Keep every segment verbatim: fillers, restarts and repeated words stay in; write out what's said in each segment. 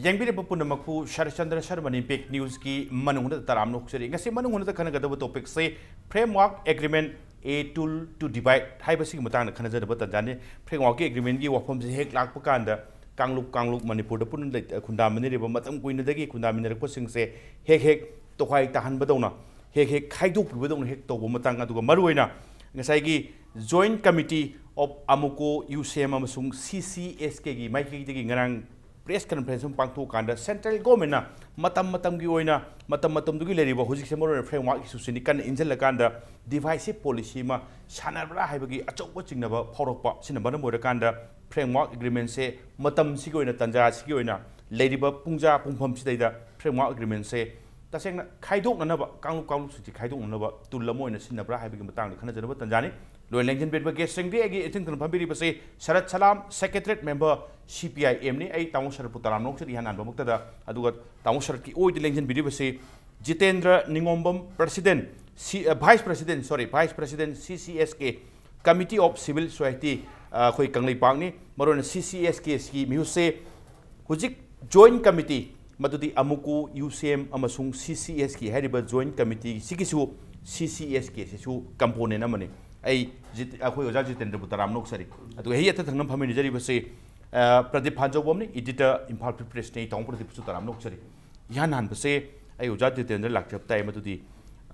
ꯌꯦꯡꯕꯤꯔꯤꯕ ꯄꯨꯝꯅꯃꯛꯄꯨ ꯁꯔꯠꯆꯟꯗ꯭ꯔ ꯁꯔꯃꯅꯤ ꯕꯤꯛ ꯅ꯭ꯌꯨꯁꯀꯤ ꯃꯅꯨꯡ ꯍꯨꯠꯅ ꯇꯔꯥꯝꯅ ꯑꯣꯛꯆꯔꯤ꯫ ꯉꯁꯤ ꯃꯅꯨꯡ ꯍꯨꯠꯅ ꯈꯟꯅꯒꯗꯕ ꯇꯣꯄꯤꯛꯁꯦ ꯐ꯭ꯔꯦꯝꯋꯥꯔꯛ ꯑꯦꯒ꯭ꯔꯤꯃꯦꯟ, ꯑꯦ ꯇꯨꯜ ꯇꯨ ꯗꯤꯚꯥꯏꯠ ꯍꯥꯏꯕꯁꯤꯒꯤ ꯃꯇꯥꯡꯗ ꯈꯟꯅꯖꯅꯕ ꯇꯥꯟꯖꯥꯅꯤ꯫ ꯐ꯭ꯔꯦꯝꯋꯥꯔꯛꯀꯤ ꯑꯦꯒ꯭ꯔꯤꯃꯦꯟꯒꯤ ꯋꯥꯐꯝꯁꯤ ꯍꯦꯛ ꯂꯥꯛꯄ ꯀꯥꯟꯗ ꯀꯥꯡꯂꯨꯞ ꯀꯥꯡꯂꯨꯞ ꯃꯅꯤꯄꯨꯔꯗ ꯄꯨꯟꯅ ꯂꯩ-, ꯈꯨꯟꯗꯥꯃꯤꯟꯅꯔꯤꯕ, ꯃꯇꯝ ꯀꯨꯏꯅꯗꯒꯤ ꯈꯨꯟꯗꯥꯃꯤꯟꯅꯔꯛꯄꯁꯤꯡꯁꯦ ꯍꯦꯛ ꯍꯦꯛ ꯇꯣꯈꯥꯏ ꯇꯥꯍꯟꯕꯗꯧꯅ, ꯍꯦꯛ ꯍꯦꯛ ꯈꯥꯏꯗꯣꯛꯄꯤꯕꯗꯧꯅ ꯍꯦꯛ ꯇꯧꯕ ꯃꯇꯥꯡ, ꯑꯗꯨꯒ ꯃꯔꯨꯑꯣꯏꯅ ꯉꯁꯥꯏꯒꯤ Joint Committee of AMUCO, UCM ꯑꯃꯁꯨꯡ CCSK ꯒꯤ ꯃꯥꯏꯀꯩꯗꯒꯤ ꯉꯔꯥꯡ ꯄ꯭ꯔꯦꯁ ꯀꯟꯐꯔꯦꯟꯁ ꯑꯃ ꯄꯥꯡꯊꯣꯛꯑꯀꯥꯟꯗ ꯁꯦꯟꯇ꯭ꯔꯦꯜ ꯒꯣꯔꯃꯦꯟꯅ ꯃꯇꯝ ꯃꯇꯝꯒꯤ ꯑꯣꯏꯅ, ꯃꯇꯝ ꯃꯇꯝꯗꯨꯒꯤ ꯂꯩꯔꯤꯕ ꯍꯧꯖꯤꯛꯁꯦ ꯃꯔꯨꯑꯣꯏꯅ ꯐ꯭ꯔꯦꯝꯋꯥꯔꯛ ꯏꯁꯨꯁꯤꯅꯤ ꯀꯟꯅ ꯏꯟꯁꯤꯜꯂꯀꯥꯟꯗ ꯗꯤꯚꯥꯏꯁꯤꯞ ꯄꯣꯂꯤꯁꯤ ꯑꯃ ꯁꯥꯟꯅꯕ꯭ꯔꯥ ꯍꯥꯏꯕꯒꯤ ꯑꯆꯧꯕ ꯆꯤꯡꯅꯕ ꯐꯥꯎꯔꯛꯄ꯫ ꯁꯤꯅ ꯃꯔꯝ ꯑꯣꯏꯔꯀꯥꯟꯗ ꯐ꯭ꯔꯦꯝꯋꯥꯔꯛ ꯑꯦꯒ꯭ꯔꯤꯃꯦꯟꯁꯦ ꯃꯇꯝꯁꯤꯒꯤ ꯑꯣꯏꯅ, ꯇꯥꯟꯖꯥꯁꯤꯒꯤ ꯑꯣꯏꯅ, ꯂꯩꯔꯤꯕ ꯄꯨꯡꯖꯥ ꯄꯨꯡꯐꯝꯁꯤꯗꯩꯗ ꯐ꯭ꯔꯦꯝꯋꯥꯔꯛ ꯑꯦꯒ꯭ꯔꯤꯃꯦꯟꯁꯦ ꯇꯁꯦꯡꯅ ꯈꯥꯏꯗꯣꯛꯅꯅꯕ, ꯀꯥꯡꯂꯨꯞ ꯀꯥꯡꯂꯨꯞꯁꯤꯡꯁꯤ ꯈꯥꯏꯗꯣꯛꯅꯅꯕ ꯇꯨꯜ ꯑꯃ ꯑꯣꯏꯅ ꯁꯤꯖꯤꯟꯅꯕ꯭ꯔꯥ ꯍꯥꯏꯕꯒꯤ ꯃꯇꯥꯡꯗ ꯈꯟꯅꯖꯅꯕ ꯇꯥꯟꯖꯥꯅꯤ꯫ ꯂꯣꯏꯅ ꯂꯦꯡꯁꯤꯟꯕꯤꯔꯤꯕ ꯒꯦꯁꯁꯤꯡꯗꯤ ꯑꯩꯒꯤ ꯏꯊꯪ ꯊꯪꯅ ꯐꯝꯕꯤꯔꯤꯕꯁꯤ ꯁꯔꯠ ꯁꯂꯥꯝ, ꯁꯦꯀ꯭ꯔꯦꯇꯔꯤꯌꯦꯠ ꯃꯦꯝꯕꯔ, ꯁꯤ ꯄꯤ ꯑꯥꯏ ꯑꯦꯝꯅꯤ꯫ ꯑꯩ ꯇꯥꯃꯣ ꯁꯔꯠꯄꯨ ꯇꯔꯥꯝꯅ ꯑꯣꯛꯆꯔꯤ ꯏꯍꯥꯟ ꯍꯥꯟꯕꯃꯛꯇꯗ꯫ ꯑꯗꯨꯒ ꯇꯥꯃꯣ ꯁꯔꯠꯀꯤ ꯑꯣꯏꯗ ꯂꯦꯡꯁꯤꯟꯕꯤꯔꯤꯕꯁꯤ ꯖꯤꯇꯦꯟꯗ꯭ꯔ ꯅꯤꯉꯣꯝꯕꯝ, ꯄ꯭ꯔꯁꯤꯗꯦꯟ, ꯁꯤ-, ꯑ, ꯚꯥꯏꯁ ꯄ꯭ꯔꯁꯤꯗꯦꯟ, ꯁꯣꯔꯤ, ꯚꯥꯏꯁ ꯄ꯭ꯔꯁꯤꯗꯦꯟ, ꯁꯤ C S K, Committee of Civil Society, ꯑ, ꯑꯩꯈꯣꯏ ꯀꯪꯂꯩꯄꯥꯛꯅꯤ꯫ ꯃꯔꯨꯑꯣꯏꯅ ꯁꯤ ꯁꯤ ꯑꯦꯁ ꯀꯦ ꯁꯤꯒꯤ ꯃꯤꯍꯨꯠꯁꯦ ꯍꯧꯖꯤꯛ ꯖꯣꯏꯟ ꯀꯃꯤꯇꯤ, ꯃꯗꯨꯗꯤ ꯑꯃꯨꯀꯨ, ꯌꯨ ꯁꯤ ꯑꯦꯝ ꯑꯃꯁꯨꯡ ꯁꯤ ꯁꯤ ꯑꯦꯁ ꯀꯦ ꯍꯥꯏꯔꯤꯕ ꯖꯣꯏꯟ ꯀꯃꯤꯇꯤꯁꯤꯒꯤꯁꯨ ꯁꯤ ꯁꯤ ꯑꯦꯁ ꯀꯦ ꯁꯤꯁꯨ ꯀꯝꯄꯣꯅꯦꯟ ꯑꯃꯅꯤ꯫ ꯑꯩ ꯖꯤꯠ-, ꯑꯩꯈꯣꯏ ꯑꯣꯖꯥ ꯖꯤꯇꯦꯟꯗ꯭ꯔꯕꯨ ꯇꯔꯥꯝꯅ ꯑꯣꯛꯆꯔꯤ꯫ ꯑꯗꯨꯒ ꯑꯩ ꯑꯇ ꯊꯪꯅ ꯐꯝꯃꯤꯟꯅꯖꯔꯤꯕꯁꯤ, ꯑ, ꯄ꯭ꯔꯗꯤꯞ ꯐꯥꯟꯖꯧꯕꯝꯅꯤ, ꯏꯗꯤꯇꯔ, ꯏꯝꯐꯥꯜ ꯐ꯭ꯔꯤ ꯄ꯭ꯔꯦꯁꯅꯤ꯫ ꯑꯩ ꯇꯥꯃꯣ ꯄ꯭ꯔꯗꯤꯞꯁꯨ ꯇꯔꯥꯝꯅ ꯑꯣꯛꯆꯔꯤ꯫ ꯏꯍꯥꯟ ꯍꯥꯟꯕꯁꯦ ꯑꯩ ꯑꯣꯖꯥ ꯖꯤꯇꯦꯟꯗ꯭ꯔ ꯂꯥꯛꯆꯕ ꯇꯥꯏ, ꯃꯗꯨꯗꯤ,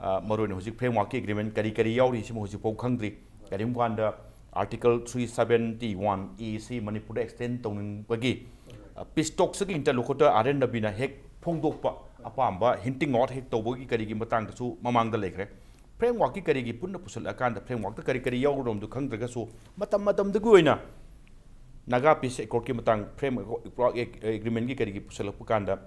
ꯑ, ꯃꯔꯨꯑꯣꯏꯅ ꯍꯧꯖꯤꯛ ꯐ꯭ꯔꯦꯝꯋꯥꯔꯛꯀꯤ ꯑꯦꯒ꯭ꯔꯤꯃꯦꯟ ꯀꯔꯤ ꯀꯔꯤ ꯌꯥꯎꯔꯤ ꯁꯤꯃ ꯍꯧꯖꯤꯛꯐꯥꯎ ꯈꯪꯗ꯭ꯔꯤ꯫ ꯀꯔꯤꯒꯨꯝꯕ ꯀꯥꯟꯗ Article three seventy-one A ꯁꯤ ꯃꯅꯤꯄꯨꯔꯗ ꯑꯦꯛꯁꯇꯦꯟ ꯇꯧꯅꯤꯡꯕꯒꯤ, ꯑ, ꯄꯤꯁ ꯇꯣꯛꯁꯀꯤ ꯏꯟꯇꯔꯂꯣꯀꯨꯇꯔ ꯑꯥꯔ ꯑꯦꯟ ꯔꯕꯤꯅ ꯍꯦꯛ ꯐꯣꯡꯗꯣꯛꯄ ꯑꯄꯥꯝꯕ ꯍꯤꯟꯇꯤꯡ ꯑꯥꯎꯠ ꯍꯦꯛ ꯇꯧꯕꯒꯤ ꯀꯔꯤꯒꯤ ꯃꯇꯥꯡꯗꯁꯨ ꯃꯃꯥꯡꯗ ꯂꯩꯈ꯭ꯔꯦ꯫ ꯐ꯭ꯔꯦꯝꯋꯥꯔꯛꯀꯤ ꯀꯔꯤꯒꯤ ꯄꯨꯟꯅ ꯄꯨꯁꯜꯂꯛꯑꯀꯥꯟꯗ ꯐ꯭ꯔꯦꯝꯋꯥꯔꯛꯇ ꯀꯔꯤ ꯀꯔꯤ ꯌꯥꯎꯔꯨꯔꯣꯝꯗꯣ ꯈꯪꯗ꯭ꯔꯒꯁꯨ ꯃꯇꯝ ꯃꯇꯝꯗꯨꯒꯤ ꯑꯣꯏꯅ ꯅꯥꯒꯥ ꯄꯤꯁ ꯑꯦꯀꯣꯔꯗꯀꯤ ꯃꯇꯥꯡ, ꯐ꯭ꯔꯦꯝ ꯑꯦꯒ꯭ꯔꯤꯃꯦꯟꯒꯤ ꯀꯔꯤꯒꯤ ꯄꯨꯁꯜꯂꯛꯄ ꯀꯥꯟꯗ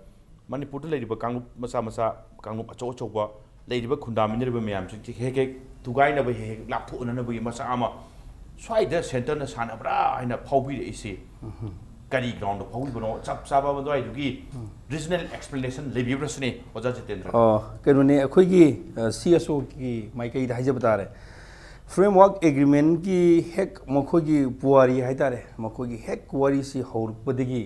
ꯃꯅꯤꯄꯨꯔꯗ ꯂꯩꯔꯤꯕ ꯀꯥꯡꯂꯨꯞ ꯃꯆꯥ ꯃꯆꯥ, ꯀꯥꯡꯂꯨꯞ ꯑꯆꯧ ꯑꯆꯧꯕ ꯂꯩꯔꯤꯕ ꯈꯨꯟꯗꯥꯃꯤꯟꯅꯔꯤꯕ ꯃꯌꯥꯝꯁꯤꯡꯁꯤ ꯍꯦꯛ ꯍꯦꯛ ꯊꯨꯒꯥꯏꯅꯕ, ꯍꯦꯛ ꯍꯦꯛ ꯂꯥꯞꯊꯣꯛꯅꯅꯕꯒꯤ ꯃꯆꯥꯛ ꯑꯃ ꯁ꯭ꯋꯥꯏꯗ ꯁꯦꯟꯇꯔꯅ ꯁꯥꯟꯅꯕ꯭ꯔꯥ ꯍꯥꯏꯅ ꯐꯥꯎꯕꯤꯔꯛꯏꯁꯤ ꯀꯔꯤ ꯒ꯭ꯔꯥꯎꯟꯗ ꯐꯥꯎꯕꯤꯕꯅꯣ? ꯆꯞ ꯆꯥꯕ ꯃꯗꯨꯋꯥꯏꯗꯨꯒꯤ ꯔꯤꯖꯅꯦꯜ ꯑꯦꯛꯁꯄ꯭ꯂꯦꯅꯦꯁꯟ ꯂꯩꯕꯤꯕ꯭ꯔꯥ ꯁꯤꯅꯤ, ꯑꯣꯖꯥ ꯖꯤꯇꯦꯟꯗ꯭ꯔ꯫ ꯑꯣ, ꯀꯩꯅꯣꯅꯦ, ꯑꯩꯈꯣꯏꯒꯤ, ꯑ, ꯁꯤ ꯑꯦꯁ ꯑꯣꯒꯤ ꯃꯥꯏꯀꯩꯗ ꯍꯥꯏꯖꯕ ꯇꯥꯔꯦ, ꯐ꯭ꯔꯦꯝꯋꯥꯔꯛ ꯑꯦꯒ꯭ꯔꯤꯃꯦꯟꯒꯤ ꯍꯦꯛ ꯃꯈꯣꯏꯒꯤ ꯄꯨꯋꯥꯔꯤ ꯍꯥꯏ ꯇꯥꯔꯦ, ꯃꯈꯣꯏꯒꯤ ꯍꯦꯛ ꯋꯥꯔꯤꯁꯤ ꯍꯧꯔꯛꯄꯗꯒꯤ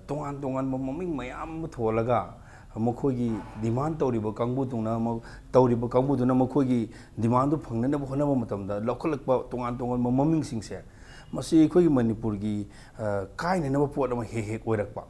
ꯇꯣꯉꯥꯟ ꯇꯣꯉꯥꯟꯕ ꯃꯃꯤꯡ ꯃꯌꯥꯝ ꯑꯃ ꯊꯣꯜꯂꯒ ꯃꯈꯣꯏꯒꯤ ꯗꯤꯃꯥꯟ ꯇꯧꯔꯤꯕ ꯀꯥꯡꯕꯨꯗꯨꯅ ꯇꯧꯔꯤꯕ ꯀꯥꯡꯕꯨꯗꯨꯅ ꯃꯈꯣꯏꯒꯤ ꯗꯤꯃꯥꯟꯗꯨ ꯐꯪꯅꯅꯕ ꯍꯣꯠꯅꯕ ꯃꯇꯝꯗ ꯂꯧꯈꯠꯂꯛꯄ ꯇꯣꯉꯥꯟ ꯇꯣꯉꯥꯟꯕ ꯃꯃꯤꯡꯁꯤꯡꯁꯦ, ꯃꯁꯤ ꯑꯩꯈꯣꯏꯒꯤ ꯃꯅꯤꯄꯨꯔꯒꯤ ꯀꯥꯏꯅꯅꯕ ꯄꯣꯠ ꯑꯃ ꯍꯦꯛ ꯍꯦꯛ ꯑꯣꯏꯔꯛꯄ꯫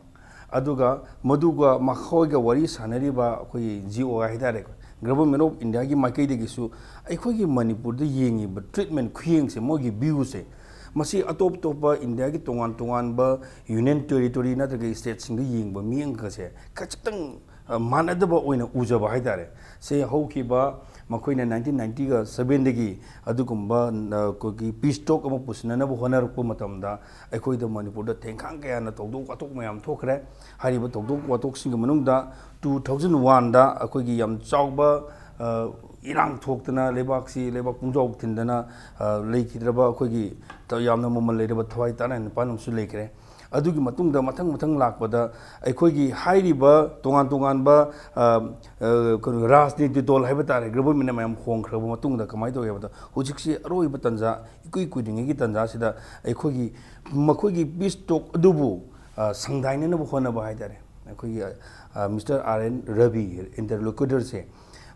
ꯑꯗꯨꯒ ꯃꯗꯨꯒ ꯃꯈꯣꯏꯒ ꯋꯥꯔꯤ ꯁꯥꯟꯅꯔꯤꯕ ꯑꯩꯈꯣꯏꯒꯤ ꯖꯤ ꯑꯣ ꯑꯥꯏ ꯍꯥꯏ ꯇꯥꯔꯦꯀꯣ, ꯒꯚꯔꯟꯃꯦꯟ ꯑꯣꯐ ꯏꯟꯗꯤꯌꯥꯒꯤ ꯃꯥꯏꯀꯩꯗꯒꯤꯁꯨ ꯑꯩꯈꯣꯏꯒꯤ ꯃꯅꯤꯄꯨꯔꯗ ꯌꯦꯡꯉꯤꯕ ꯇ꯭ꯔꯤꯠꯃꯦꯟ ꯈꯨꯌꯦꯡꯁꯦ, ꯃꯣꯏꯒꯤ ꯚ꯭ꯌꯨꯁꯦ, ꯃꯁꯤ ꯑꯇꯣꯞ ꯑꯇꯣꯞꯄ ꯏꯟꯗꯤꯌꯥꯒꯤ ꯇꯣꯉꯥꯟ ꯇꯣꯉꯥꯟꯕ ꯌꯨꯅꯤꯌꯟ ꯇꯦꯔꯤꯇꯣꯔꯤ ꯅꯠꯇ꯭ꯔꯒ ꯁ꯭ꯇꯦꯠꯁꯤꯡꯗ ꯌꯦꯡꯕ ꯃꯤꯠꯌꯦꯡꯒꯁꯦ ꯈꯖꯤꯛꯇꯪ ꯃꯥꯟꯅꯗꯕ ꯑꯣꯏꯅ ꯎꯖꯕ ꯍꯥꯏ ꯇꯥꯔꯦ꯫ ꯁꯦ ꯍꯧꯈꯤꯕ ꯃꯈꯣꯏꯅ ꯅꯥꯏꯟꯇꯤꯟ ꯅꯥꯏꯟꯇꯤꯒ ꯁꯕꯦꯟꯗꯒꯤ ꯑꯗꯨꯒꯨꯝꯕ ꯑꯩꯈꯣꯏꯒꯤ ꯄꯤꯁ ꯇꯣꯛ ꯑꯃ ꯄꯨꯁꯤꯟꯅꯅꯕ ꯍꯣꯠꯅꯔꯛꯄ ꯃꯇꯝꯗ ꯑꯩꯈꯣꯏꯗ ꯃꯅꯤꯄꯨꯔꯗ ꯊꯦꯡꯈꯥꯡ ꯀꯌꯥꯅ ꯊꯧꯗꯣꯛ ꯋꯥꯊꯣꯛ ꯃꯌꯥꯝ ꯊꯣꯛꯈ꯭ꯔꯦ꯫ ꯍꯥꯏꯔꯤꯕ ꯊꯧꯗꯣꯛ ꯋꯥꯊꯣꯛꯁꯤꯡꯒꯤ ꯃꯅꯨꯡꯗ ꯇꯨ ꯊꯥꯎꯖꯟ ꯋꯥꯟꯗ ꯑꯩꯈꯣꯏꯒꯤ ꯌꯥꯝ ꯆꯥꯎꯕ ꯏꯔꯥꯡ ꯊꯣꯛꯇꯅ ꯂꯩꯕꯥꯛꯁꯤ ꯂꯩꯕꯥꯛ ꯄꯨꯡꯖꯥꯎ ꯊꯤꯟꯗꯅ ꯂꯩꯈꯤꯗ꯭ꯔꯕ ꯑꯩꯈꯣꯏꯒꯤ ꯌꯥꯝꯅ ꯃꯃꯜ ꯂꯩꯔꯕ ꯊꯋꯥꯏ ꯇꯥꯅ ꯅꯤꯄꯥꯜ ꯑꯃꯁꯨ ꯂꯩꯈ꯭ꯔꯦ꯫ ꯑꯗꯨꯒꯤ ꯃꯇꯨꯡꯗ ꯃꯊꯪ ꯃꯊꯪ ꯂꯥꯛꯄꯗ ꯑꯩꯈꯣꯏꯒꯤ ꯍꯥꯏꯔꯤꯕ ꯇꯣꯉꯥꯟ ꯇꯣꯉꯥꯟꯕ ꯀꯩꯅꯣ ꯔꯥꯖꯅꯤꯇꯤ ꯗꯣꯜ ꯍꯥꯏꯕ ꯇꯥꯔꯦ, ꯒꯚꯔꯟꯃꯦꯟ ꯃꯌꯥꯝ ꯍꯣꯡꯈ꯭ꯔꯕ ꯃꯇꯨꯡꯗ ꯀꯃꯥꯏꯅ ꯇꯧꯒꯦ ꯍꯥꯏꯕꯗ ꯍꯧꯖꯤꯛꯁꯤ ꯑꯔꯣꯏꯕ ꯇꯥꯟꯖꯥ, ꯏꯀꯨꯏ ꯀꯨꯏꯗ꯭ꯔꯤꯉꯩꯒꯤ ꯇꯥꯟꯖꯥꯁꯤꯗ ꯑꯩꯈꯣꯏꯒꯤ ꯃꯈꯣꯏꯒꯤ ꯄꯤꯁ ꯇꯣꯛ ꯑꯗꯨꯕꯨ ꯁꯪꯗꯥꯏꯅꯅꯕ ꯍꯣꯠꯅꯕ ꯍꯥꯏ ꯇꯥꯔꯦ꯫ ꯑꯩꯈꯣꯏꯒꯤ ꯃꯤꯁꯇꯔ ꯑꯥꯔ ꯑꯦꯟ ꯔꯕꯤ, ꯏꯟꯇꯔꯂꯣꯀ꯭ꯌꯨꯇꯔꯁꯦ,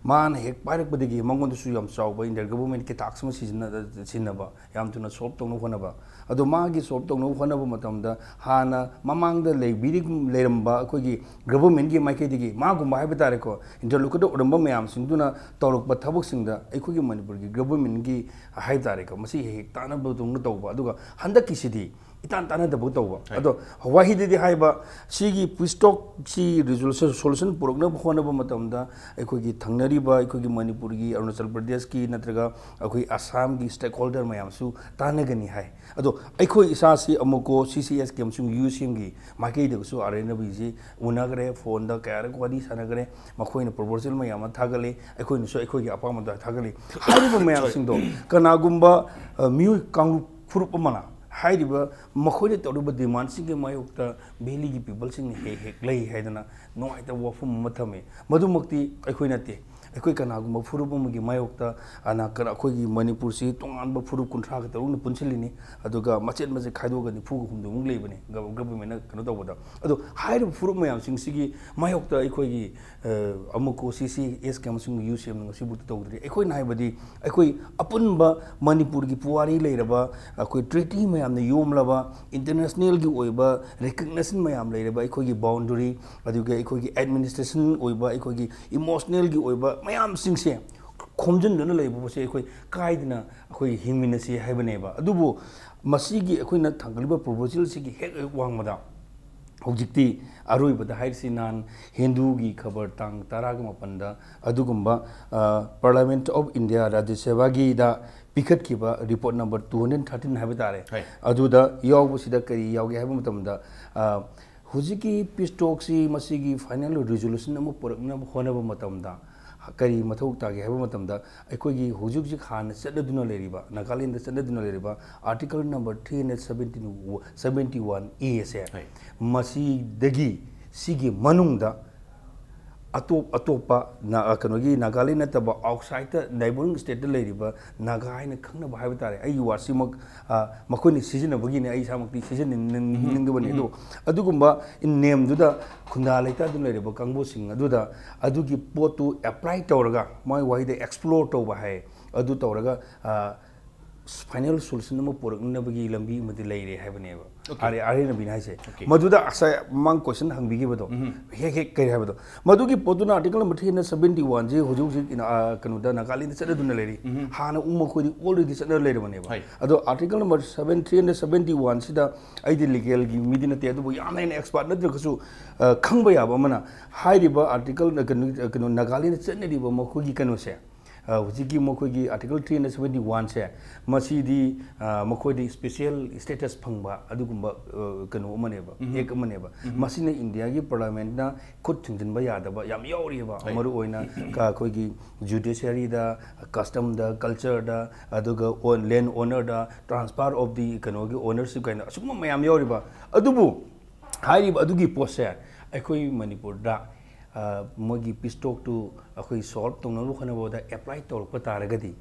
ꯃꯥꯅ ꯍꯦꯛ ꯄꯥꯏꯔꯛꯄꯗꯒꯤ ꯃꯉꯣꯟꯗꯁꯨ ꯌꯥꯝ ꯆꯥꯎꯕ ꯏꯟꯗꯤꯌꯥ ꯒꯚꯔꯟꯃꯦꯟꯠꯀꯤ ꯇꯥꯛꯁ ꯑꯃ ꯁꯤꯖꯤꯟꯅ ꯁꯤꯟꯅꯕ, ꯌꯥꯝ ꯊꯨꯅ ꯁꯣꯜꯕ ꯇꯧꯅꯕ ꯍꯣꯠꯅꯕ꯫ ꯑꯗꯣ ꯃꯥꯒꯤ ꯁꯣꯜꯕ ꯇꯧꯅꯕ ꯍꯣꯠꯅꯕ ꯃꯇꯝꯗ ꯍꯥꯟꯅ ꯃꯃꯥꯡꯗ ꯂꯩꯕꯤꯔꯤ ꯂꯩꯔꯝꯕ ꯑꯩꯈꯣꯏꯒꯤ ꯒꯚꯔꯟꯃꯦꯟꯠꯀꯤ ꯃꯥꯏꯀꯩꯗꯒꯤ ꯃꯥꯒꯨꯝꯕ ꯍꯥꯏꯕ ꯇꯥꯔꯦꯀꯣ, ꯏꯟꯇꯔꯂꯣꯀ꯭ꯌꯨꯇꯔ ꯑꯣꯏꯔꯝꯕ ꯃꯌꯥꯝꯁꯤꯡꯗꯨꯅ ꯇꯧꯔꯛꯄ ꯊꯕꯛꯁꯤꯡꯗ ꯑꯩꯈꯣꯏꯒꯤ ꯃꯅꯤꯄꯨꯔꯒꯤ ꯒꯚꯔꯟꯃꯦꯟꯠꯀꯤ ꯍꯥꯏꯕ ꯇꯥꯔꯦꯀꯣ, ꯃꯁꯤ ꯍꯦꯛ ꯍꯦꯛ ꯇꯥꯟꯅꯕꯗꯧꯅ ꯇꯧꯕ꯫ ꯑꯗꯨꯒ ꯍꯟꯗꯛꯀꯤꯁꯤꯗꯤ ꯏꯇꯥꯟ ꯇꯥꯟꯅꯗꯕ ꯇꯧꯕ꯫ ꯑꯗꯣ ꯋꯥꯍꯩꯗꯗꯤ ꯍꯥꯏꯕ, ꯁꯤꯒꯤ ꯄꯤꯁ ꯇꯣꯛꯁꯤ ꯔꯤꯖꯣꯂꯨꯁꯟ, ꯁꯣꯂꯨꯁꯟ ꯄꯨꯔꯛꯅꯕ ꯍꯣꯠꯅꯕ ꯃꯇꯝꯗ ꯑꯩꯈꯣꯏꯒꯤ ꯊꯪꯅꯔꯤꯕ ꯑꯩꯈꯣꯏꯒꯤ ꯃꯅꯤꯄꯨꯔꯒꯤ, ꯑꯔꯨꯅꯥꯆꯜ ꯄ꯭ꯔꯗꯦꯁꯀꯤ ꯅꯠꯇ꯭ꯔꯒ ꯑꯩꯈꯣꯏ ꯑꯁꯥꯝꯒꯤ ꯁ꯭ꯇꯦꯛꯍꯣꯜꯗꯔ ꯃꯌꯥꯝꯁꯨ ꯇꯥꯟꯅꯒꯅꯤ ꯍꯥꯏ꯫ ꯑꯗꯣ ꯑꯩꯈꯣꯏ ꯏꯁꯥꯁꯤ ꯑꯃꯨꯛꯀꯣ ꯁꯤ ꯁꯤ ꯑꯦꯁꯀꯤ ꯑꯃꯁꯨꯡ ꯌꯨ ꯁꯤ ꯑꯦꯝꯒꯤ ꯃꯥꯏꯀꯩꯗꯒꯁꯨ ꯑꯥꯔ ꯑꯦꯟ ꯔꯕꯤꯁꯤ ꯎꯅꯈ꯭ꯔꯦ, ꯐꯣꯟꯗ ꯀꯌꯥꯔꯛ ꯋꯥꯔꯤ ꯁꯥꯟꯅꯈ꯭ꯔꯦ, ꯃꯈꯣꯏꯅ ꯄ꯭ꯔꯣꯄꯣꯖꯦꯜ ꯃꯌꯥꯝ ꯑꯃ ꯊꯥꯒꯠꯂꯤ, ꯑꯩꯈꯣꯏꯅꯁꯨ ꯑꯩꯈꯣꯏꯒꯤ ꯑꯄꯥꯝꯕꯗ ꯊꯥꯒꯠꯂꯤ꯫ ꯍꯥꯏꯔꯤꯕ ꯃꯌꯥꯝꯁꯤꯡꯗꯣ ꯀꯅꯥꯒꯨꯝꯕ ꯃꯤꯑꯣꯏ ꯀꯥꯡꯂꯨꯞ ꯐꯨꯔꯨꯞ ꯑꯃꯅ ꯍꯥꯏꯔꯤꯕ ꯃꯈꯣꯏꯅ ꯇꯧꯔꯤꯕ ꯗꯤꯃꯥꯟꯁꯤꯡꯒꯤ ꯃꯥꯌꯣꯛꯇ ꯚꯦꯂꯤꯒꯤ ꯄꯤꯄꯜꯁꯤꯡꯅ ꯍꯦꯛ ꯍꯦꯛ ꯂꯩ ꯍꯥꯏꯗꯅ ꯅꯨꯡꯉꯥꯏꯇꯕ ꯋꯥꯐꯝ ꯑꯃ ꯊꯝꯃꯤ꯫ ꯃꯗꯨꯃꯛꯇꯤ ꯑꯩꯈꯣꯏ ꯅꯠꯇꯦ꯫ ꯑꯩꯈꯣꯏ ꯀꯅꯥꯒꯨꯝꯕ ꯐꯨꯔꯨꯞ ꯑꯃꯒꯤ ꯃꯥꯌꯣꯛꯇ, ꯑꯅ-, ꯀꯅꯥ-, ꯑꯩꯈꯣꯏꯒꯤ ꯃꯅꯤꯄꯨꯔꯁꯤ ꯇꯣꯉꯥꯟꯕ ꯐꯨꯔꯨꯞ ꯀꯨꯟꯊ꯭ꯔꯥꯒ ꯇꯔꯨꯛꯅ ꯄꯨꯟꯁꯤꯜꯂꯤꯅꯤ, ꯑꯗꯨꯒ ꯃꯆꯦꯠ ꯃꯆꯦꯠ ꯈꯥꯏꯗꯣꯛꯑꯒ ꯅꯤꯐꯨꯒ ꯍꯨꯝꯗꯣꯏꯃꯨꯛ ꯂꯩꯕꯅꯤ ꯒꯚ-, ꯒꯚꯔꯟꯃꯦꯟꯠꯅ ꯀꯩꯅꯣ ꯇꯧꯕꯗ꯫ ꯑꯗꯣ ꯍꯥꯏꯔꯤꯕ ꯐꯨꯔꯨꯞ ꯃꯌꯥꯝꯁꯤꯡꯁꯤꯒꯤ ꯃꯥꯌꯣꯛꯇ ꯑꯩꯈꯣꯏꯒꯤ, ꯑ, ꯑꯃꯨꯛꯀꯣ ꯁꯤ ꯁꯤ ꯑꯦꯁ ꯀꯦ ꯑꯃꯁꯨꯡ ꯌꯨ ꯁꯤ ꯑꯦꯝꯅ ꯉꯁꯤꯐꯥꯎꯗ ꯇꯧꯗ꯭ꯔꯤ꯫ ꯑꯩꯈꯣꯏꯅ ꯍꯥꯏꯕꯗꯤ ꯑꯩꯈꯣꯏ ꯑꯄꯨꯟꯕ ꯃꯅꯤꯄꯨꯔꯒꯤ ꯄꯨꯋꯥꯔꯤ ꯂꯩꯔꯕ, ꯑꯩꯈꯣꯏ ꯇ꯭ꯔꯤꯇꯤ ꯃꯌꯥꯝꯅ ꯌꯣꯝꯂꯕ, ꯏꯟꯇꯔꯅꯦꯁꯅꯦꯜꯒꯤ ꯑꯣꯏꯕ ꯔꯤꯀꯒꯅꯤꯁꯟ ꯃꯌꯥꯝ ꯂꯩꯔꯕ ꯑꯩꯈꯣꯏꯒꯤ ꯕꯥꯎꯟꯗꯔꯤ, ꯑꯗꯨꯒ ꯑꯩꯈꯣꯏꯒꯤ ꯑꯦꯗꯃꯤꯅꯤꯁꯇ꯭ꯔꯦꯁꯟ ꯑꯣꯏꯕ, ꯑꯩꯈꯣꯏꯒꯤ ꯏꯃꯣꯁꯅꯦꯜꯒꯤ ꯑꯣꯏꯕ ꯃꯌꯥꯝꯁꯤꯡꯁꯦ ꯈꯣꯝꯖꯤꯟꯗꯨꯅ ꯂꯩꯕ ꯄꯣꯠꯁꯦ ꯑꯩꯈꯣꯏ ꯀꯥꯏꯗꯅ ꯑꯩꯈꯣꯏ ꯍꯤꯡꯃꯤꯟꯅꯁꯤ ꯍꯥꯏꯕꯅꯦꯕ꯫ ꯑꯗꯨꯕꯨ ꯃꯁꯤꯒꯤ ꯑꯩꯈꯣꯏꯅ ꯊꯥꯡꯒꯠꯂꯤꯕ ꯄ꯭ꯔꯣꯄꯣꯖꯦꯜꯁꯤꯒꯤ ꯍꯦꯛ ꯍꯦꯛ ꯋꯥꯡꯃꯗ ꯍꯧꯖꯤꯛꯇꯤ ꯑꯔꯣꯏꯕꯗ ꯍꯥꯏꯔꯤꯁꯤ ꯅꯍꯥꯟ ꯍꯤꯟꯗꯨꯒꯤ ꯈꯕꯔ ꯇꯥꯡ ꯇꯔꯥꯒ ꯃꯥꯄꯟꯗ ꯑꯗꯨꯒꯨꯝꯕ, ꯑ, Parliament of India ꯔꯥꯖ꯭ꯌ ꯁꯚꯥꯒꯤꯗ ꯄꯤꯈꯠꯈꯤꯕ report number two hundred thirteen ꯍꯥꯏꯕ ꯇꯥꯔꯦ꯫ ꯍꯣꯏ꯫ ꯑꯗꯨꯗ ꯌꯥꯎꯕꯁꯤꯗ ꯀꯔꯤ ꯌꯥꯎꯒꯦ ꯍꯥꯏꯕ ꯃꯇꯝꯗ, ꯑ, ꯍꯧꯖꯤꯛꯀꯤ ꯄꯤꯁ ꯇꯣꯛꯁꯤ ꯃꯁꯤꯒꯤ ꯐꯥꯏꯅꯦꯜ ꯔꯤꯖꯣꯂꯨꯁꯟ ꯑꯃ ꯄꯨꯔꯛꯅꯕ ꯍꯣꯠꯅꯕ ꯃꯇꯝꯗ ꯀꯔꯤ ꯃꯊꯧ ꯇꯥꯒꯦ ꯍꯥꯏꯕ ꯃꯇꯝꯗ, ꯑꯩꯈꯣꯏꯒꯤ ꯍꯧꯖꯤꯛ ꯍꯧꯖꯤꯛ ꯍꯥꯟꯅ ꯆꯠꯅꯗꯨꯅ ꯂꯩꯔꯤꯕ, ꯅꯥꯒꯥꯂꯦꯟꯗ ꯆꯠꯅꯗꯨꯅ ꯂꯩꯔꯤꯕ Article number three hundred seventy, seventy one A ꯑꯁꯦ, ꯍꯣꯏ꯫ ꯃꯁꯤꯗꯒꯤ, ꯁꯤꯒꯤ ꯃꯅꯨꯡꯗ ꯑꯇꯣꯞ ꯑꯇꯣꯞꯄ ꯅ-, ꯀꯩꯅꯣꯒꯤ ꯅꯥꯒꯥꯂꯦꯟ ꯅꯠꯇꯕ ꯑꯥꯎꯠꯁꯥꯏꯠꯇ ꯅꯥꯏꯕꯣꯔꯤꯡ ꯁ꯭ꯇꯦꯠꯇ ꯂꯩꯔꯤꯕ ꯅꯥꯒꯥ ꯍꯥꯏꯅ ꯈꯪꯅꯕ ꯍꯥꯏꯕ ꯇꯥꯔꯦ, ꯑꯩꯒꯤ ꯋꯥꯔꯗꯁꯤꯃꯛ, ꯑ, ꯃꯈꯣꯏꯅ ꯁꯤꯖꯤꯟꯅꯕꯒꯤꯅꯤ, ꯑꯩ ꯏꯁꯥꯃꯛꯇꯤ ꯁꯤꯖꯤꯟꯅꯅꯤꯡꯗꯕꯅꯤ꯫ ꯎꯝ꯫ ꯑꯗꯣ ꯑꯗꯨꯒꯨꯝꯕ ꯅꯦꯝꯗꯨꯗ ꯈꯨꯟꯗꯥ ꯂꯩꯇꯥꯗꯨꯅ ꯂꯩꯔꯤꯕ ꯀꯥꯡꯕꯨꯁꯤꯡ ꯑꯗꯨꯗ ꯑꯗꯨꯒꯤ ꯄꯣꯠꯇꯨ ꯑꯦꯄ꯭ꯂꯥꯏ ꯇꯧꯔꯒ, ꯃꯣꯏ ꯋꯥꯍꯩꯗ ꯑꯦꯛꯁꯄ꯭ꯂꯣꯔ ꯇꯧꯕ ꯍꯥꯏ, ꯑꯗꯨ ꯇꯧꯔꯒ, ꯑ, ꯐꯥꯏꯅꯦꯜ ꯁꯣꯂꯨꯁꯟ ꯑꯃ ꯄꯨꯔꯛꯅꯅꯕꯒꯤ ꯂꯝꯕꯤ ꯑꯃꯗꯤ ꯂꯩꯔꯦ ꯍꯥꯏꯕꯅꯦꯕ꯫ ꯑꯣꯀꯦ꯫ ꯑꯥꯔ-, ꯑꯥꯔ ꯑꯦꯟ ꯔꯕꯤꯅ ꯍꯥꯏꯁꯦ꯫ ꯑꯣꯀꯦ꯫ ꯃꯗꯨꯗ ꯉꯁꯥꯏ ꯃꯃꯥꯡ ꯀꯣꯏꯁꯟ ꯍꯪꯕꯤꯈꯤꯕꯗꯣ, ꯎꯝ꯫ ꯍꯦꯛ ꯍꯦꯛ ꯀꯔꯤ ꯍꯥꯏꯕꯗꯣ, ꯃꯗꯨꯒꯤ ꯄꯣꯠꯇꯨꯅ Article number three hundred seventy one ꯁꯤ ꯍꯧꯖꯤꯛ ꯍꯧꯖꯤꯛ ꯏꯅ-, ꯑ, ꯀꯩꯅꯣꯗ ꯅꯥꯒꯥꯂꯦꯟꯗ ꯆꯠꯅꯗꯨꯅ ꯂꯩꯔꯤ꯫ ꯎꯝ꯫ ꯍꯥꯟꯅ ꯎ ꯃꯈꯣꯏꯗꯤ already ꯆꯠꯅ ꯂꯩꯔꯕꯅꯦꯕ꯫ ꯍꯣꯏ꯫ ꯑꯗꯣ Article number seven, three hundred seventy one ꯁꯤꯗ ꯑꯩꯗꯤ ꯂꯤꯒꯦꯜꯒꯤ ꯃꯤꯗꯤ ꯅꯠꯇꯦ, ꯑꯗꯨꯕꯨ ꯌꯥꯝꯅ ꯍꯦꯟꯅ ꯑꯦꯛꯁꯄꯥꯔꯠ ꯅꯠꯇ꯭ꯔꯒꯁꯨ, ꯑ, ꯈꯪꯕ ꯌꯥꯕ ꯑꯃꯅ ꯍꯥꯏꯔꯤꯕ ꯑꯥꯔꯇꯤꯀꯜ, ꯀꯩꯅꯣ, ꯀꯩꯅꯣ, ꯅꯥꯒꯥꯂꯦꯟꯗ ꯆꯠꯅꯔꯤꯕ ꯃꯈꯣꯏꯒꯤ ꯀꯩꯅꯣꯁꯦ, ꯑ, ꯍꯧꯖꯤꯛꯀꯤ ꯃꯈꯣꯏꯒꯤ Article three hundred seventy one ꯁꯦ, ꯃꯁꯤꯗꯤ, ꯑ, ꯃꯈꯣꯏꯗꯤ ꯁ꯭ꯄꯦꯁꯤꯌꯦꯜ ꯁ꯭ꯇꯦꯇꯁ ꯐꯪꯕ ꯑꯗꯨꯒꯨꯝꯕ, ꯑ, ꯀꯩꯅꯣ ꯑꯃꯅꯦꯕ, ꯎꯝ꯫ ꯑꯦꯛ ꯑꯃꯅꯦꯕ꯫ ꯎꯝ꯫ ꯃꯁꯤꯅ ꯏꯟꯗꯤꯌꯥꯒꯤ ꯄꯥꯔꯂꯤꯌꯥꯃꯦꯟꯠꯅ ꯈꯨꯠ ꯊꯤꯡꯖꯤꯟꯕ ꯌꯥꯗꯕ ꯌꯥꯝ ꯌꯥꯎꯔꯤꯑꯕ꯫ ꯍꯣꯏ꯫ ꯃꯔꯨꯑꯣꯏꯅ ꯀ-, ꯑꯩꯈꯣꯏꯒꯤ ꯖꯨꯗꯤꯁꯤꯌꯔꯤꯗ, ꯀꯁꯇꯝꯗ, ꯀꯜꯆꯔꯗ, ꯑꯗꯨꯒ ꯑꯣꯟ-, ꯂꯦꯟ ꯑꯣꯅꯔꯗ, transfer of the ꯀꯩꯅꯣꯒꯤ ꯑꯣꯅꯔꯁꯤꯞ ꯀꯥꯏꯅ ꯑꯁꯤꯒꯨꯝꯕ ꯃꯌꯥꯝ ꯌꯥꯎꯔꯤꯕ꯫ ꯑꯗꯨꯕꯨ ꯍꯥꯏꯔꯤꯕ ꯑꯗꯨꯒꯤ ꯄꯣꯠꯁꯦ ꯑꯩꯈꯣꯏ ꯃꯅꯤꯄꯨꯔꯗ ꯑ, ꯃꯣꯏꯒꯤ ꯄꯤꯁ ꯇꯣꯛꯇꯨ ꯑꯩꯈꯣꯏ ꯁꯣꯜꯕ ꯇꯧꯅꯕ ꯍꯣꯠꯅꯕꯗ ꯑꯦꯄ꯭ꯂꯥꯏ ꯇꯧꯔꯛꯄ ꯇꯥꯔꯒꯗꯤ,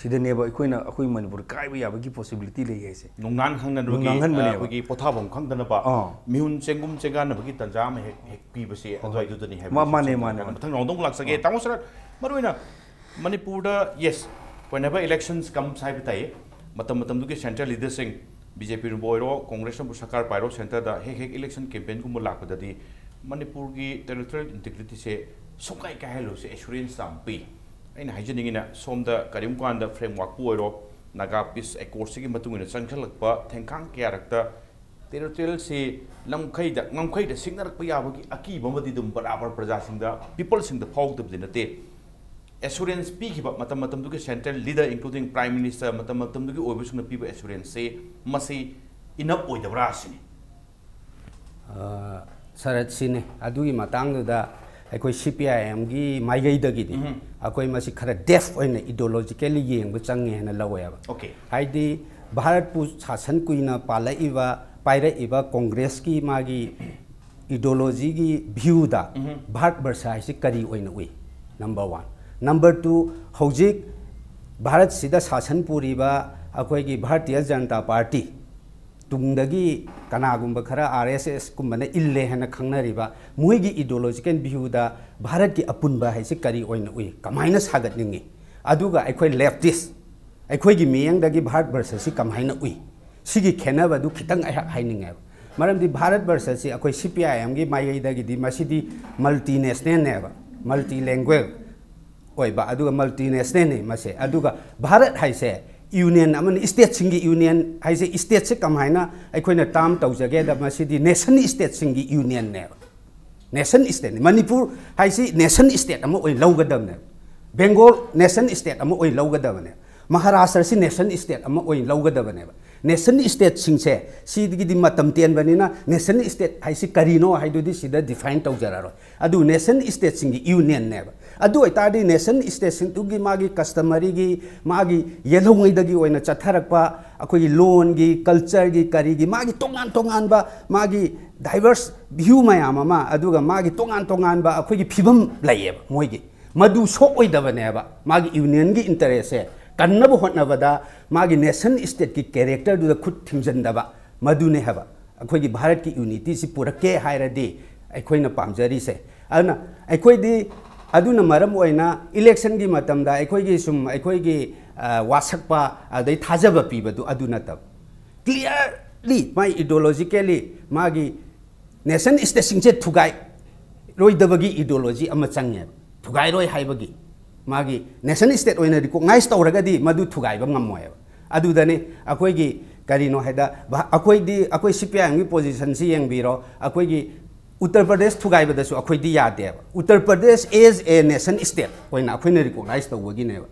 ꯁꯤꯗꯅꯦꯕ ꯑꯩꯈꯣꯏꯅ, ꯑꯩꯈꯣꯏ ꯃꯅꯤꯄꯨꯔ ꯀꯥꯏꯕ ꯌꯥꯕꯒꯤ ꯄꯣꯁꯤꯕꯤꯂꯤꯇꯤ ꯂꯩ ꯍꯥꯏꯁꯦ꯫ ꯅꯨꯡꯅꯥꯡ ꯍꯪꯅꯅꯕꯒꯤ, ꯅꯨꯡꯅꯥꯡ ꯍꯟꯕꯅꯦꯕ꯫ ꯑꯩꯈꯣꯏꯒꯤ ꯄꯣꯊꯥꯐꯝ ꯈꯪꯗꯅꯕ, ꯑꯥ꯫ ꯃꯤꯍꯨꯟ ꯆꯦꯡꯒꯨꯝ ꯆꯦꯡꯒꯥꯟꯅꯕꯒꯤ ꯇꯥꯟꯖꯥ ꯑꯃ ꯍꯦꯛ, ꯍꯦꯛ ꯄꯤꯕꯁꯦ, ꯍꯣꯏ, ꯍꯣꯏ꯫ ꯑꯗꯨꯋꯥꯏꯗꯨꯗꯅꯤ ꯍꯥꯏꯕ ꯃꯥ-, ꯃꯥꯅꯦ, ꯃꯥꯅꯦ, ꯃꯊꯪ ꯃꯥꯅꯦ꯫ ꯅꯥꯎꯗꯧ ꯂꯥꯛꯆꯒꯦ꯫ ꯑꯥ꯫ ꯇꯥꯃꯣ ꯁꯔꯠ, ꯃꯔꯨꯑꯣꯏꯅ ꯃꯅꯤꯄꯨꯔꯗ, yes, whenever elections comes ꯍꯥꯏꯕ ꯇꯥꯏꯌꯦ, ꯃꯇꯝ ꯃꯇꯝꯗꯨꯒꯤ ꯁꯦꯟꯇ꯭ꯔꯦꯜ ꯂꯤꯗꯔꯁꯤꯡ, ꯕꯤ ꯖꯦ ꯄꯤꯅꯕꯨ ꯑꯣꯏꯔꯣ, ꯀꯣꯡꯒ꯭ꯔꯦꯁꯅꯕꯨ ꯁꯔꯀꯥꯔ ꯄꯥꯏꯔꯣ, ꯁꯦꯟꯇꯔꯗ ꯍꯦꯛ ꯍꯦꯛ ꯏꯂꯦꯛꯁꯟ ꯀꯦꯝꯄꯦꯟꯒꯨꯝꯕ ꯂꯥꯛꯄꯗꯗꯤ ꯃꯅꯤꯄꯨꯔꯒꯤ ꯇꯦꯔꯤꯇꯣꯔꯤꯌꯦꯜ ꯏꯟꯇꯤꯒ꯭ꯔꯤꯇꯤꯁꯦ ꯁꯨꯡꯀꯥꯏ ꯀꯥꯏꯍꯜꯂꯣꯏꯁꯦ ꯑꯦꯁꯨꯔꯦꯟꯁ ꯌꯥꯝ ꯄꯤ꯫ ꯑꯩꯅ ꯍꯥꯏꯖꯅꯤꯡꯉꯤꯅ, ꯁꯣꯝꯗ ꯀꯔꯤꯒꯨꯝꯕ ꯀꯥꯟꯗ ꯐ꯭ꯔꯦꯝꯋꯥꯔꯛꯄꯨ ꯑꯣꯏꯔꯣ, ꯅꯥꯒꯥ ꯄꯤꯁ ꯑꯦꯀꯣꯔꯗꯁꯤꯒꯤ ꯃꯇꯨꯡ ꯏꯟꯅ ꯆꯪꯁꯤꯜꯂꯛꯄ ꯊꯦꯡꯈꯥꯡ ꯀꯌꯥꯔꯛꯇ ꯇꯦꯔꯤꯇꯣꯔꯤꯌꯦꯜꯁꯤ ꯂꯝꯈꯩꯗ, ꯉꯝꯈꯩꯗ ꯁꯤꯡꯅꯔꯛꯄ ꯌꯥꯕꯒꯤ ꯑꯀꯤꯕ ꯑꯃꯗꯤ ꯑꯗꯨꯝ ꯕꯔꯥꯕꯔ ꯄ꯭ꯔꯖꯥꯁꯤꯡꯗ, ꯄꯤꯄꯜꯁꯤꯡꯗ ꯐꯥꯎꯗꯕꯗꯤ ꯅꯠꯇꯦ꯫ ꯑꯦꯁꯨꯔꯦꯟꯁ ꯄꯤꯈꯤꯕ ꯃꯇꯝ ꯃꯇꯝꯗꯨꯒꯤ central leader, including Prime Minister, ꯃꯇꯝ ꯃꯇꯝꯗꯨꯒꯤ ꯑꯣꯏꯕꯁꯤꯡꯅ ꯄꯤꯕ ꯑꯦꯁꯨꯔꯦꯟꯁꯁꯤ, ꯃꯁꯤ ꯏꯅꯞ ꯑꯣꯏꯗꯕ꯭ꯔꯥ ꯁꯤꯅꯤ꯫ ꯑ, ꯁꯔꯠ, ꯁꯤꯅꯤ꯫ ꯑꯗꯨꯒꯤ ꯃꯇꯥꯡꯗꯨꯗ ꯑꯩꯈꯣꯏ ꯁꯤ ꯄꯤ ꯑꯥꯏ ꯑꯦꯝꯒꯤ ꯃꯥꯏꯀꯩꯗꯒꯤꯗꯤ ꯎꯝ꯫ ꯑꯩꯈꯣꯏ ꯃꯁꯤ ꯈꯔ ꯗꯦꯞꯊ ꯑꯣꯏꯅ ꯏꯗꯤꯑꯣꯂꯣꯖꯤꯀꯦꯜꯂꯤ ꯌꯦꯡꯕ ꯆꯪꯉꯦ ꯍꯥꯏꯅ ꯂꯧꯋꯦꯕ꯫ ꯑꯣꯀꯦ꯫ ꯍꯥꯏꯗꯤ ꯚꯥꯔꯠꯄꯨ ꯁꯥꯁꯟ ꯀꯨꯏꯅ ꯄꯥꯜꯂꯛꯏꯕ, ꯄꯥꯏꯔꯛꯏꯕ ꯀꯣꯡꯒ꯭ꯔꯦꯁꯀꯤ ꯃꯥꯒꯤ ꯏꯗꯤꯑꯣꯂꯣꯖꯤꯒꯤ ꯚ꯭ꯌꯨꯗ ꯎꯝ꯫ ꯚꯥꯔꯠ ꯕꯔꯁ ꯍꯥꯏꯁꯤ ꯀꯔꯤ ꯑꯣꯏꯅ ꯎꯏ? Number one. ꯅꯝꯕꯔ ꯇꯨ, ꯍꯧꯖꯤꯛ ꯚꯥꯔꯠꯁꯤꯗ ꯁꯥꯁꯟ ꯄꯨꯔꯤꯕ ꯑꯩꯈꯣꯏꯒꯤ ꯚꯥꯔꯇꯤꯌ ꯖꯅꯇꯥ ꯄꯥꯔꯇꯤ, ꯇꯨꯡꯗꯒꯤ ꯀꯅꯥꯒꯨꯝꯕ ꯈꯔ ꯑꯥꯔ ꯑꯦꯁ ꯑꯦꯁ ꯀꯨꯝꯕꯅ ꯏꯜꯂꯦ ꯍꯥꯏꯅ ꯈꯪꯅꯔꯤꯕ ꯃꯣꯏꯒꯤ ꯏꯗꯤꯑꯣꯂꯣꯖꯤꯀꯦꯜ ꯚ꯭ꯌꯨꯗ ꯚꯥꯔꯠꯀꯤ ꯑꯄꯨꯟꯕ ꯍꯥꯏꯁꯤ ꯀꯔꯤ ꯑꯣꯏꯅ ꯎꯏ, ꯀꯃꯥꯏꯅ ꯁꯥꯒꯠꯅꯤꯡꯉꯤ? ꯑꯗꯨꯒ ꯑꯩꯈꯣꯏ ꯂꯦꯐꯇꯤꯁ, ꯑꯩꯈꯣꯏꯒꯤ ꯃꯤꯠꯌꯦꯡꯗꯒꯤ ꯚꯥꯔꯠ ꯕꯔꯁꯁꯤ ꯀꯃꯥꯏꯅ ꯎꯏ? ꯁꯤꯒꯤ ꯈꯦꯠꯅꯕꯗꯨ ꯈꯤꯇꯪ ꯑꯩꯍꯥꯛ ꯍꯥꯏꯅꯤꯡꯉꯦꯕ꯫ ꯃꯔꯝꯗꯤ ꯚꯥꯔꯠ ꯕꯔꯁꯁꯤ ꯑꯩꯈꯣꯏ ꯁꯤ ꯄꯤ ꯑꯥꯏ ꯑꯦꯝꯒꯤ ꯃꯥꯏꯀꯩꯗꯒꯤꯗꯤ ꯃꯁꯤꯗꯤ ꯃꯜꯇꯤ ꯅꯦꯁꯅꯦꯜꯅꯦꯕ, ꯃꯜꯇꯤ ꯂꯦꯡꯒ꯭ꯋꯦꯖ ꯑꯣꯏꯕ, ꯑꯗꯨꯒ ꯃꯜꯇꯤ ꯅꯦꯁꯅꯦꯜꯅꯤ ꯃꯁꯦ꯫ ꯑꯗꯨꯒ ꯚꯥꯔꯠ ꯍꯥꯏꯁꯦ ꯌꯨꯅꯤꯌꯟ ꯑꯃꯅꯤ, ꯁ꯭ꯇꯦꯠꯁꯤꯡꯒꯤ ꯌꯨꯅꯤꯌꯟ ꯍꯥꯏꯁꯦ, ꯁ꯭ꯇꯦꯠꯁꯦ ꯀꯃꯥꯏꯅ ꯑꯩꯈꯣꯏꯅ ꯇꯥꯔꯝ ꯇꯧꯖꯒꯦꯗ, ꯃꯁꯤꯗꯤ ꯅꯦꯁꯟ ꯁ꯭ꯇꯦꯠꯁꯤꯡꯒꯤ ꯌꯨꯅꯤꯌꯟꯅꯦꯕ꯫ ꯅꯦꯁꯟ ꯁ꯭ꯇꯦꯠꯅꯤ꯫ ꯃꯅꯤꯄꯨꯔ ꯍꯥꯏꯁꯤ ꯅꯦꯁꯟ ꯁ꯭ꯇꯦꯠ ꯑꯃ ꯑꯣꯏꯅ ꯂꯧꯒꯗꯕꯅꯦꯕ꯫ ꯕꯦꯡꯒꯣꯜ ꯅꯦꯁꯟ ꯁ꯭ꯇꯦꯠ ꯑꯃ ꯑꯣꯏꯅ ꯂꯧꯒꯗꯕꯅꯦꯕ꯫ ꯃꯍꯥꯔꯥꯁꯇ꯭ꯔꯁꯤ ꯅꯦꯁꯟ ꯁ꯭ꯇꯦꯠ ꯑꯃ ꯑꯣꯏꯅ ꯂꯧꯒꯗꯕꯅꯦꯕ꯫ ꯅꯦꯁꯟ ꯁ꯭ꯇꯦꯠꯁꯤꯡꯁꯦ, ꯁꯤꯗꯒꯤꯗꯤ ꯃꯇꯝ ꯇꯦꯟꯕꯅꯤꯅ ꯅꯦꯁꯟ ꯁ꯭ꯇꯦꯠ ꯍꯥꯏꯁꯤ ꯀꯔꯤꯅꯣ ꯍꯥꯏꯗꯨꯗꯤ ꯁꯤꯗ ꯗꯤꯐꯥꯏꯟ ꯇꯧꯖꯔꯔꯣꯏ꯫ ꯑꯗꯨ ꯅꯦꯁꯟ ꯁ꯭ꯇꯦꯠꯁꯤꯡꯒꯤ ꯌꯨꯅꯤꯌꯟꯅꯦꯕ꯫ ꯑꯗꯨ ꯑꯣꯏꯇꯥꯔꯗꯤ ꯅꯦꯁꯟ ꯁ꯭ꯇꯦꯠꯁꯤꯡꯗꯨꯒꯤ ꯃꯥꯒꯤ ꯀꯁꯇꯃꯔꯤꯒꯤ, ꯃꯥꯒꯤ ꯌꯦꯜꯍꯧꯉꯩꯗꯒꯤ ꯑꯣꯏꯅ ꯆꯠꯊꯔꯛꯄ ꯑꯩꯈꯣꯏꯒꯤ ꯂꯣꯟꯒꯤ, ꯀꯜꯆꯔꯒꯤ, ꯀꯔꯤꯒꯤ, ꯃꯥꯒꯤ ꯇꯣꯉꯥꯟ ꯇꯣꯉꯥꯟꯕ ꯃꯥꯒꯤ ꯗꯥꯏꯕꯔꯁ ꯚ꯭ꯌꯨ ꯃꯌꯥꯝ ꯑꯃ, ꯑꯗꯨꯒ ꯃꯥꯒꯤ ꯇꯣꯉꯥꯟ ꯇꯣꯉꯥꯟꯕ ꯑꯩꯈꯣꯏꯒꯤ ꯐꯤꯕꯝ ꯂꯩꯌꯦꯕ ꯃꯣꯏꯒꯤ꯫ ꯃꯗꯨ ꯁꯣꯛꯑꯣꯏꯗꯕꯅꯦꯕ꯫ ꯃꯥꯒꯤ ꯌꯨꯅꯤꯌꯟꯒꯤ ꯏꯟꯇꯔꯦꯁꯁꯦ ꯀꯟꯅꯕ ꯍꯣꯠꯅꯕꯗ ꯃꯥꯒꯤ ꯅꯦꯁꯟ ꯁ꯭ꯇꯦꯠꯀꯤ ꯀꯦꯔꯦꯛꯇꯔꯗꯨꯗ ꯈꯨꯠ ꯊꯤꯡꯖꯤꯟꯗꯕ, ꯃꯗꯨꯅꯦ ꯍꯥꯏꯕ꯫ ꯑꯩꯈꯣꯏꯒꯤ ꯚꯥꯔꯠꯀꯤ ꯌꯨꯅꯤꯇꯤꯁꯤ ꯄꯨꯔꯛꯀꯦ ꯍꯥꯏꯔꯗꯤ ꯑꯩꯈꯣꯏꯅ ꯄꯥꯝꯖꯔꯤꯁꯦ꯫ ꯑꯗꯨꯅ ꯑꯩꯈꯣꯏꯗꯤ, ꯑꯗꯨꯅ ꯃꯔꯝ ꯑꯣꯏꯅ ꯏꯂꯦꯛꯁꯟꯒꯤ ꯃꯇꯝꯗ ꯑꯩꯈꯣꯏꯒꯤ ꯁꯨꯝ ꯑꯩꯈꯣꯏꯒꯤ, ꯑ, ꯋꯥꯁꯛꯄ ꯑꯗꯩ ꯊꯥꯖꯕ ꯄꯤꯕꯗꯨ ꯑꯗꯨ ꯅꯠꯇꯕ, ꯀ꯭ꯂꯤꯌꯥꯔꯂꯤ ꯃꯥꯏ ꯏꯗꯤꯑꯣꯂꯣꯖꯤꯀꯦꯜꯂꯤ ꯃꯥꯒꯤ ꯅꯦꯁꯟ ꯁ꯭ꯇꯦꯠꯁꯤꯡꯁꯦ ꯊꯨꯒꯥꯏꯔꯣꯏꯗꯕꯒꯤ ꯏꯗꯤꯑꯣꯂꯣꯖꯤ ꯑꯃ ꯆꯪꯉꯦꯕ꯫ ꯊꯨꯒꯥꯏꯔꯣꯏ ꯍꯥꯏꯕꯒꯤ, ꯃꯥꯒꯤ ꯅꯦꯁꯟ ꯁ꯭ꯇꯦꯠ ꯑꯣꯏꯅ ꯔꯤꯀꯣꯛꯅꯥꯏꯖ ꯇꯧꯔꯒꯗꯤ ꯃꯗꯨ ꯊꯨꯒꯥꯏꯕ ꯉꯝꯃꯣꯏꯕ꯫ ꯑꯗꯨꯗꯅꯤ ꯑꯩꯈꯣꯏꯒꯤ, ꯀꯔꯤꯅꯣ ꯍꯥꯏꯗ, ꯚꯥ-, ꯑꯩꯈꯣꯏꯗꯤ, ꯑꯩꯈꯣꯏ ꯁꯤ ꯄꯤ ꯑꯥꯏ ꯑꯦꯝꯒꯤ ꯄꯣꯖꯤꯁꯟꯁꯤ ꯌꯦꯡꯕꯤꯔꯣ꯫ ꯑꯩꯈꯣꯏꯒꯤ ꯎꯠꯇꯔ ꯄ꯭ꯔꯗꯦꯁ ꯊꯨꯒꯥꯏꯕꯗꯁꯨ ꯑꯩꯈꯣꯏꯗꯤ ꯌꯥꯗꯦꯕ꯫ Uttar Pradesh as a nation state ꯑꯣꯏꯅ ꯑꯩꯈꯣꯏꯅ ꯔꯤꯀꯣꯛꯅꯥꯏꯖ ꯇꯧꯕꯒꯤꯅꯦꯕ꯫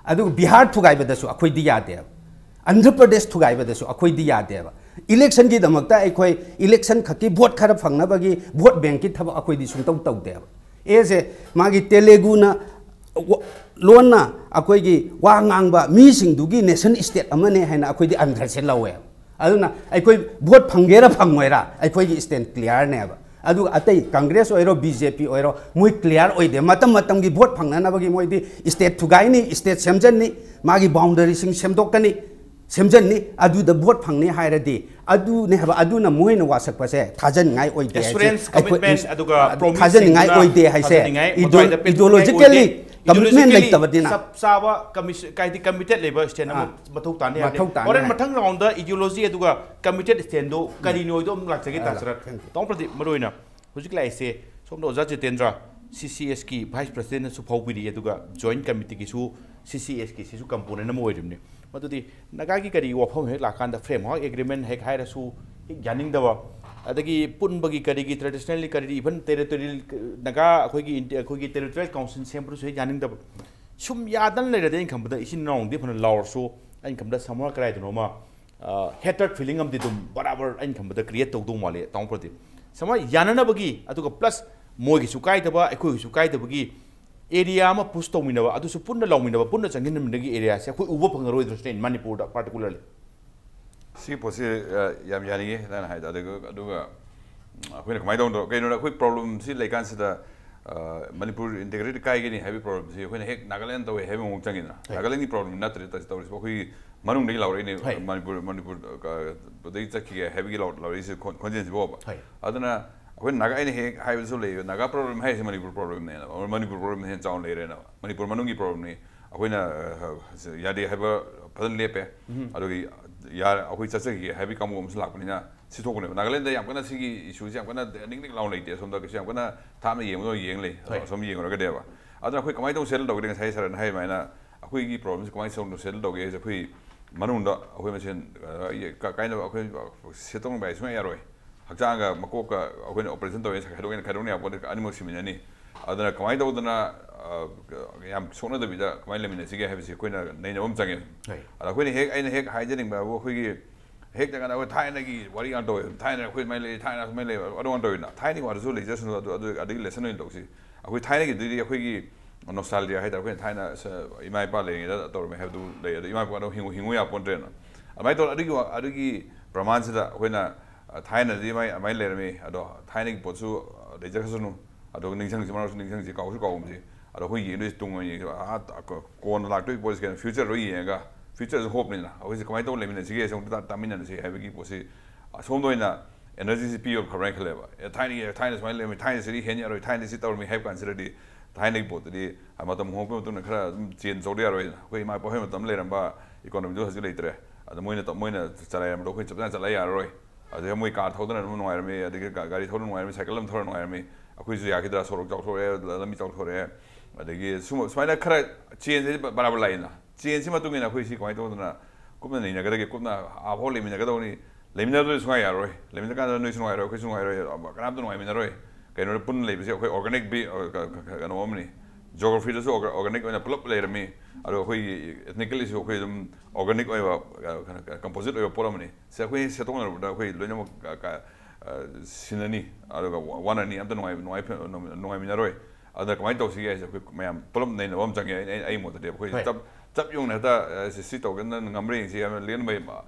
ꯑꯗꯨꯒ ꯕꯤꯍꯥꯔ ꯊꯨꯒꯥꯏꯕꯗꯁꯨ ꯑꯩꯈꯣꯏꯗꯤ ꯌꯥꯗꯦꯕ꯫ ꯑꯟꯙ꯭ꯔ ꯄ꯭ꯔꯗꯦꯁ ꯊꯨꯒꯥꯏꯕꯗꯁꯨ ꯑꯩꯈꯣꯏꯗꯤ ꯌꯥꯗꯦꯕ꯫ ꯏꯂꯦꯛꯁꯟꯒꯤꯗꯃꯛꯇ ꯑꯩꯈꯣꯏ ꯏꯂꯦꯛꯁꯟ ꯈꯛꯀꯤ ꯚꯣꯠ ꯈꯔ ꯐꯪꯅꯕꯒꯤ ꯚꯣꯠ ꯕꯦꯡꯛꯀꯤ ꯊꯕꯛ ꯑꯩꯈꯣꯏꯗꯤ ꯁꯨꯡꯇꯧ ꯇꯧꯗꯦꯕ꯫ ꯑꯦꯁꯦ ꯃꯥꯒꯤ ꯇꯦꯂꯦꯒꯨꯅ ꯋ-, ꯂꯣꯟꯅ ꯑꯩꯈꯣꯏꯒꯤ ꯋꯥ ꯉꯥꯡꯕ ꯃꯤꯁꯤꯡꯗꯨꯒꯤ ꯅꯦꯁꯟ ꯁ꯭ꯇꯦꯠ ꯑꯃꯅꯦ ꯍꯥꯏꯅ ꯑꯩꯈꯣꯏꯗꯤ ꯑꯟꯙ꯭ꯔꯁꯦ ꯂꯧꯋꯦꯕ꯫ ꯑꯗꯨꯅ ꯑꯩꯈꯣꯏ ꯚꯣꯠ ꯐꯪꯒꯦꯔꯥ ꯐꯪꯉꯣꯏꯔꯥ ꯑꯩꯈꯣꯏꯒꯤ ꯁ꯭ꯇꯦꯟ ꯀ꯭ꯂꯤꯌꯥꯔꯅꯦꯕ꯫ ꯑꯗꯨꯒ ꯑꯇꯩ ꯀꯪꯒ꯭ꯔꯦꯁ ꯑꯣꯏꯔꯣ, ꯕꯤ ꯖꯦ ꯄꯤ ꯑꯣꯏꯔꯣ, ꯃꯣꯏ ꯀ꯭ꯂꯤꯌꯥꯔ ꯑꯣꯏꯗꯦ꯫ ꯃꯇꯝ ꯃꯇꯝꯒꯤ ꯚꯣꯠ ꯐꯪꯅꯅꯕꯒꯤ ꯃꯣꯏꯗꯤ ꯁ꯭ꯇꯦꯠ ꯊꯨꯒꯥꯏꯅꯤ, ꯁ꯭ꯇꯦꯠ ꯁꯦꯝꯖꯟꯅꯤ, ꯃꯥꯒꯤ ꯕꯥꯎꯟꯗꯔꯤꯁꯤꯡ ꯁꯦꯝꯗꯣꯛꯀꯅꯤ, ꯁꯦꯝꯖꯟꯅꯤ, ꯑꯗꯨꯗ ꯚꯣꯠ ꯐꯪꯅꯤ ꯍꯥꯏꯔꯗꯤ ꯑꯗꯨꯅꯦ ꯍꯥꯏꯕ꯫ ꯑꯗꯨꯅ ꯃꯣꯏꯅ ꯋꯥꯁꯛꯄꯁꯦ ꯊꯥꯖꯅꯤꯡꯉꯥꯏ ꯑꯣꯏꯗꯦ ꯍꯥꯏꯁꯦ꯫ Assurance, ꯑꯩꯈꯣꯏ commitment, ꯑꯗꯨꯒ promise ꯊꯥꯖꯅꯤꯡꯉꯥꯏ ꯁꯤꯡꯗꯨꯅ ꯑꯣꯏꯗꯦ ꯍꯥꯏꯁꯦ꯫ ꯊꯥꯖꯅꯤꯡꯉꯥꯏ, ꯏꯗꯣ-, ꯃꯗꯨꯋꯥꯏꯗ ꯄꯦꯟꯊꯣꯛꯅꯤꯡꯉꯥꯏ ideologically ꯑꯣꯏꯗꯦ꯫ Commitment ideologically ꯂꯩꯇꯕꯅꯤꯅ꯫ ꯆꯞ ꯆꯥꯕ ꯀꯃꯤꯁ-, ꯍꯥꯏꯗꯤ committed ꯂꯩꯕ ꯁ꯭ꯇꯦꯠ ꯑꯃ ꯑꯥ꯫ ꯃꯊꯧ ꯇꯥꯅꯤ ꯍꯥꯏꯕꯅꯤ꯫ ꯃꯊꯧ ꯇꯥꯅꯤ ꯍꯣꯔꯦꯟ ꯍꯥꯏ꯫ ꯃꯊꯪ ꯔꯥꯎꯟꯗ ideology ꯑꯗꯨꯒ committed ꯁ꯭ꯇꯦꯠꯗꯣ ꯀꯔꯤꯅꯣ ꯍꯥꯏꯗꯣ ꯑꯃꯨꯛ ꯂꯥꯛꯆꯒꯦ, ꯑꯥ, ꯇꯥ ꯁꯔꯠ꯫ Thank you꯫ ꯇꯥꯃꯣ ꯄ꯭ꯔꯗꯤꯞ, ꯃꯔꯨ ꯑꯣꯏꯅ ꯍꯧꯖꯤꯛ ꯂꯥꯛꯏꯁꯦ ꯁꯣꯝꯗ ꯑꯣꯖꯥ ꯖꯤꯇꯦꯟꯗ꯭ꯔ, ꯁꯤ ꯁꯤ ꯑꯦꯁꯀꯤ ꯚꯥꯏꯁ ꯄ꯭ꯔꯁꯤꯗꯦꯟꯅꯁꯨ ꯐꯥꯎꯕꯤꯔꯤ, ꯑꯗꯨꯒ ꯖꯣꯏꯟꯠ ꯀꯃꯤꯇꯤꯒꯤꯁꯨ ꯁꯤ ꯁꯤ ꯑꯦꯁꯀꯤꯁꯤꯁꯨ ꯀꯝꯄꯣꯅꯦꯟ ꯑꯃ ꯑꯣꯏꯔꯤꯕꯅꯤ꯫ ꯃꯗꯨꯗꯤ ꯅꯥꯒꯥꯒꯤ ꯀꯔꯤ ꯋꯥꯐꯝ ꯍꯦꯛ ꯂꯥꯛꯀꯥꯟꯗ ꯐ꯭ꯔꯦꯝꯋꯥꯔꯛ ꯑꯦꯒ꯭ꯔꯤꯃꯦꯟ ꯍꯦꯛ ꯍꯥꯏꯔꯁꯨ ꯍꯦꯛ ꯌꯥꯅꯤꯡꯗꯕ, ꯑꯗꯒꯤ ꯄꯨꯟꯕꯒꯤ ꯀꯔꯤꯒꯤ traditionally ꯀꯔꯤꯒꯤ even territorial ꯅꯥꯒꯥ ꯑꯩꯈꯣꯏꯒꯤ ꯏꯟꯗꯤ-, ꯑꯩꯈꯣꯏꯒꯤ territorial council ꯁꯦꯝꯕꯗꯨꯁꯨ ꯍꯦꯛ ꯌꯥꯅꯤꯡꯗꯕ꯫ ꯁꯨꯝ ꯌꯥꯗꯅ ꯂꯩꯔꯗꯤ ꯑꯩꯅ ꯈꯟꯕꯗ ꯏꯆꯤꯟ ꯏꯅꯥꯎꯗꯤ ꯐꯅ ꯂꯥꯎꯔꯁꯨ ꯑꯩꯅ ꯈꯟꯕꯗ somewhere ꯀꯗꯥꯏꯗꯅꯣꯃ ꯍꯦꯇꯔꯠ ꯐꯤꯂꯤꯡ ꯑꯃꯗꯤ ꯑꯗꯨꯝ ꯕꯔꯥꯕꯔ ꯑꯩꯅ ꯈꯟꯕꯗ ꯀ꯭ꯔꯤꯌꯦꯠ ꯇꯧꯗꯧ ꯃꯥꯜꯂꯤ ꯇꯥꯃꯣ ꯄ꯭ꯔꯗꯤꯞ꯫ ꯁꯨꯃꯥꯏꯅ ꯌꯥꯅꯅꯕꯒꯤ, ꯑꯗꯨꯒ ꯄ꯭ꯂꯁ ꯃꯣꯏꯒꯤꯁꯨ ꯀꯥꯏꯗꯕ, ꯑꯩꯈꯣꯏꯒꯤꯁꯨ ꯀꯥꯏꯗꯕꯒꯤ ꯑꯦꯔꯤꯌꯥ ꯑꯃ ꯄꯨꯁ ꯇꯧꯃꯤꯟꯅꯕ, ꯑꯗꯨꯁꯨ ꯄꯨꯟꯅ ꯂꯥꯎꯃꯤꯟꯅꯕ, ꯄꯨꯟꯅ ꯆꯪꯁꯤꯟꯃꯤꯟꯅꯕꯒꯤ ꯑꯦꯔꯤꯌꯥꯁꯦ ꯑꯩꯈꯣꯏ ꯎꯕ ꯐꯪꯉꯔꯣꯏꯗ꯭ꯔꯣ ꯁꯤꯅꯦ, ꯃꯅꯤꯄꯨꯔꯗ ꯄꯥꯔꯇꯤꯀꯨꯂꯔꯂꯤ꯫ ꯁꯤꯒꯤ ꯄꯣꯠꯁꯤ ꯌꯥꯝ ꯌꯥꯅꯤꯡꯉꯤ ꯅꯪꯅ ꯍꯥꯏꯗꯣ꯫ ꯑꯗꯨꯒ ꯑꯗꯨꯒ ꯑꯩꯈꯣꯏꯅ ꯀꯃꯥꯏꯅ ꯇꯧꯗꯣ, ꯀꯩꯅꯣꯗ ꯑꯩꯈꯣꯏ ꯄ꯭ꯔꯣꯕ꯭ꯂꯦꯝꯁꯤ ꯂꯩꯀꯥꯟꯁꯤꯗ ꯃꯅꯤꯄꯨꯔ ꯏꯟꯇꯤꯒ꯭ꯔꯤꯇꯤ ꯀꯥꯏꯒꯅꯤ ꯍꯥꯏꯕꯒꯤ ꯄ꯭ꯔꯣꯕ꯭ꯂꯦꯝꯁꯤ ꯑꯩꯈꯣꯏꯅ ꯍꯦꯛ ꯅꯥꯒꯥꯂꯦꯟ ꯇꯧꯋꯦ ꯍꯥꯏꯕꯒꯤ ꯃꯑꯣꯡ ꯆꯪꯉꯤꯗꯅ꯫ ꯅꯥꯒꯥꯂꯦꯟꯒꯤ ꯄ꯭ꯔꯣꯕ꯭ꯂꯦꯝ ꯅꯠꯇ꯭ꯔꯦ ꯇꯧꯔꯤꯁꯤ, ꯑꯩꯈꯣꯏꯒꯤ ꯃꯅꯨꯡꯗꯒꯤ ꯂꯥꯎꯔꯛꯏꯅꯦ꯫ ꯃꯅꯤꯄꯨꯔ ꯃꯅꯤꯄꯨꯔꯗꯒꯤ ꯆꯠꯈꯤꯒꯦ ꯍꯥꯏꯕꯒꯤ ꯂꯥꯎꯔꯛꯏꯁꯦ ꯈꯣꯟꯖꯦꯜꯁꯤꯕꯣꯕ꯫ ꯑꯗꯨꯅ ꯑꯩꯈꯣꯏ ꯅꯥꯒꯥ, ꯑꯩꯅ ꯍꯦꯛ ꯍꯥꯏꯕꯁꯨ ꯂꯩꯌꯦ, ꯅꯥꯒꯥ ꯄ꯭ꯔꯣꯕ꯭ꯂꯦꯝ ꯍꯥꯏꯔꯤꯁꯦ ꯃꯅꯤꯄꯨꯔ ꯄ꯭ꯔꯣꯕ꯭ꯂꯦꯝꯅꯦꯅ, ꯃꯅꯤꯄꯨꯔ ꯄ꯭ꯔꯣꯕ꯭ꯂꯦꯝ ꯍꯦꯟꯅ ꯆꯥꯎꯅ ꯂꯩꯔꯦꯅ꯫ ꯃꯅꯤꯄꯨꯔ ꯃꯅꯨꯡꯒꯤ ꯄ꯭ꯔꯣꯕ꯭ꯂꯦꯝꯅꯤ꯫ ꯑꯩꯈꯣꯏꯅ ꯌꯥꯗꯦ ꯍꯥꯏꯕ ꯐꯖꯅ ꯂꯦꯞꯄꯦ꯫ ꯑꯗꯨꯒꯤ ꯑꯩꯈꯣꯏ ꯆꯠꯆꯈꯤꯒꯦ ꯍꯥꯏꯕꯒꯤ ꯀꯥꯡꯕꯨ ꯑꯃꯁꯨ ꯂꯥꯛꯄꯅꯤꯅ ꯁꯤ ꯊꯣꯛꯄꯅꯦꯕ꯫ ꯅꯥꯒꯥꯂꯦꯟꯗ ꯌꯥꯝ ꯀꯟꯅ ꯁꯤꯒꯤ ꯏꯁꯨꯁꯦ ꯌꯥꯝ ꯀꯟꯅ ꯅꯤꯛ ꯅꯤꯛ ꯂꯥꯎꯅ ꯂꯩꯇꯦ꯫ ꯑꯁꯣꯝꯗ ꯀꯩꯁꯨ ꯌꯥꯝ ꯀꯟꯅ ꯊꯥꯞꯅ ꯌꯦꯡꯕꯗꯣ ꯌꯦꯡ ꯂꯩ꯫ ꯑꯁꯣꯝ ꯌꯦꯡꯉꯨꯔꯒꯗꯤꯕ꯫ ꯑꯗꯨꯅ ꯑꯩꯈꯣꯏ ꯀꯃꯥꯏꯅ ꯇꯧ ꯁꯦꯇꯜ ꯇꯧꯒꯦ? ꯉꯁꯥꯏ ꯁꯥꯔꯅ ꯍꯥꯏ ꯑꯗꯨꯃꯥꯏꯅ ꯑꯩꯈꯣꯏꯒꯤ ꯄ꯭ꯔꯣꯕ꯭ꯂꯦꯝꯁꯦ ꯀꯃꯥꯏꯅ ꯇꯧꯅ ꯁꯦꯇꯜ ꯇꯧꯒꯦ ꯍꯥꯏꯁꯦ ꯑꯩꯈꯣꯏ ꯃꯅꯨꯡꯗ ꯑꯩꯈꯣꯏ ꯃꯁꯦꯟ ꯀꯥꯏꯅꯕ ꯑꯩꯈꯣꯏ ꯁꯦꯠ ꯇꯧꯅꯕ ꯍꯥꯏ ꯁꯨꯡꯌꯥ ꯌꯥꯔꯣꯏ꯫ ꯍꯛꯆꯥꯡꯒ ꯃꯀꯣꯛꯀ ꯑꯩꯈꯣꯏꯅ ꯑꯣꯄꯔꯦꯁꯟ ꯇꯧꯋꯦ ꯈꯥꯏꯗꯣꯛꯑꯦꯅ ꯈꯥꯏꯗꯣꯛꯅ ꯌꯥꯄꯣꯠ ꯅꯠꯇꯦ, ꯑꯅꯤꯃꯛ ꯁꯤꯃꯤꯟꯅꯅꯤ꯫ ꯑꯗꯨꯅ ꯀꯃꯥꯏꯅ ꯇꯧꯗꯅ ꯌꯥꯝ ꯁꯣꯛꯅꯗꯕꯤꯗ ꯀꯃꯥꯏꯅ ꯂꯩꯃꯤꯟꯅꯁꯤꯒꯦ ꯍꯥꯏꯕꯁꯤ ꯑꯩꯈꯣꯏꯅ ꯅꯩꯅꯕ ꯑꯃ ꯆꯪꯉꯦ꯫ ꯑꯗ ꯑꯩꯈꯣꯏꯅ ꯍꯦꯛ ꯑꯩꯅ ꯍꯦꯛ ꯍꯥꯏꯖꯅꯤꯡꯕ ꯍꯥꯏꯕꯨ ꯑꯩꯈꯣꯏꯒꯤ ꯍꯦꯛꯇ ꯀꯥꯟꯗ ꯑꯩꯈꯣꯏ ꯊꯥꯏꯅꯒꯤ ꯋꯥꯔꯤ ꯉꯥꯛ ꯇꯧꯋꯦ, ꯊꯥꯏꯅ ꯑꯩꯈꯣꯏ ꯑꯗꯨꯃꯥꯏꯅ ꯂꯩ, ꯊꯥꯏꯅ ꯑꯁꯨꯃꯥꯏꯅ ꯂꯩ, ꯑꯗꯨ ꯉꯥꯛ ꯇꯧꯋꯤꯅ꯫ ꯊꯥꯏꯅꯒꯤ ꯋꯥꯔꯤꯁꯨ ꯂꯩꯖꯁꯅꯨ, ꯑꯗꯨ ꯑꯗꯨ ꯑꯗꯨꯒꯤ ꯂꯦꯁꯟ ꯑꯣꯏꯅ ꯂꯧꯁꯤ꯫ ꯑꯩꯈꯣꯏ ꯊꯥꯏꯅꯒꯤꯗꯨꯗꯤ ꯑꯩꯈꯣꯏꯒꯤ ꯅꯣꯁꯇꯥꯜꯖꯤꯌꯥ ꯍꯥꯏꯇꯥꯔꯦ, ꯑꯩꯈꯣꯏꯅ ꯊꯥꯏꯅ ꯏꯃꯥ ꯏꯄꯥ ꯂꯩꯔꯤꯉꯩꯗ ꯇꯧꯔꯝꯃꯦ ꯍꯥꯏꯕꯗꯨ ꯂꯩ꯫ ꯑꯗꯣ ꯏꯃꯥ ꯏꯄꯥꯗꯣ ꯍꯤꯡꯉꯨ ꯍꯤꯡꯉꯨ ꯌꯥꯄꯣꯟꯇ꯭ꯔꯦꯅ꯫ ꯑꯗꯨꯃꯥꯏꯅ ꯇꯧꯔ ꯑꯗꯨꯒꯤ ꯑꯗꯨꯒꯤ ꯄ꯭ꯔꯃꯥꯟꯁꯤꯗ ꯑꯩꯈꯣꯏꯅ ꯊꯥꯏꯅꯗꯤ ꯑꯗꯨꯃꯥꯏꯅ ꯂꯩꯔꯝꯃꯤ, ꯑꯗꯣ ꯊꯥꯏꯅꯒꯤ ꯄꯣꯠꯁꯨ ꯂꯩꯖꯈ꯭ꯔꯁꯅꯨ꯫ ꯑꯗꯣ ꯅꯤꯡꯁꯤꯡꯁꯤ, ꯃꯔꯛꯁꯨ ꯅꯤꯡꯁꯤꯡꯁꯤ, ꯀꯥꯎꯁꯨ ꯀꯥꯎꯒꯨꯝꯁꯤ꯫ ꯑꯗꯣ ꯑꯩꯈꯣꯏ ꯌꯦꯡꯗꯣꯏꯁꯤ ꯇꯨꯡ ꯑꯣꯏꯅ ꯌꯦꯡꯁꯤ꯫ ꯀꯣꯟꯅ ꯂꯥꯛꯇꯣꯏ ꯄꯣꯠꯁꯤ ꯀꯩꯅꯣ, ꯐ꯭ꯌꯨꯆꯔꯗꯣ ꯌꯦꯡꯉꯒ, ꯐ꯭ꯌꯨꯆꯔꯁꯤ ꯍꯣꯞꯅꯤꯅ ꯑꯩꯈꯣꯏꯁꯤ ꯀꯃꯥꯏꯅ ꯇꯧꯔ ꯂꯩꯃꯤꯟꯅꯁꯤꯒꯦ ꯁꯤ ꯑꯃꯨꯛꯇ ꯇꯥꯃꯤꯟꯅꯔꯁꯤ ꯍꯥꯏꯕꯒꯤ ꯄꯣꯠꯁꯤ ꯑꯁꯣꯝꯗ ꯑꯣꯏꯅ ꯑꯦꯅꯔꯖꯤꯁꯤ ꯄꯤꯕ ꯐꯕ꯭ꯔꯥ ꯍꯥꯏꯅ ꯈꯜꯂꯦꯕ꯫ ꯑꯦ, ꯊꯥꯏꯅꯒꯤ ꯊꯥꯏꯅ ꯁꯨꯃꯥꯏꯅ ꯂꯩꯔꯝꯃꯤ, ꯊꯥꯏꯅ ꯁꯤꯗꯤ ꯍꯦꯟ ꯌꯥꯔꯣꯏ, ꯊꯥꯏꯅ ꯁꯤ ꯇꯧꯔꯝꯃꯤ ꯍꯥꯏꯕ ꯀꯥꯟꯁꯤꯗꯗꯤ ꯊꯥꯏꯅꯒꯤ ꯄꯣꯠꯇꯨꯗꯤ ꯃꯇꯝ ꯍꯣꯡꯉꯛꯄꯒꯤ ꯃꯇꯨꯡ ꯏꯟꯅ ꯈꯔ ꯑꯗꯨꯝ ꯆꯦꯟꯖ ꯇꯧꯗ ꯌꯥꯔꯣꯏꯅ꯫ ꯑꯩꯈꯣꯏ ꯏꯃꯥ ꯏꯄꯥ ꯍꯣꯏ ꯃꯇꯝ ꯂꯩꯔꯝꯕ ꯏꯀꯣꯅꯣꯃꯤꯗꯨ ꯍꯧꯖꯤꯛ ꯂꯩꯇ꯭ꯔꯦ꯫ ꯑꯗ ꯃꯣꯏꯅ ꯇꯧ- ꯃꯣꯏꯅ ꯆꯂꯥꯏꯔꯝꯕꯗꯣ ꯑꯩꯈꯣꯏ ꯆꯞ ꯆꯥꯅ ꯆꯠꯂ ꯌꯥꯔꯔꯣꯏ꯫ ꯑꯗꯒꯤ ꯃꯣꯏ ꯀꯥꯔ ꯊꯧꯗꯅ ꯑꯗꯨꯝ ꯅꯨꯡꯉꯥꯏꯔꯝꯃꯤ, ꯑꯗꯒꯤ ꯒꯥ- ꯒꯥꯔꯤ ꯊꯧꯗꯅ ꯅꯨꯡꯉꯥꯏꯔꯝꯃꯤ, ꯁꯥꯏꯀꯜ ꯑꯃ ꯊꯧꯔ ꯅꯨꯡꯉꯥꯏꯔꯝꯃꯤ꯫ ꯑꯩꯈꯣꯏꯁꯨ ꯌꯥꯈꯤꯗ꯭ꯔꯥ? ꯁꯣꯔꯣꯛ ꯆꯥꯎꯊꯣꯔꯛꯑꯦ, ꯂ- ꯂꯝꯕꯤ ꯆꯥꯎꯊꯣꯔꯛꯑꯦ꯫ ꯑꯗꯒꯤ ꯁꯨꯝ- ꯁꯨꯃꯥꯏꯅ ꯈꯔ ꯆꯦꯟꯖꯁꯦ ꯕ- ꯕꯔꯥꯕꯔ ꯂꯥꯛꯏꯅ꯫ ꯆꯦꯟꯖꯁꯤ ꯃꯇꯨꯡ ꯏꯟꯅ ꯑꯩꯈꯣꯏ ꯁꯤ ꯀꯃꯥꯏꯅ ꯇꯧꯗꯅ ꯀꯨꯞꯅ ꯅꯩꯅꯒꯗꯒꯦ? ꯀꯨꯞꯅ ꯑꯥꯐꯥꯎ ꯂꯩꯃꯤꯟꯅꯒꯗꯧꯅꯤ꯫ ꯂꯩꯃꯤꯟꯅꯗꯕꯗꯤ ꯁꯨꯡꯌꯥ ꯌꯥꯔꯣꯏ꯫ ꯂꯩꯃꯤꯟꯅ ꯀꯥꯟꯗ ꯅꯣꯏꯁꯨ ꯅꯨꯡꯉꯥꯏꯔꯣꯏ, ꯑꯩꯈꯣꯏꯁꯨ ꯅꯨꯡꯉꯥꯏꯔꯣꯏ, ꯀꯅꯥꯝꯇ ꯅꯨꯡꯉꯥꯏꯃꯤꯟꯅꯔꯣꯏ꯫ ꯀꯩꯅꯣꯗ ꯄꯨꯟꯅ ꯂꯩꯕꯁꯦ ꯑꯩꯈꯣꯏ ꯑꯣꯔꯒꯥꯅꯤꯛ ꯕꯤ- ꯑ, ꯀ- ꯀ- ꯀ- ꯀꯩꯅꯣ ꯑꯃꯅꯤ, ꯖꯣꯒ꯭ꯔꯥꯐꯤꯗꯁꯨ ꯑꯣꯔꯒꯥꯅꯤꯛ ꯑꯣꯏꯅ ꯄꯨꯂꯞ ꯂꯩꯔꯝꯃꯤ꯫ ꯑꯗꯣ ꯑꯩꯈꯣꯏꯒꯤ ꯏꯊꯅꯤꯀꯦꯜꯂꯤꯁꯨ ꯑꯩꯈꯣꯏ ꯑꯗꯨꯝ ꯑꯣꯔꯒꯥꯅꯤꯛ ꯑꯣꯏꯕ, ꯀꯝꯄꯣꯖꯤꯠ ꯑꯣꯏꯕ ꯄꯣꯠ ꯑꯃꯅꯤ꯫ ꯁꯤ ꯑꯩꯈꯣꯏ ꯁꯦꯠꯇꯣꯛꯅꯔꯨꯕꯗ ꯑꯩꯈꯣꯏ ꯂꯣꯏꯅꯃꯛ ꯁꯤꯟꯅꯅꯤ, ꯑꯗꯨꯒ ꯋꯥꯅꯅꯤ, ꯑꯝꯇ ꯅꯨꯡꯉꯥꯏ ꯅꯨꯡꯉꯥꯏ ꯅꯨꯡꯉꯥꯏꯃꯤꯟꯅꯔꯣꯏ꯫ ꯑꯗꯨꯅ ꯀꯃꯥꯏꯅ ꯇꯧꯁꯤꯒꯦ ꯍꯥꯏꯁꯦ ꯑꯩꯈꯣꯏ ꯃꯌꯥꯝ ꯄꯨꯂꯞ ꯅꯩꯅꯕ ꯑꯃ ꯆꯪꯉꯦ꯫ ꯑꯩ ꯑꯩ ꯃꯣꯠꯇꯗꯤ ꯑꯩꯈꯣꯏ ꯆꯞ ꯆꯞ ꯌꯨꯡꯅ ꯍꯦꯛꯇ ꯁꯤ ꯁꯤ ꯇꯧꯒꯦꯅ ꯉꯝꯕ꯭ꯔꯥ ꯌꯦꯡꯁꯤ ꯍꯥꯏꯕ ꯂꯦꯟꯕꯩ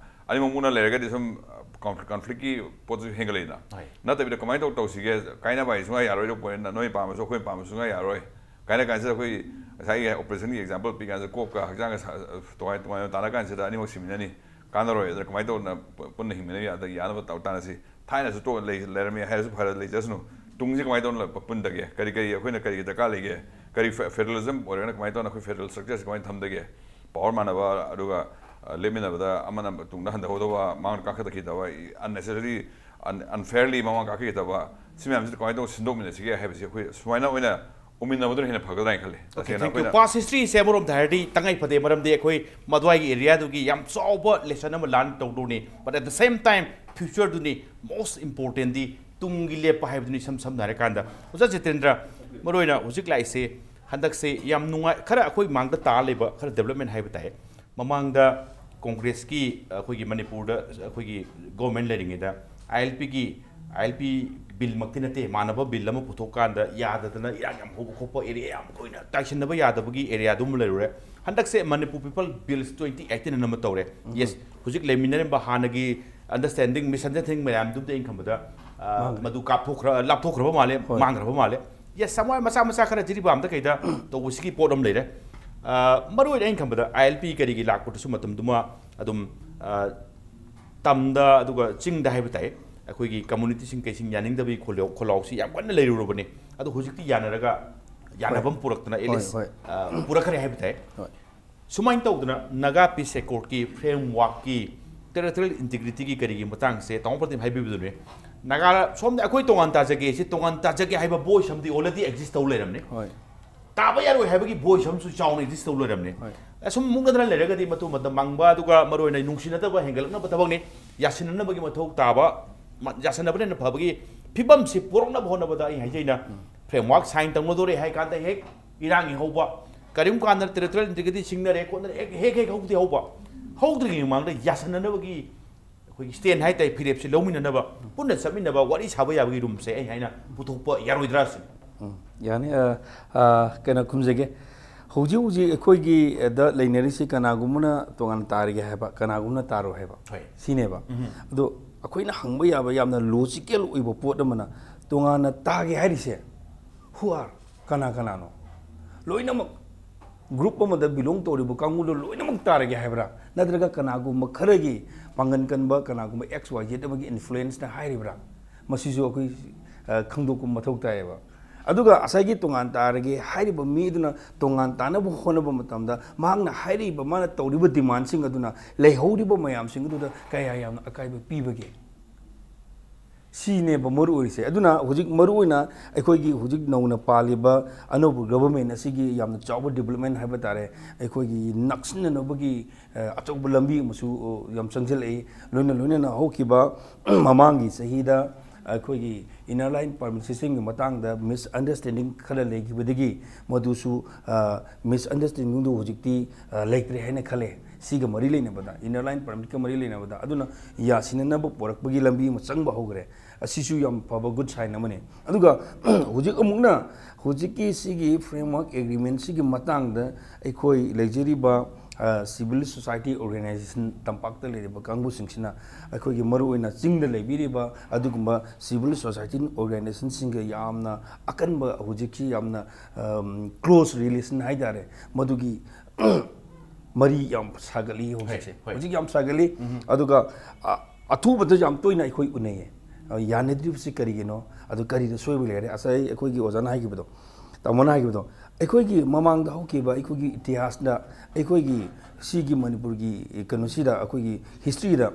ꯑꯅꯤꯃꯛ ꯃꯨꯛꯅ ꯂꯩꯔꯒꯗꯤ ꯁꯨꯝ ꯀꯟꯐ꯭ꯂꯤꯛꯀꯤ ꯄꯣꯠꯁꯨ ꯍꯦꯟꯒꯠꯂꯛꯏꯗꯅ꯫ ꯅꯠꯇꯕꯤꯗ ꯀꯃꯥꯏꯅ ꯇꯧ ꯇꯧꯁꯤꯒꯦ? ꯀꯥꯏꯅꯕ ꯍꯥꯏꯁꯤ ꯁꯨꯡꯌꯥ ꯌꯥꯔꯣꯏꯗꯕ ꯄꯣꯏꯟ, ꯅꯣꯏ ꯄꯥꯝꯃꯁꯨ ꯑꯩꯈꯣꯏ ꯄꯥꯝꯃꯁꯨ ꯁꯨꯡꯌꯥ ꯌꯥꯔꯣꯏ꯫ ꯀꯥꯏꯅ ꯀꯥꯟꯁꯤꯗ ꯑꯩꯈꯣꯏ ꯉꯁꯥꯏꯒꯤ ꯑꯣꯄꯔꯦꯁꯟꯒꯤ ꯑꯦꯛꯖꯥꯝꯄꯜ ꯄꯤ ꯀꯥꯟꯁꯤꯗ ꯀꯣꯛꯀ ꯍꯛꯆꯥꯡꯒ ꯇꯣꯉꯥꯟ ꯇꯣꯉꯥꯟꯅ ꯇꯥꯟꯅ ꯀꯥꯟꯁꯤꯗ ꯑꯅꯤꯃꯛ ꯁꯤꯃꯤꯟꯅꯅꯤ꯫ ꯀꯥꯟꯅꯔꯣꯏ꯫ ꯑꯗꯨꯅ ꯀꯃꯥꯏꯅ ꯇꯧꯗꯅ ꯄꯨꯟꯅ ꯍꯤꯡꯃꯤꯟꯅ ꯌꯥꯗ ꯌꯥꯅꯕ ꯇꯥꯟꯅꯁꯤ꯫ ꯊꯥꯏꯅꯁꯨ ꯂꯩꯔꯝꯃꯤ ꯍꯥꯏꯔꯁꯨ ꯐꯔꯦ, ꯂꯩꯖꯁꯅꯨ꯫ ꯇꯨꯡꯁꯤ ꯀꯃꯥꯏꯅ ꯇꯧꯅ ꯄꯨꯟꯗꯒꯦ? ꯀꯔꯤ ꯀꯔꯤ ꯑꯩꯈꯣꯏꯅ ꯀꯔꯤꯒꯤ ꯗꯔꯀꯥꯔ ꯂꯩꯒꯦ? ꯀꯔꯤ ꯐꯦꯗꯔꯦꯂꯤꯖꯝ ꯑꯣꯏꯔꯒꯅ ꯀꯃꯥꯏꯅ ꯇꯧꯅ ꯑꯩꯈꯣꯏ ꯐꯦꯗꯔꯦꯜ ꯁ꯭ꯇ꯭ꯔꯛꯆꯔꯁꯤ ꯀꯃꯥꯏꯅ ꯊꯝꯗꯒꯦ? ꯄꯋꯥꯔ ꯃꯥꯟꯅꯕ, ꯑꯗꯨꯒ ꯂꯦꯞꯃꯤꯟꯅꯕꯗ ꯑꯃꯅ ꯇꯨꯡꯗ ꯍꯟꯊꯍꯧꯗꯕ, ꯃꯥꯡꯗ ꯀꯥꯈꯠꯈꯤꯗꯕ, ꯑꯟꯅꯦꯁꯦꯁꯔꯤ ꯑꯟꯐꯦꯌꯔꯂꯤ ꯃꯃꯥꯡ ꯀꯥꯈꯠꯈꯤꯗꯕ, ꯁꯤ ꯃꯌꯥꯝꯁꯤ ꯀꯃꯥꯏꯅ ꯇꯧꯅ ꯁꯤꯟꯗꯣꯛꯃꯤꯟꯅꯁꯤꯒꯦ ꯍꯥꯏꯕꯁꯤ ꯑꯩꯈꯣꯏ ꯁꯨꯃꯥꯏꯅ ꯑꯣꯏꯅ ꯎꯃꯤꯟꯅꯕꯗꯨꯅ ꯍꯦꯟꯅ ꯐꯒꯗ꯭ꯔꯥ ꯍꯥꯏꯅ ꯈꯜꯂꯤ꯫ Okay, ꯇꯁꯦꯡꯅ thank you꯫ ꯑꯩꯈꯣꯏꯅ Past history ꯁꯦ ꯑꯃꯔꯣꯝꯗ ꯍꯥꯏꯔꯗꯤ ꯇꯉꯥꯏ ꯐꯗꯦ, ꯃꯔꯝꯗꯤ ꯑꯩꯈꯣꯏ ꯃꯗꯨꯋꯥꯏꯒꯤ ꯑꯦꯔꯤꯌꯥꯗꯨꯒꯤ ꯌꯥꯝ ꯆꯥꯎꯕ ꯂꯦꯁꯟ ꯑꯃ ꯂꯔꯟ ꯇꯧꯗꯧꯅꯤ, but at the same time future ꯗꯨꯅꯤ most important ꯗꯤ, ꯇꯨꯡꯒꯤ ꯂꯦꯞꯄ ꯍꯥꯏꯕꯗꯨꯅꯤ꯫ ꯏꯁꯝ ꯁꯝꯅ ꯍꯥꯏꯔꯀꯥꯟꯗ ꯑꯣꯖꯥ ꯖꯤꯇꯦꯟꯗ꯭ꯔ, ꯃꯔꯨꯑꯣꯏꯅ ꯍꯧꯖꯤꯛ ꯂꯥꯛꯏꯁꯦ ꯍꯟꯗꯛꯁꯦ ꯌꯥꯝ ꯅꯨꯡꯉꯥꯏ, ꯈꯔ ꯑꯩꯈꯣꯏ ꯃꯥꯡꯗ ꯇꯥ ꯂꯩꯕ ꯈꯔ ꯗꯦꯕꯂꯞꯃꯦꯟ ꯍꯥꯏꯕ ꯇꯥꯏ꯫ ꯃꯃꯥꯡꯗ ꯀꯣꯡꯒ꯭ꯔꯦꯁꯀꯤ ꯑꯩꯈꯣꯏꯒꯤ ꯃꯅꯤꯄꯨꯔꯗ ꯑꯩꯈꯣꯏꯒꯤ ꯒꯣꯔꯃꯦꯟ ꯂꯩꯔꯤꯉꯩꯗ ꯑꯥꯏ ꯑꯦꯜ ꯄꯤꯒꯤ, ꯑꯥꯏ ꯑꯦꯜ ꯄꯤ ꯕꯤꯜꯃꯛꯇꯤ ꯅꯠꯇꯦ, ꯃꯥꯟꯅꯕ ꯕꯤꯜ ꯑꯃ ꯄꯨꯊꯣꯛꯀꯥꯟꯗ ꯌꯥꯗꯗꯅ ꯏꯔꯥꯡ ꯌꯥꯝ ꯍꯧꯕ ꯈꯣꯠꯄ, ꯑꯦꯔꯤꯌꯥ ꯌꯥꯝ ꯑꯩꯈꯣꯏꯅ ꯇꯥꯏꯁꯤꯟꯅꯕ ꯌꯥꯗꯕꯒꯤ ꯑꯦꯔꯤꯌꯥꯗꯨ ꯑꯃ ꯂꯩꯔꯨꯔꯦ꯫ ꯍꯟꯗꯛꯁꯦ Manipur people bills twenty eighteen ꯑꯅ ꯑꯃ ꯇꯧꯔꯦ꯫ ꯌꯦꯁ, ꯍꯧꯖꯤꯛ ꯂꯩꯃꯤꯟꯅꯔꯤꯕ ꯍꯥꯟꯅꯒꯤ ꯑꯟꯗꯔꯁꯇꯦꯟꯗꯤꯡ, ꯃꯤꯁꯑꯟꯗꯔꯁꯇꯦꯟꯗꯤꯡ ꯃꯌꯥꯝꯗꯨꯗ ꯑꯩꯅ ꯈꯟꯕꯗ, ꯑ, ꯃꯥꯡꯈ꯭ꯔꯦ꯫ ꯃꯗꯨ ꯀꯥꯞꯊꯣꯛꯈ꯭ꯔ-, ꯂꯥꯞꯊꯣꯛꯈ꯭ꯔꯕ ꯃꯥꯜꯂꯦ, ꯍꯣꯏ꯫ ꯃꯥꯡꯈ꯭ꯔꯕ ꯃꯥꯜꯂꯦ꯫ ꯌꯦꯁ, ꯁꯃꯥꯏ ꯃꯆꯥ ꯃꯆꯥ ꯈꯔ ꯖꯤꯔꯤꯕꯥꯝꯗ ꯀꯩꯗ ꯇꯧꯕꯁꯤꯒꯤ ꯄꯣꯠ ꯑꯃ ꯂꯩꯔꯦ꯫ ꯑ, ꯃꯔꯨꯑꯣꯏꯅ ꯑꯩꯅ ꯈꯟꯕꯗ ꯑꯥꯏ ꯑꯦꯜ ꯄꯤ ꯀꯔꯤꯒꯤ ꯂꯥꯛꯄꯗꯁꯨ ꯃꯇꯝꯗꯨꯃ ꯑꯗꯨꯝ, ꯑ, ꯇꯝꯗ ꯑꯗꯨꯒ ꯆꯤꯡꯗ ꯍꯥꯏꯕ ꯇꯥꯏ, ꯑꯩꯈꯣꯏꯒꯤ ꯀꯝꯃꯨꯅꯤꯇꯤꯁꯤꯡ ꯀꯩꯁꯤꯡ ꯌꯥꯅꯤꯡꯗꯕꯒꯤ ꯈꯣꯜꯂꯥꯎ-, ꯈꯣꯜꯂꯥꯎꯁꯤ ꯌꯥꯝ ꯀꯟꯅ ꯂꯩꯔꯨꯔꯕꯅꯤ꯫ ꯑꯗꯣ ꯍꯧꯖꯤꯛꯇꯤ ꯌꯥꯅꯔꯒ ꯌꯥꯅꯕ ꯍꯣꯏ꯫ ꯑꯃ ꯄꯨꯔꯛꯇꯅ, at ꯍꯣꯏ, least, ꯍꯣꯏ꯫ ꯑ, ꯄꯨꯔꯛꯈ꯭ꯔꯦ ꯍꯥꯏꯕ ꯇꯥꯏ꯫ ꯍꯣꯏ꯫ ꯁꯨꯃꯥꯏꯅ ꯇꯧꯗꯅ ꯅꯥꯒꯥ ꯄꯤꯁ ꯑꯦꯀꯣꯔꯗꯀꯤ ꯐ꯭ꯔꯦꯝꯋꯥꯔꯛꯀꯤ, ꯇꯦꯔꯤꯇꯣꯔꯤꯌꯦꯜ ꯏꯟꯇꯤꯒ꯭ꯔꯤꯇꯤꯒꯤ ꯀꯔꯤꯒꯤ ꯃꯇꯥꯡꯁꯦ ꯇꯥꯃꯣ ꯄ꯭ꯔꯗꯤꯞ ꯍꯥꯏꯕꯤꯕꯗꯨꯅꯦ꯫ ꯅꯥꯒꯥ ꯁꯣꯝꯗ ꯑꯩꯈꯣꯏ ꯇꯣꯉꯥꯟ ꯇꯥꯖꯒꯦ, ꯁꯤ ꯇꯣꯉꯥꯟ ꯇꯥꯖꯒꯦ ꯍꯥꯏꯕ ꯚꯣꯏꯁ ꯑꯃꯗꯤ already exist ꯇꯧ ꯂꯩꯔꯝꯅꯦ꯫ ꯍꯣꯏ꯫ ꯇꯥꯕ ꯌꯥꯔꯣꯏ ꯍꯥꯏꯕꯒꯤ ꯚꯣꯏꯁ ꯑꯃꯁꯨ ꯆꯥꯎꯅ exist ꯇꯧ ꯂꯩꯔꯝꯅꯦ꯫ ꯍꯣꯏ꯫ ꯑꯁꯨꯝ ꯃꯨꯛꯅꯗꯅ ꯂꯩꯔꯒꯗꯤ ꯃꯇꯨ ꯃꯇꯝ ꯃꯥꯡꯕ, ꯑꯗꯨꯒ ꯃꯔꯨꯑꯣꯏꯅ ꯅꯨꯡꯁꯤꯅꯗꯕ ꯍꯦꯟꯒꯠꯂꯛꯅꯕ ꯊꯕꯛꯅꯤ꯫ ꯌꯥꯁꯤꯟꯅꯅꯕꯒꯤ ꯃꯊꯧ ꯇꯥꯕ, ꯃ-, ꯌꯥꯁꯤꯟꯅꯕꯅ ꯍꯦꯟꯅ ꯐꯕꯒꯤ ꯐꯤꯕꯝꯁꯤ ꯄꯨꯔꯛꯅꯕ ꯍꯣꯠꯅꯕꯗ ꯑꯩ ꯍꯥꯏꯖꯩꯅ, ꯎꯝ꯫ ꯐ꯭ꯔꯦꯝꯋꯥꯔꯛ ꯁꯥꯏꯟ ꯇꯧꯅꯗꯣꯔꯦ ꯍꯥꯏ ꯀꯥꯟꯗ ꯍꯦꯛ ꯏꯔꯥꯡꯒꯤ ꯍꯧꯕ, ꯀꯔꯤꯒꯨꯝꯕ ꯀꯥꯟꯗ ꯇꯦꯔꯤꯇꯣꯔꯤꯌꯦꯜ ꯏꯟꯇꯤꯒ꯭ꯔꯤꯇꯤ ꯁꯤꯡꯅꯔꯦ ꯈꯣꯠꯅꯔꯦ, ꯍꯦꯛ ꯍꯦꯛ ꯍꯦꯛ ꯍꯧꯕꯗꯤ ꯍꯧꯕ, ꯍꯧꯗ꯭ꯔꯤꯉꯩ ꯃꯃꯥꯡꯗ ꯌꯥꯁꯟꯅꯅꯕꯒꯤ ꯑꯩꯈꯣꯏꯒꯤ ꯁ꯭ꯇꯦꯟ ꯍꯥꯏꯇꯥꯔꯦ, ꯐꯤꯔꯦꯞꯁꯦ ꯂꯧꯃꯤꯟꯅꯅꯕ, ꯄꯨꯟꯅ ꯆꯠꯃꯤꯟꯅꯕ, ꯋꯥꯔꯤ ꯁꯥꯕ ꯌꯥꯕꯒꯤ ꯔꯨꯝꯁꯦ ꯑꯩ ꯍꯥꯏꯅ ꯄꯨꯊꯣꯛꯄ ꯌꯥꯔꯣꯏꯗ꯭ꯔꯥ ꯁꯤꯅꯤ꯫ ꯎꯝ, ꯌꯥꯅꯤ꯫ ꯑ, ꯑ, ꯀꯩꯅꯣ ꯈꯨꯝꯖꯒꯦ꯫ ꯍꯧꯖꯤꯛ ꯍꯧꯖꯤꯛ ꯑꯩꯈꯣꯏꯒꯤ ꯗ ꯂꯩꯅꯔꯤꯁꯤ ꯀꯅꯥꯒꯨꯝꯕꯅ ꯇꯣꯉꯥꯟꯅ ꯇꯥꯔꯒꯦ ꯍꯥꯏꯕ, ꯀꯅꯥꯒꯨꯝꯕꯅ ꯇꯥꯔꯣꯏ ꯍꯥꯏꯕ, ꯍꯣꯏ꯫ ꯁꯤꯅꯦꯕ꯫ ꯑꯗꯣ ꯑꯩꯈꯣꯏꯅ ꯍꯪꯕ ꯌꯥꯕ ꯌꯥꯝꯅ ꯂꯣꯖꯤꯀꯦꯜ ꯑꯣꯏꯕ ꯄꯣꯠ ꯑꯃꯅ, ꯇꯣꯉꯥꯟꯅ ꯇꯥꯒꯦ ꯍꯥꯏꯔꯤꯁꯦ who are? ꯀꯅꯥ ꯀꯅꯥꯅꯣ? ꯂꯣꯏꯅꯃꯛ ꯒ꯭ꯔꯨꯞ ꯑꯃꯗ ꯕꯤꯂꯣꯡ ꯇꯧꯔꯤꯕ ꯀꯥꯡꯕꯨꯗꯣ ꯂꯣꯏꯅꯃꯛ ꯇꯥꯔꯒꯦ ꯍꯥꯏꯕ꯭ꯔꯥ? ꯅꯠꯇ꯭ꯔꯒ ꯀꯅꯥꯒꯨꯝꯕ ꯈꯔꯒꯤ ꯄꯥꯡꯒꯜ ꯀꯟꯕ ꯀꯅꯥꯒꯨꯝꯕ ꯑꯦꯛꯁ ꯋꯥꯏ ꯖꯦꯠ ꯑꯃꯒꯤ ꯏꯟꯐ꯭ꯂꯨꯌꯦꯟꯁꯅ ꯍꯥꯏꯔꯤꯕ꯭ꯔꯥ? ꯃꯁꯤꯁꯨ ꯑꯩꯈꯣꯏ, ꯑ, ꯈꯪꯗꯣꯛꯄ ꯃꯊꯧ ꯇꯥꯏꯌꯦꯕ꯫ ꯑꯗꯨꯒ ꯉꯁꯥꯏꯒꯤ ꯇꯣꯉꯥꯟ ꯇꯥꯔꯒꯦ ꯍꯥꯏꯔꯤꯕ ꯃꯤ ꯑꯗꯨꯅ ꯇꯣꯉꯥꯟ ꯇꯥꯅꯕ ꯍꯣꯠꯅꯕ ꯃꯇꯝꯗ ꯃꯍꯥꯛꯅ ꯍꯥꯏꯔꯤꯕ, ꯃꯥꯅ ꯇꯧꯔꯤꯕ ꯗꯤꯃꯥꯟꯁꯤꯡ ꯑꯗꯨꯅ ꯂꯩꯍꯧꯔꯤꯕ ꯃꯌꯥꯝꯁꯤꯡ ꯑꯗꯨꯗ ꯀꯌꯥ ꯌꯥꯝꯅ ꯑꯀꯥꯏꯕ ꯄꯤꯕꯒꯦ? ꯁꯤꯅꯦꯕ ꯃꯔꯨ ꯑꯣꯏꯔꯤꯁꯦ꯫ ꯑꯗꯨꯅ ꯍꯧꯖꯤꯛ ꯃꯔꯨ ꯑꯣꯏꯅ ꯑꯩꯈꯣꯏꯒꯤ ꯍꯧꯖꯤꯛ ꯅꯧꯅ ꯄꯥꯜꯂꯤꯕ ꯑꯅꯧꯕ ꯒꯚꯔꯟꯃꯦꯟ ꯑꯁꯤꯒꯤ ꯌꯥꯝꯅ ꯆꯥꯎꯕ ꯗꯤꯕꯂꯞꯃꯦꯟ ꯍꯥꯏꯕ ꯇꯥꯔꯦ, ꯑꯩꯈꯣꯏꯒꯤ ꯅꯛꯁꯤꯟꯅꯅꯕꯒꯤ, ꯑ, ꯑꯆꯧꯕ ꯂꯝꯕꯤ ꯑꯃꯁꯨ, ꯑ, ꯌꯥꯝ ꯆꯪꯁꯤꯜꯂꯛꯏ꯫ ꯂꯣꯏꯅ ꯂꯣꯏꯅꯅ ꯍꯧꯈꯤꯕ ꯃꯃꯥꯡꯒꯤ ꯆꯍꯤꯗ ꯑꯩꯈꯣꯏꯒꯤ ꯏꯅꯔ ꯂꯥꯏꯟ ꯄꯔꯃꯤꯠ ꯁꯤꯁꯇꯦꯝꯒꯤ ꯃꯇꯥꯡꯗ ꯃꯤꯁꯑꯟꯗꯔꯁꯇꯦꯟꯗꯤꯡ ꯈꯔ ꯂꯩꯈꯤꯕꯗꯒꯤ ꯃꯗꯨꯁꯨ, ꯑ, ꯃꯤꯁꯑꯟꯗꯔꯁꯇꯦꯟꯗꯤꯡꯗꯨ ꯍꯧꯖꯤꯛꯇꯤ, ꯑ, ꯂꯩꯇ꯭ꯔꯦ ꯍꯥꯏꯅ ꯈꯜꯂꯦ꯫ ꯁꯤꯒ ꯃꯔꯤ ꯂꯩꯅꯕꯗ, ꯏꯅꯔ ꯂꯥꯏꯟ ꯄꯔꯃꯤꯠꯀ ꯃꯔꯤ ꯂꯩꯅꯕꯗ, ꯑꯗꯨꯅ ꯌꯥꯁꯤꯟꯅꯅꯕ ꯄꯣꯔꯛꯄꯒꯤ ꯂꯝꯕꯤ ꯑꯃ ꯆꯪꯕ ꯍꯧꯈ꯭ꯔꯦ꯫ ꯑꯁꯤꯁꯨ ꯌꯥꯝ ꯐꯕ ꯒꯨꯗ ꯁꯥꯏꯟ ꯑꯃꯅꯤ꯫ ꯑꯗꯨꯒ ꯍꯧꯖꯤꯛ ꯑꯃꯨꯛꯅ ꯍꯧꯖꯤꯛꯀꯤ ꯁꯤꯒꯤ ꯐ꯭ꯔꯦꯝꯋꯥꯔꯛ ꯑꯦꯒ꯭ꯔꯤꯃꯦꯟꯁꯤꯒꯤ ꯃꯇꯥꯡꯗ ꯑꯩꯈꯣꯏ ꯂꯩꯖꯔꯤꯕ, ꯑ, ꯁꯤꯚꯤꯜ ꯁꯣꯁꯥꯏꯇꯤ ꯑꯣꯔꯒꯅꯥꯏꯖꯦꯁꯟ, ꯇꯝꯄꯥꯛꯇ ꯂꯩꯔꯤꯕ ꯀꯥꯡꯕꯨꯁꯤꯡꯁꯤꯅ, ꯑꯩꯈꯣꯏꯒꯤ ꯃꯔꯨꯑꯣꯏꯅ ꯆꯤꯡꯗ ꯂꯩꯕꯤꯔꯤꯕ ꯑꯗꯨꯒꯨꯝꯕ ꯁꯤꯚꯤꯜ ꯁꯣꯁꯥꯏꯇꯤ ꯑꯣꯔꯒꯅꯥꯏꯖꯦꯁꯟꯁꯤꯡꯒ ꯌꯥꯝꯅ ꯑꯀꯟꯕ, ꯍꯧꯖꯤꯛꯁꯤ ꯌꯥꯝꯅ, ꯑꯝ, ꯀ꯭ꯂꯣꯖ ꯔꯤꯂꯦꯁꯟ ꯍꯥꯏꯇꯥꯔꯦ, ꯃꯗꯨꯒꯤ ꯃꯔꯤ ꯌꯥꯝ ꯁꯥꯒꯠꯂꯤ ꯍꯧꯖꯤꯛꯁꯦ꯫ ꯍꯣꯏ꯫ ꯍꯧꯖꯤꯛ ꯌꯥꯝ ꯁꯥꯒꯠꯂꯤ꯫ ꯑꯗꯨꯒ, ꯑ, ꯑꯊꯨꯕꯗ ꯌꯥꯝ ꯇꯣꯏꯅ ꯑꯩꯈꯣꯏ ꯎꯅꯩꯌꯦ꯫ ꯑ, ꯌꯥꯅꯗ꯭ꯔꯤꯕꯁꯤ ꯀꯔꯤꯒꯤꯅꯣ? ꯑꯗꯨ ꯀꯔꯤꯗ ꯁꯣꯏꯕ ꯂꯩꯔꯦ? ꯉꯁꯥꯏ ꯑꯩꯈꯣꯏꯒꯤ ꯑꯣꯖꯥꯅ ꯍꯥꯏꯈꯤꯕꯗꯣ, ꯇꯥꯃꯣꯅ ꯍꯥꯏꯈꯤꯕꯗꯣ, ꯑꯩꯈꯣꯏꯒꯤ ꯃꯃꯥꯡꯗ ꯍꯧꯈꯤꯕ ꯑꯩꯈꯣꯏꯒꯤ ꯏꯇꯤꯍꯥꯁꯇ, ꯑꯩꯈꯣꯏꯒꯤ ꯁꯤꯒꯤ ꯃꯅꯤꯄꯨꯔꯒꯤ ꯀꯩꯅꯣꯁꯤꯗ, ꯑꯩꯈꯣꯏꯒꯤ ꯍꯤꯁꯇ꯭ꯔꯤꯗ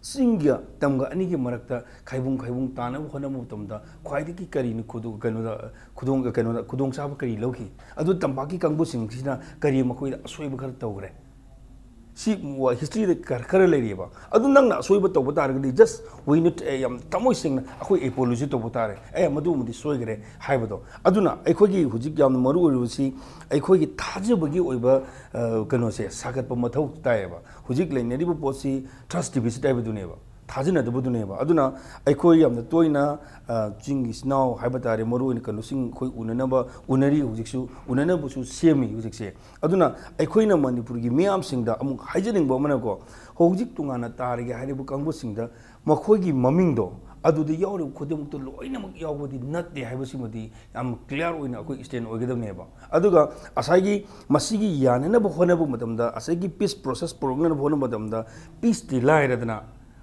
ꯆꯤꯡꯒ ꯇꯝꯒ ꯑꯅꯤꯒꯤ ꯃꯔꯛꯇ ꯈꯥꯏꯕꯨꯡ ꯈꯥꯏꯕꯨꯡ ꯇꯥꯅꯕ ꯍꯣꯠꯅꯕ ꯃꯇꯝꯗ ꯈ꯭ꯋꯥꯏꯗꯒꯤ ꯀꯔꯤꯅ ꯈꯨꯗꯣ-, ꯀꯩꯅꯣꯗ, ꯈꯨꯗꯣꯡ, ꯀꯩꯅꯣꯗ, ꯈꯨꯗꯣꯡꯆꯥꯕ ꯀꯔꯤ ꯂꯧꯈꯤ? ꯑꯗꯨ ꯇꯝꯄꯥꯛꯀꯤ ꯀꯥꯡꯕꯨꯁꯤꯡꯁꯤꯅ ꯀꯔꯤ ꯃꯈꯣꯏꯗ ꯑꯁꯣꯏꯕ ꯈꯔ ꯇꯧꯈ꯭ꯔꯦ? ꯁꯤ ꯍꯤꯁꯇ꯭ꯔꯤꯗ ꯈꯔ ꯈꯔ ꯂꯩꯔꯤꯑꯕ꯫ ꯑꯗꯨ ꯅꯪꯅ ꯑꯁꯣꯏꯕ ꯇꯧꯕ ꯇꯥꯔꯒꯗꯤ just we need, ꯑꯦ, ꯌꯥꯝ ꯊꯃꯣꯏ ꯁꯦꯡꯅ ꯑꯩꯈꯣꯏ ꯑꯦꯄꯣꯂꯣꯖꯤ ꯇꯧꯕ ꯇꯥꯔꯦ, ꯑꯦ, ꯃꯗꯨꯃꯗꯤ ꯁꯣꯏꯈꯔꯦ ꯍꯥꯏꯕꯗꯣ꯫ ꯑꯗꯨꯅ ꯑꯩꯈꯣꯏꯒꯤ ꯍꯧꯖꯤꯛ ꯌꯥꯝꯅ ꯃꯔꯨ ꯑꯣꯏꯔꯤꯕꯁꯤ ꯑꯩꯈꯣꯏꯒꯤ ꯊꯥꯖꯕꯒꯤ ꯑꯣꯏꯕ, ꯑ, ꯀꯩꯅꯣꯁꯦ ꯁꯥꯒꯠꯄ ꯃꯊꯧ ꯇꯥꯏꯌꯦꯕ꯫ ꯍꯧꯖꯤꯛ ꯂꯩꯅꯔꯤꯕ ꯄꯣꯠꯁꯤ trust deficit ꯍꯥꯏꯕꯗꯨꯅꯦꯕ, ꯊꯥꯖꯅꯗꯕꯗꯨꯅꯦꯕ꯫ ꯑꯗꯨꯅ ꯑꯩꯈꯣꯏ ꯌꯥꯝꯅ ꯇꯣꯏꯅ, ꯑ, ꯆꯤꯡꯒꯤ ꯏꯆꯤꯟ ꯏꯅꯥꯎ ꯍꯥꯏꯕ ꯇꯥꯔꯦ, ꯃꯔꯨ ꯑꯣꯏꯅ ꯀꯩꯅꯣꯁꯤꯡ ꯑꯩꯈꯣꯏ ꯎꯅꯅꯕ, ꯎꯅꯔꯤ ꯍꯧꯖꯤꯛꯁꯨ, ꯎꯅꯅꯕꯁꯨ ꯁꯦꯝꯃꯤ ꯍꯧꯖꯤꯛꯁꯦ꯫ ꯑꯗꯨꯅ ꯑꯩꯈꯣꯏꯅ ꯃꯅꯤꯄꯨꯔꯒꯤ ꯃꯤꯌꯥꯝꯁꯤꯡꯗ ꯑꯃꯨꯛ ꯍꯥꯏꯖꯅꯤꯡꯕ ꯑꯃꯅꯀꯣ, ꯍꯧꯖꯤꯛ ꯇꯣꯉꯥꯟꯅ ꯇꯥꯔꯒꯦ ꯍꯥꯏꯔꯤꯕ ꯀꯥꯡꯕꯨꯁꯤꯡꯗ ꯃꯈꯣꯏꯒꯤ ꯃꯃꯤꯡꯗꯣ ꯑꯗꯨꯗ ꯌꯥꯎꯔꯤꯕ ꯈꯨꯗꯤꯡꯃꯛꯇꯣ ꯂꯣꯏꯅꯃꯛ ꯌꯥꯎꯕꯗꯤ ꯅꯠꯇꯦ ꯍꯥꯏꯕꯁꯤꯃꯗꯤ ꯌꯥꯝ clear ꯑꯣꯏꯅ ꯑꯩꯈꯣꯏ stand ꯑꯣꯏꯒꯗꯕꯅꯦꯕ꯫ ꯑꯗꯨꯒ ꯉꯁꯥꯏꯒꯤ ꯃꯁꯤꯒꯤ ꯌꯥꯅꯅꯕ ꯍꯣꯠꯅꯕ ꯃꯇꯝꯗ, ꯉꯁꯥꯏꯒꯤ peace process ꯄꯨꯔꯛꯅꯅꯕ ꯍꯣꯠꯅꯕ ꯃꯇꯝꯗ, peace ꯇꯤ ꯂꯥꯏꯔꯗꯅ,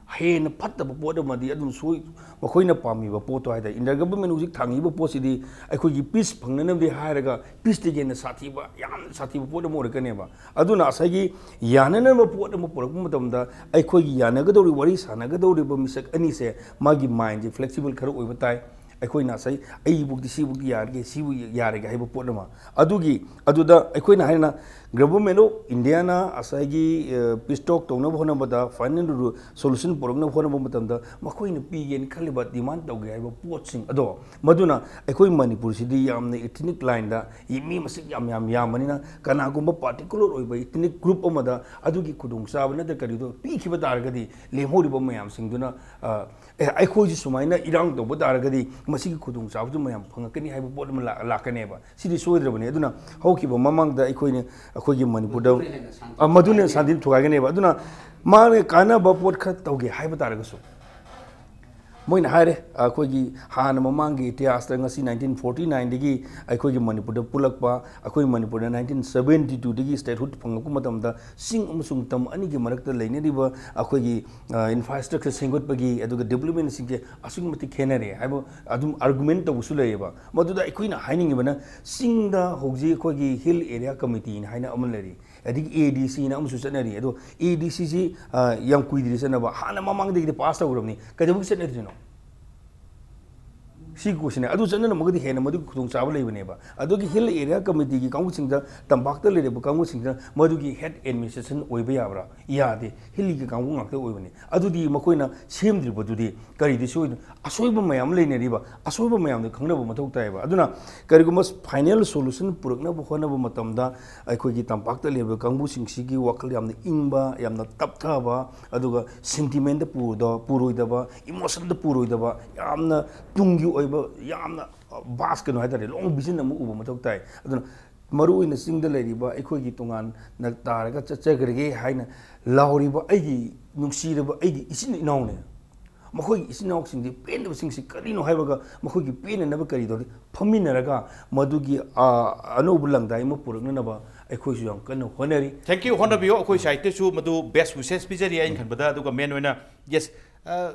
ꯍꯦꯟꯅ ꯐꯠꯇꯕ ꯄꯣꯠ ꯑꯃꯗꯤ ꯑꯗꯨꯝ ꯁꯣꯏ, ꯃꯈꯣꯏꯅ ꯄꯥꯝꯃꯤꯕ ꯄꯣꯠꯇꯣ ꯍꯥꯏ ꯇꯥꯔꯦ, inter government ꯍꯧꯖꯤꯛ ꯊꯥꯡꯉꯤꯕ ꯄꯣꯠꯁꯤꯗꯤ ꯑꯩꯈꯣꯏꯒꯤ peace ꯐꯪꯅꯅꯕꯗꯤ ꯍꯥꯏꯔꯒ peace ꯇꯒꯤ ꯍꯦꯟꯅ ꯁꯥꯊꯤꯕ, ꯌꯥꯝꯅ ꯁꯥꯊꯤꯕ ꯄꯣꯠ ꯑꯃ ꯑꯣꯏꯔꯛꯀꯅꯦꯕ꯫ ꯑꯗꯨꯅ ꯉꯁꯥꯏꯒꯤ ꯌꯥꯅꯅꯕ ꯄꯣꯠ ꯑꯃ ꯄꯨꯔꯛꯄ ꯃꯇꯝꯗ ꯑꯩꯈꯣꯏꯒꯤ ꯌꯥꯅꯒꯗꯧꯔꯤꯕ, ꯋꯥꯔꯤ ꯁꯥꯟꯅꯒꯗꯧꯔꯤꯕ ꯃꯤꯁꯛ ꯑꯅꯤꯁꯦ ꯃꯥꯒꯤ mind ꯁꯦ flexible ꯈꯔ ꯑꯣꯏꯕ ꯇꯥꯏ꯫ ꯑꯩꯈꯣꯏꯅ ꯉꯁꯥꯏ ꯑꯩꯕꯨꯛꯇꯤ ꯁꯤꯕꯨꯛꯇꯤ ꯌꯥꯔꯒꯦ, ꯁꯤꯕꯨ ꯌꯥꯔꯒꯦ ꯍꯥꯏꯕ ꯄꯣꯠ ꯑꯃ꯫ ꯑꯗꯨꯒꯤ, ꯑꯗꯨꯗ ꯑꯩꯈꯣꯏꯅ ꯍꯥꯏꯅ Government of India ꯅ ꯉꯁꯥꯏꯒꯤ, ꯑ, peace talk ꯇꯧꯅꯕ ꯍꯣꯠꯅꯕꯗ, final solution ꯄꯨꯔꯛꯅꯕ ꯍꯣꯠꯅꯕ ꯃꯇꯝꯗ ꯃꯈꯣꯏꯅ ꯄꯤꯒꯦꯅ ꯈꯜꯂꯤꯕ, demand ꯇꯧꯒꯦ ꯍꯥꯏꯕ ꯄꯣꯠꯁꯤꯡ ꯑꯗꯣ, ꯃꯗꯨꯅ ꯑꯩꯈꯣꯏ ꯃꯅꯤꯄꯨꯔꯁꯤꯗꯤ ꯌꯥꯝꯅ ethnic line ꯗ ꯃꯤ ꯃꯁꯤꯡ ꯌꯥꯝ, ꯌꯥꯝ ꯌꯥꯝꯕꯅꯤꯅ, ꯀꯅꯥꯒꯨꯝꯕ particular ꯑꯣꯏꯕ ethnic group ꯑꯃꯗ ꯑꯗꯨꯒꯤ ꯈꯨꯗꯣꯡꯆꯥꯕ ꯅꯠꯇ꯭ꯔ ꯀꯔꯤꯗꯣ ꯄꯤꯈꯤꯕ ꯇꯥꯔꯒꯗꯤ, ꯂꯦꯝꯍꯧꯔꯤꯕ ꯃꯌꯥꯝꯁꯤꯡꯗꯨꯅ, ꯑ, "ꯑꯦ, ꯑꯩꯈꯣꯏꯁꯨ ꯁꯨꯃꯥꯏꯅ ꯏꯔꯥꯡ ꯇꯧꯕ ꯇꯥꯔꯒꯗꯤ ꯃꯁꯤꯒꯤ ꯈꯨꯗꯣꯡꯆꯥꯕꯗꯨ ꯃꯌꯥꯝ ꯐꯪꯉꯛꯀꯅꯤ" ꯍꯥꯏꯕ ꯄꯣꯠ ꯑꯃ ꯂꯥꯛ-, ꯂꯥꯛꯀꯅꯦꯕ꯫ ꯁꯤꯗꯤ ꯁꯣꯏꯗ꯭ꯔꯕꯅꯤ꯫ ꯑꯗꯨꯅ ꯍꯧꯈꯤꯕ ꯃꯃꯥꯡꯗ ꯑꯩꯈꯣꯏꯅ, ꯑꯩꯈꯣꯏꯒꯤ ꯃꯅꯤꯄꯨꯔꯗ, ꯃꯗꯨꯅ ꯍꯦꯟꯅ ꯁꯥꯟꯇꯤ ꯑ, ꯃꯗꯨꯅ ꯊꯨꯒꯥꯏꯒꯅꯤ꯫ ꯁꯥꯟꯇꯤ ꯊꯨꯒꯥꯏꯒꯅꯦꯕ꯫ ꯑꯗꯨꯅ ꯃꯥꯅ ꯀꯥꯟꯅꯕ ꯄꯣꯠ ꯈꯔ ꯇꯧꯒꯦ ꯍꯥꯏꯕ ꯇꯥꯔꯒꯁꯨ, ꯃꯣꯏꯅ ꯍꯥꯏꯔꯦ, ꯑꯩꯈꯣꯏꯒꯤ ꯍꯥꯟꯅ ꯃꯃꯥꯡꯒꯤ ꯏꯇꯤꯍꯥꯁꯇ ꯉꯁꯤ nineteen forty nine ꯗꯒꯤ ꯑꯩꯈꯣꯏꯒꯤ ꯃꯅꯤꯄꯨꯔꯗ ꯄꯨꯜꯂꯛꯄ, ꯑꯩꯈꯣꯏ ꯃꯅꯤꯄꯨꯔꯗ nineteen seventy two ꯗꯒꯤ statehood ꯐꯪꯂꯛꯄ ꯃꯇꯝꯗ ꯆꯤꯡ ꯑꯃꯁꯨꯡ ꯇꯝ ꯑꯅꯤꯒꯤ ꯃꯔꯛꯇ ꯂꯩꯅꯔꯤꯕ ꯑꯩꯈꯣꯏꯒꯤ, ꯑ, infrastructure ꯁꯦꯝꯒꯠꯄꯒꯤ, ꯑꯗꯨꯒ development ꯁꯤꯡꯁꯦ ꯑꯁꯨꯛꯀꯤ ꯃꯇꯤꯛ ꯈꯦꯠꯅꯔꯦ ꯍꯥꯏꯕ ꯑꯗꯨꯝ argument ꯇꯧꯕꯁꯨ ꯂꯩꯌꯦꯕ꯫ ꯃꯗꯨꯗ ꯑꯩꯈꯣꯏꯅ ꯍꯥꯏꯅꯤꯡꯉꯤꯕꯅ, ꯆꯤꯡꯗ ꯍꯧꯖꯤꯛ ꯑꯩꯈꯣꯏꯒꯤ Hill Area Committee ꯅ ꯍꯥꯏꯅ ꯑꯃ ꯂꯩꯔꯤ, ꯑꯗꯒꯤ A D C ꯅ ꯑꯃꯁꯨ ꯆꯠꯅꯔꯤ꯫ ꯑꯗꯣ A D C ꯁꯤ, ꯑ, ꯌꯥꯝ ꯀꯨꯏꯗ꯭ꯔꯤ ꯆꯠꯅꯕ, ꯍꯥꯟꯅ ꯃꯃꯥꯡꯗꯒꯤꯗꯤ pass ꯇꯧꯈ꯭ꯔꯕꯅꯤ, ꯀꯩꯗꯧꯕꯒꯤ ꯆꯠꯅꯗ꯭ꯔꯤꯅꯣ? ꯁꯤꯒꯤ ꯀꯣꯏꯁꯟꯅꯦ꯫ ꯑꯗꯨ ꯆꯠꯅꯔꯝꯃꯒꯗꯤ ꯍꯦꯟꯅ ꯃꯗꯨꯒꯤ ꯈꯨꯗꯣꯡꯆꯥꯕ ꯂꯩꯕꯅꯦꯕ꯫ ꯑꯗꯨꯒꯤ ꯍꯤꯜ ꯑꯦꯔꯤꯌꯥ ꯀꯃꯤꯇꯤꯒꯤ ꯀꯥꯡꯕꯨꯁꯤꯡꯗ, ꯇꯝꯄꯥꯛꯇ ꯂꯩꯔꯤꯕ ꯀꯥꯡꯕꯨꯁꯤꯡꯁꯤꯅ ꯃꯗꯨꯒꯤ ꯍꯦꯗ ꯑꯦꯗꯃꯤꯅꯤꯁꯇ꯭ꯔꯦꯁꯟ ꯑꯣꯏꯕ ꯌꯥꯕ꯭ꯔꯥ? ꯌꯥꯗꯦ꯫ ꯍꯤꯜꯒꯤ ꯀꯥꯡꯕꯨ ꯉꯥꯛꯇ ꯑꯣꯏꯕꯅꯤ꯫ ꯑꯗꯨꯗꯤ ꯃꯈꯣꯏꯅ ꯁꯦꯝꯗ꯭ꯔꯤꯕꯗꯨꯗꯤ ꯀꯔꯤꯗꯤ ꯁꯣꯏꯗꯅꯣ? ꯑꯁꯣꯏꯕ ꯃꯌꯥꯝ ꯂꯩꯅꯔꯤꯕ, ꯑꯁꯣꯏꯕ ꯃꯌꯥꯝꯗꯣ ꯈꯪꯅꯕ ꯃꯊꯧ ꯇꯥꯏꯌꯦꯕ꯫ ꯑꯗꯨꯅ ꯀꯔꯤꯒꯨꯝꯕ ꯐꯥꯏꯅꯦꯜ ꯁꯣꯂꯨꯁꯟ ꯄꯨꯔꯛꯅꯕ ꯍꯣꯠꯅꯕ ꯃꯇꯝꯗ ꯑꯩꯈꯣꯏꯒꯤ ꯇꯝꯄꯥꯛꯇ ꯂꯩꯔꯤꯕ ꯀꯥꯡꯕꯨꯁꯤꯡꯁꯤꯒꯤ ꯋꯥꯈꯜ ꯌꯥꯝꯅ ꯏꯪꯕ, ꯌꯥꯝꯅ ꯇꯞꯊꯕ, ꯑꯗꯨꯒ ꯁꯦꯟꯇꯤꯃꯦꯟꯗ ꯄꯨꯔꯣꯏꯗ-, ꯄꯨꯔꯣꯏꯗꯕ, ꯏꯃꯣꯁꯟꯗ ꯄꯨꯔꯣꯏꯗꯕ, ꯌꯥꯝꯅ ꯇꯨꯡꯒꯤ ꯑꯣꯏꯕ, ꯌꯥꯝꯅ ꯚꯥꯁ ꯀꯩꯅꯣ ꯍꯥꯏꯇꯥꯔꯦ, ꯂꯣꯡ ꯚꯤꯖꯟ ꯑꯃ ꯎꯕ ꯃꯊꯧ ꯇꯥꯏ꯫ ꯑꯗꯨꯅ ꯃꯔꯨꯑꯣꯏꯅ ꯆꯤꯡꯗ ꯂꯩꯔꯤꯕ ꯑꯩꯈꯣꯏꯒꯤ ꯇꯣꯉꯥꯟꯅ ꯇꯥꯔꯒ ꯆꯠꯆꯈ꯭ꯔꯒꯦ ꯍꯥꯏꯅ ꯂꯥꯎꯔꯤꯕ ꯑꯩꯒꯤ ꯅꯨꯡꯁꯤꯔꯕ ꯑꯩꯒꯤ ꯏꯆꯤꯟ ꯏꯅꯥꯎꯅꯦ꯫ ꯃꯈꯣꯏꯒꯤ ꯏꯆꯤꯟ ꯏꯅꯥꯎꯁꯤꯡꯁꯤ ꯄꯦꯟꯗꯕꯁꯤꯡꯁꯤ ꯀꯔꯤꯅꯣ ꯍꯥꯏꯕꯒ ꯃꯈꯣꯏꯒꯤ ꯄꯦꯟꯅꯅꯕ ꯀꯔꯤ ꯇꯧꯔꯤ? ꯐꯝꯃꯤꯟꯅꯔꯒ ꯃꯗꯨꯒꯤ, ꯑ, ꯑꯅꯧꯕ ꯂꯪꯗꯥꯏ ꯑꯃ ꯄꯨꯔꯛꯅꯅꯕ ꯑꯩꯈꯣꯏꯁꯨ ꯌꯥꯝ ꯀꯟꯅ ꯍꯣꯠꯅꯔꯤ꯫ Thank you, ꯍꯣꯠꯅꯕꯤꯌꯨ꯫ ꯑꯩꯈꯣꯏ ꯁꯥꯏꯠꯇꯁꯨ ꯃꯗꯨ best wishes ꯄꯤꯖꯔꯤ ꯑꯩꯅ ꯈꯟꯕꯗ꯫ ꯑꯗꯨꯒ main ꯑꯣꯏꯅ, yes, ꯑ,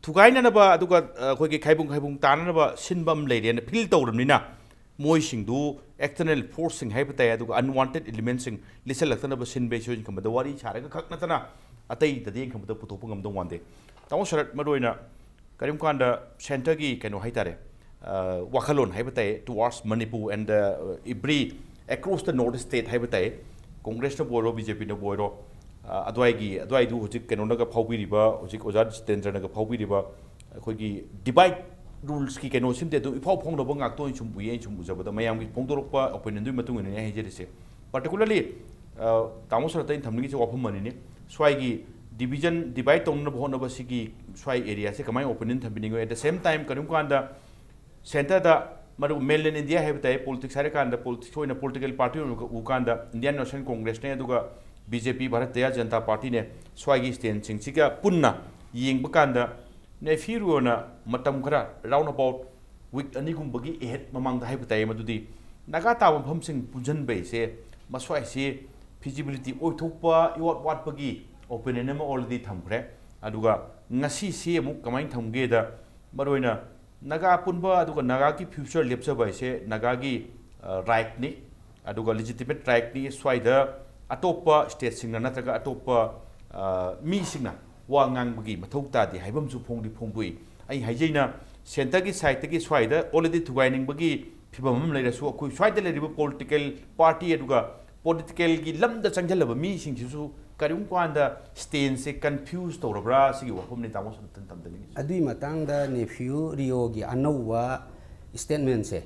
ꯊꯨꯒꯥꯏꯅꯅꯕ, ꯑꯗꯨꯒ, ꯑ, ꯑꯩꯈꯣꯏꯒꯤ ꯈꯥꯏꯕꯨꯡ ꯈꯥꯏꯕꯨꯡ ꯇꯥꯅꯅꯕ ꯁꯤꯟꯕ ꯑꯃ ꯂꯩꯔꯦꯅ feel ꯇꯧꯔꯕꯅꯤꯅ, ꯃꯣꯏꯁꯤꯡꯗꯨ external forceꯁꯤꯡ ꯍꯥꯏꯕ ꯇꯥꯏ, ꯑꯗꯨꯒ unwanted elementꯁꯤꯡ ꯂꯤꯠꯁꯜꯂꯛꯇꯅꯕ ꯁꯤꯟꯕꯩꯁꯨ ꯑꯩꯅ ꯈꯟꯕꯗ ꯋꯥꯔꯤ ꯁꯥꯔꯒ ꯈꯛ ꯅꯠꯇꯅ ꯑꯇꯩꯗꯗꯤ ꯑꯩꯅ ꯈꯟꯕꯗ ꯄꯨꯊꯣꯛꯄ ꯉꯝꯗꯧ ꯃꯥꯟꯗꯦ꯫ ꯇꯥꯃꯣ ꯁꯔꯠ, ꯃꯔꯨꯑꯣꯏꯅ ꯀꯔꯤꯒꯨꯝꯕ ꯀꯥꯟꯗ centreꯒꯤ ꯀꯩꯅꯣ ꯍꯥꯏꯇꯥꯔꯦ, ꯑ, ꯋꯥꯈꯜꯂꯣꯟ ꯍꯥꯏꯕ ꯇꯥꯏ, towards Manipur and, uh, every across the North State ꯍꯥꯏꯕ ꯇꯥꯏ, ꯀꯣꯡꯒ꯭ꯔꯦꯁꯅꯕꯨ ꯑꯣꯏꯔꯣ, BJPꯅꯕꯨ ꯑꯣꯏꯔꯣ, ꯑ, ꯑꯗꯨꯋꯥꯏꯒꯤ, ꯑꯗꯨꯋꯥꯏꯗꯨ ꯍꯧꯖꯤꯛ ꯀꯩꯅꯣꯅꯒ ꯐꯥꯎꯕꯤꯔꯤꯕ, ꯍꯧꯖꯤꯛ ꯑꯣꯖꯥ ꯖꯤꯇꯦꯟꯗ꯭ꯔꯅꯒ ꯐꯥꯎꯕꯤꯔꯤꯕ ꯑꯩꯈꯣꯏꯒꯤ divide ruleꯁꯀꯤ ꯀꯩꯅꯣꯁꯤꯃꯗꯤ ꯑꯗꯨꯝ ꯏꯐꯥꯎ ꯐꯥꯎꯅꯕ ꯉꯥꯛꯇ ꯑꯣꯏꯅ ꯁꯨꯝ ꯎꯏ, ꯑꯩꯅ ꯁꯨꯝ ꯎꯖꯕꯗ, ꯃꯌꯥꯝꯒꯤ ꯐꯣꯡꯗꯣꯔꯛꯄ opinionꯗꯨꯒꯤ ꯃꯇꯨꯡ ꯏꯟꯅꯅꯦ ꯑꯩ ꯍꯥꯏꯖꯔꯤꯁꯦ꯫ Particularly, ꯑ, ꯇꯥꯃꯣ ꯁꯔꯠꯇ ꯑꯩꯅ ꯊꯝꯅꯤꯡꯉꯤꯁꯦ ꯋꯥꯐꯝ ꯑꯅꯤꯅꯤ꯫ ꯁ꯭ꯋꯥꯏꯒꯤ division, divide ꯇꯧꯅꯅꯕ ꯍꯣꯠꯅꯕ ꯁꯤꯒꯤ ꯁ꯭ꯋꯥꯏ areaꯁꯦ ꯀꯃꯥꯏꯅ opinion ꯊꯝꯕꯤꯅꯤꯡꯉꯤ? At the same time, ꯀꯔꯤꯒꯨꯝꯕ ꯀꯥꯟꯗ centreꯗ ꯃꯔꯨ mainland India ꯍꯥꯏꯕ ꯇꯥꯏ, politics ꯍꯥꯏꯔꯀꯥꯟꯗ politics ꯑꯣꯏꯅ political party ꯑꯣꯏꯅ ꯎ ꯀꯥꯟꯗ Indian National Congressꯅꯦ, ꯑꯗꯨꯒ BJP, Bharatiya Janata Partyꯅꯦ, ꯁ꯭ꯋꯥꯏꯒꯤ stateꯁꯤꯡꯁꯤꯒ ꯄꯨꯟꯅ ꯌꯦꯡꯕ ꯀꯥꯟꯗ ꯅꯦꯐꯤꯔꯨꯅ ꯃꯇꯝ ꯈꯔ round about week ꯑꯅꯤꯒꯨꯝꯕꯒꯤ ahead ꯃꯃꯥꯡꯗ ꯍꯥꯏꯕ ꯇꯥꯏ, ꯃꯗꯨꯗꯤ ꯅꯥꯒꯥ ꯇꯥꯕ ꯃꯐꯝꯁꯤꯡ ꯄꯨꯟꯁꯤꯟꯕ ꯍꯥꯏꯁꯦ ꯃꯁ꯭ꯋꯥꯏꯁꯤ feasibility ꯑꯣꯏꯊꯣꯛꯄ ꯏꯋꯥꯠ ꯋꯥꯠꯄꯒꯤ opinion ꯑꯃ already ꯊꯝꯈ꯭ꯔꯦ꯫ ꯑꯗꯨꯒ ꯉꯁꯤꯁꯤ ꯑꯃꯨꯛ ꯀꯃꯥꯏꯅ ꯊꯝꯒꯦꯗ, ꯃꯔꯨꯑꯣꯏꯅ ꯅꯥꯒꯥ ꯑꯄꯨꯟꯕ ꯑꯗꯨꯒ ꯅꯥꯒꯥꯒꯤ future ꯂꯦꯞꯆꯕ ꯍꯥꯏꯁꯦ ꯅꯥꯒꯥꯒꯤ, ꯑ, rightꯅꯤ꯫ ꯑꯗꯨꯒ legitimate rightꯅꯤ꯫ ꯁ꯭ꯋꯥꯏꯗ ꯑꯇꯣꯞꯄ stateꯁꯤꯡꯅ ꯅꯠꯇ꯭ꯔꯒ ꯑꯇꯣꯞꯄ, ꯑ, ꯃꯤꯁꯤꯡꯅ ꯋꯥ ꯉꯥꯡꯕꯒꯤ ꯃꯊꯧ ꯇꯥꯗꯦ ꯍꯥꯏꯕ ꯑꯃꯁꯨ ꯐꯣꯡꯗꯤ ꯐꯣꯡꯗꯣꯛꯏ꯫ ꯑꯩ ꯍꯥꯏꯖꯩꯅ ꯁꯦꯟꯇꯔꯒꯤ ꯁꯥꯏꯠꯇꯒꯤ ꯁ꯭ꯋꯥꯏꯗ already ꯊꯨꯒꯥꯏꯅꯤꯡꯕꯒꯤ ꯐꯤꯕꯝ ꯑꯃ ꯂꯩꯔꯁꯨ, ꯑꯩꯈꯣꯏ ꯁ꯭ꯋꯥꯏꯗ ꯂꯩꯔꯤꯕ ꯄꯣꯂꯤꯇꯤꯀꯦꯜ ꯄꯥꯔꯇꯤ ꯑꯗꯨꯒ ꯄꯣꯂꯤꯇꯤꯀꯦꯜꯒꯤ ꯂꯝꯗ ꯆꯪꯁꯤꯜꯂꯕ ꯃꯤꯁꯤꯡꯁꯤꯁꯨ ꯀꯔꯤꯒꯨꯝꯕ ꯀꯥꯟꯗ ꯁ꯭ꯇꯦꯟꯁꯁꯦ ꯀꯟꯐ꯭ꯌꯨꯁ ꯇꯧꯔꯕ꯭ꯔꯥ? ꯁꯤꯒꯤ ꯋꯥꯐꯝꯅꯤ ꯇꯥꯃꯣ ꯁꯨꯝ ꯇꯝꯖꯅꯤꯡꯉꯤꯁꯦ꯫ ꯑꯗꯨꯒꯤ ꯃꯇꯥꯡꯗ ꯅꯦꯐ꯭ꯌꯨ ꯔꯤꯑꯣꯒꯤ ꯑꯅꯧꯕ ꯁ꯭ꯇꯦꯠꯃꯦꯟꯁꯦ,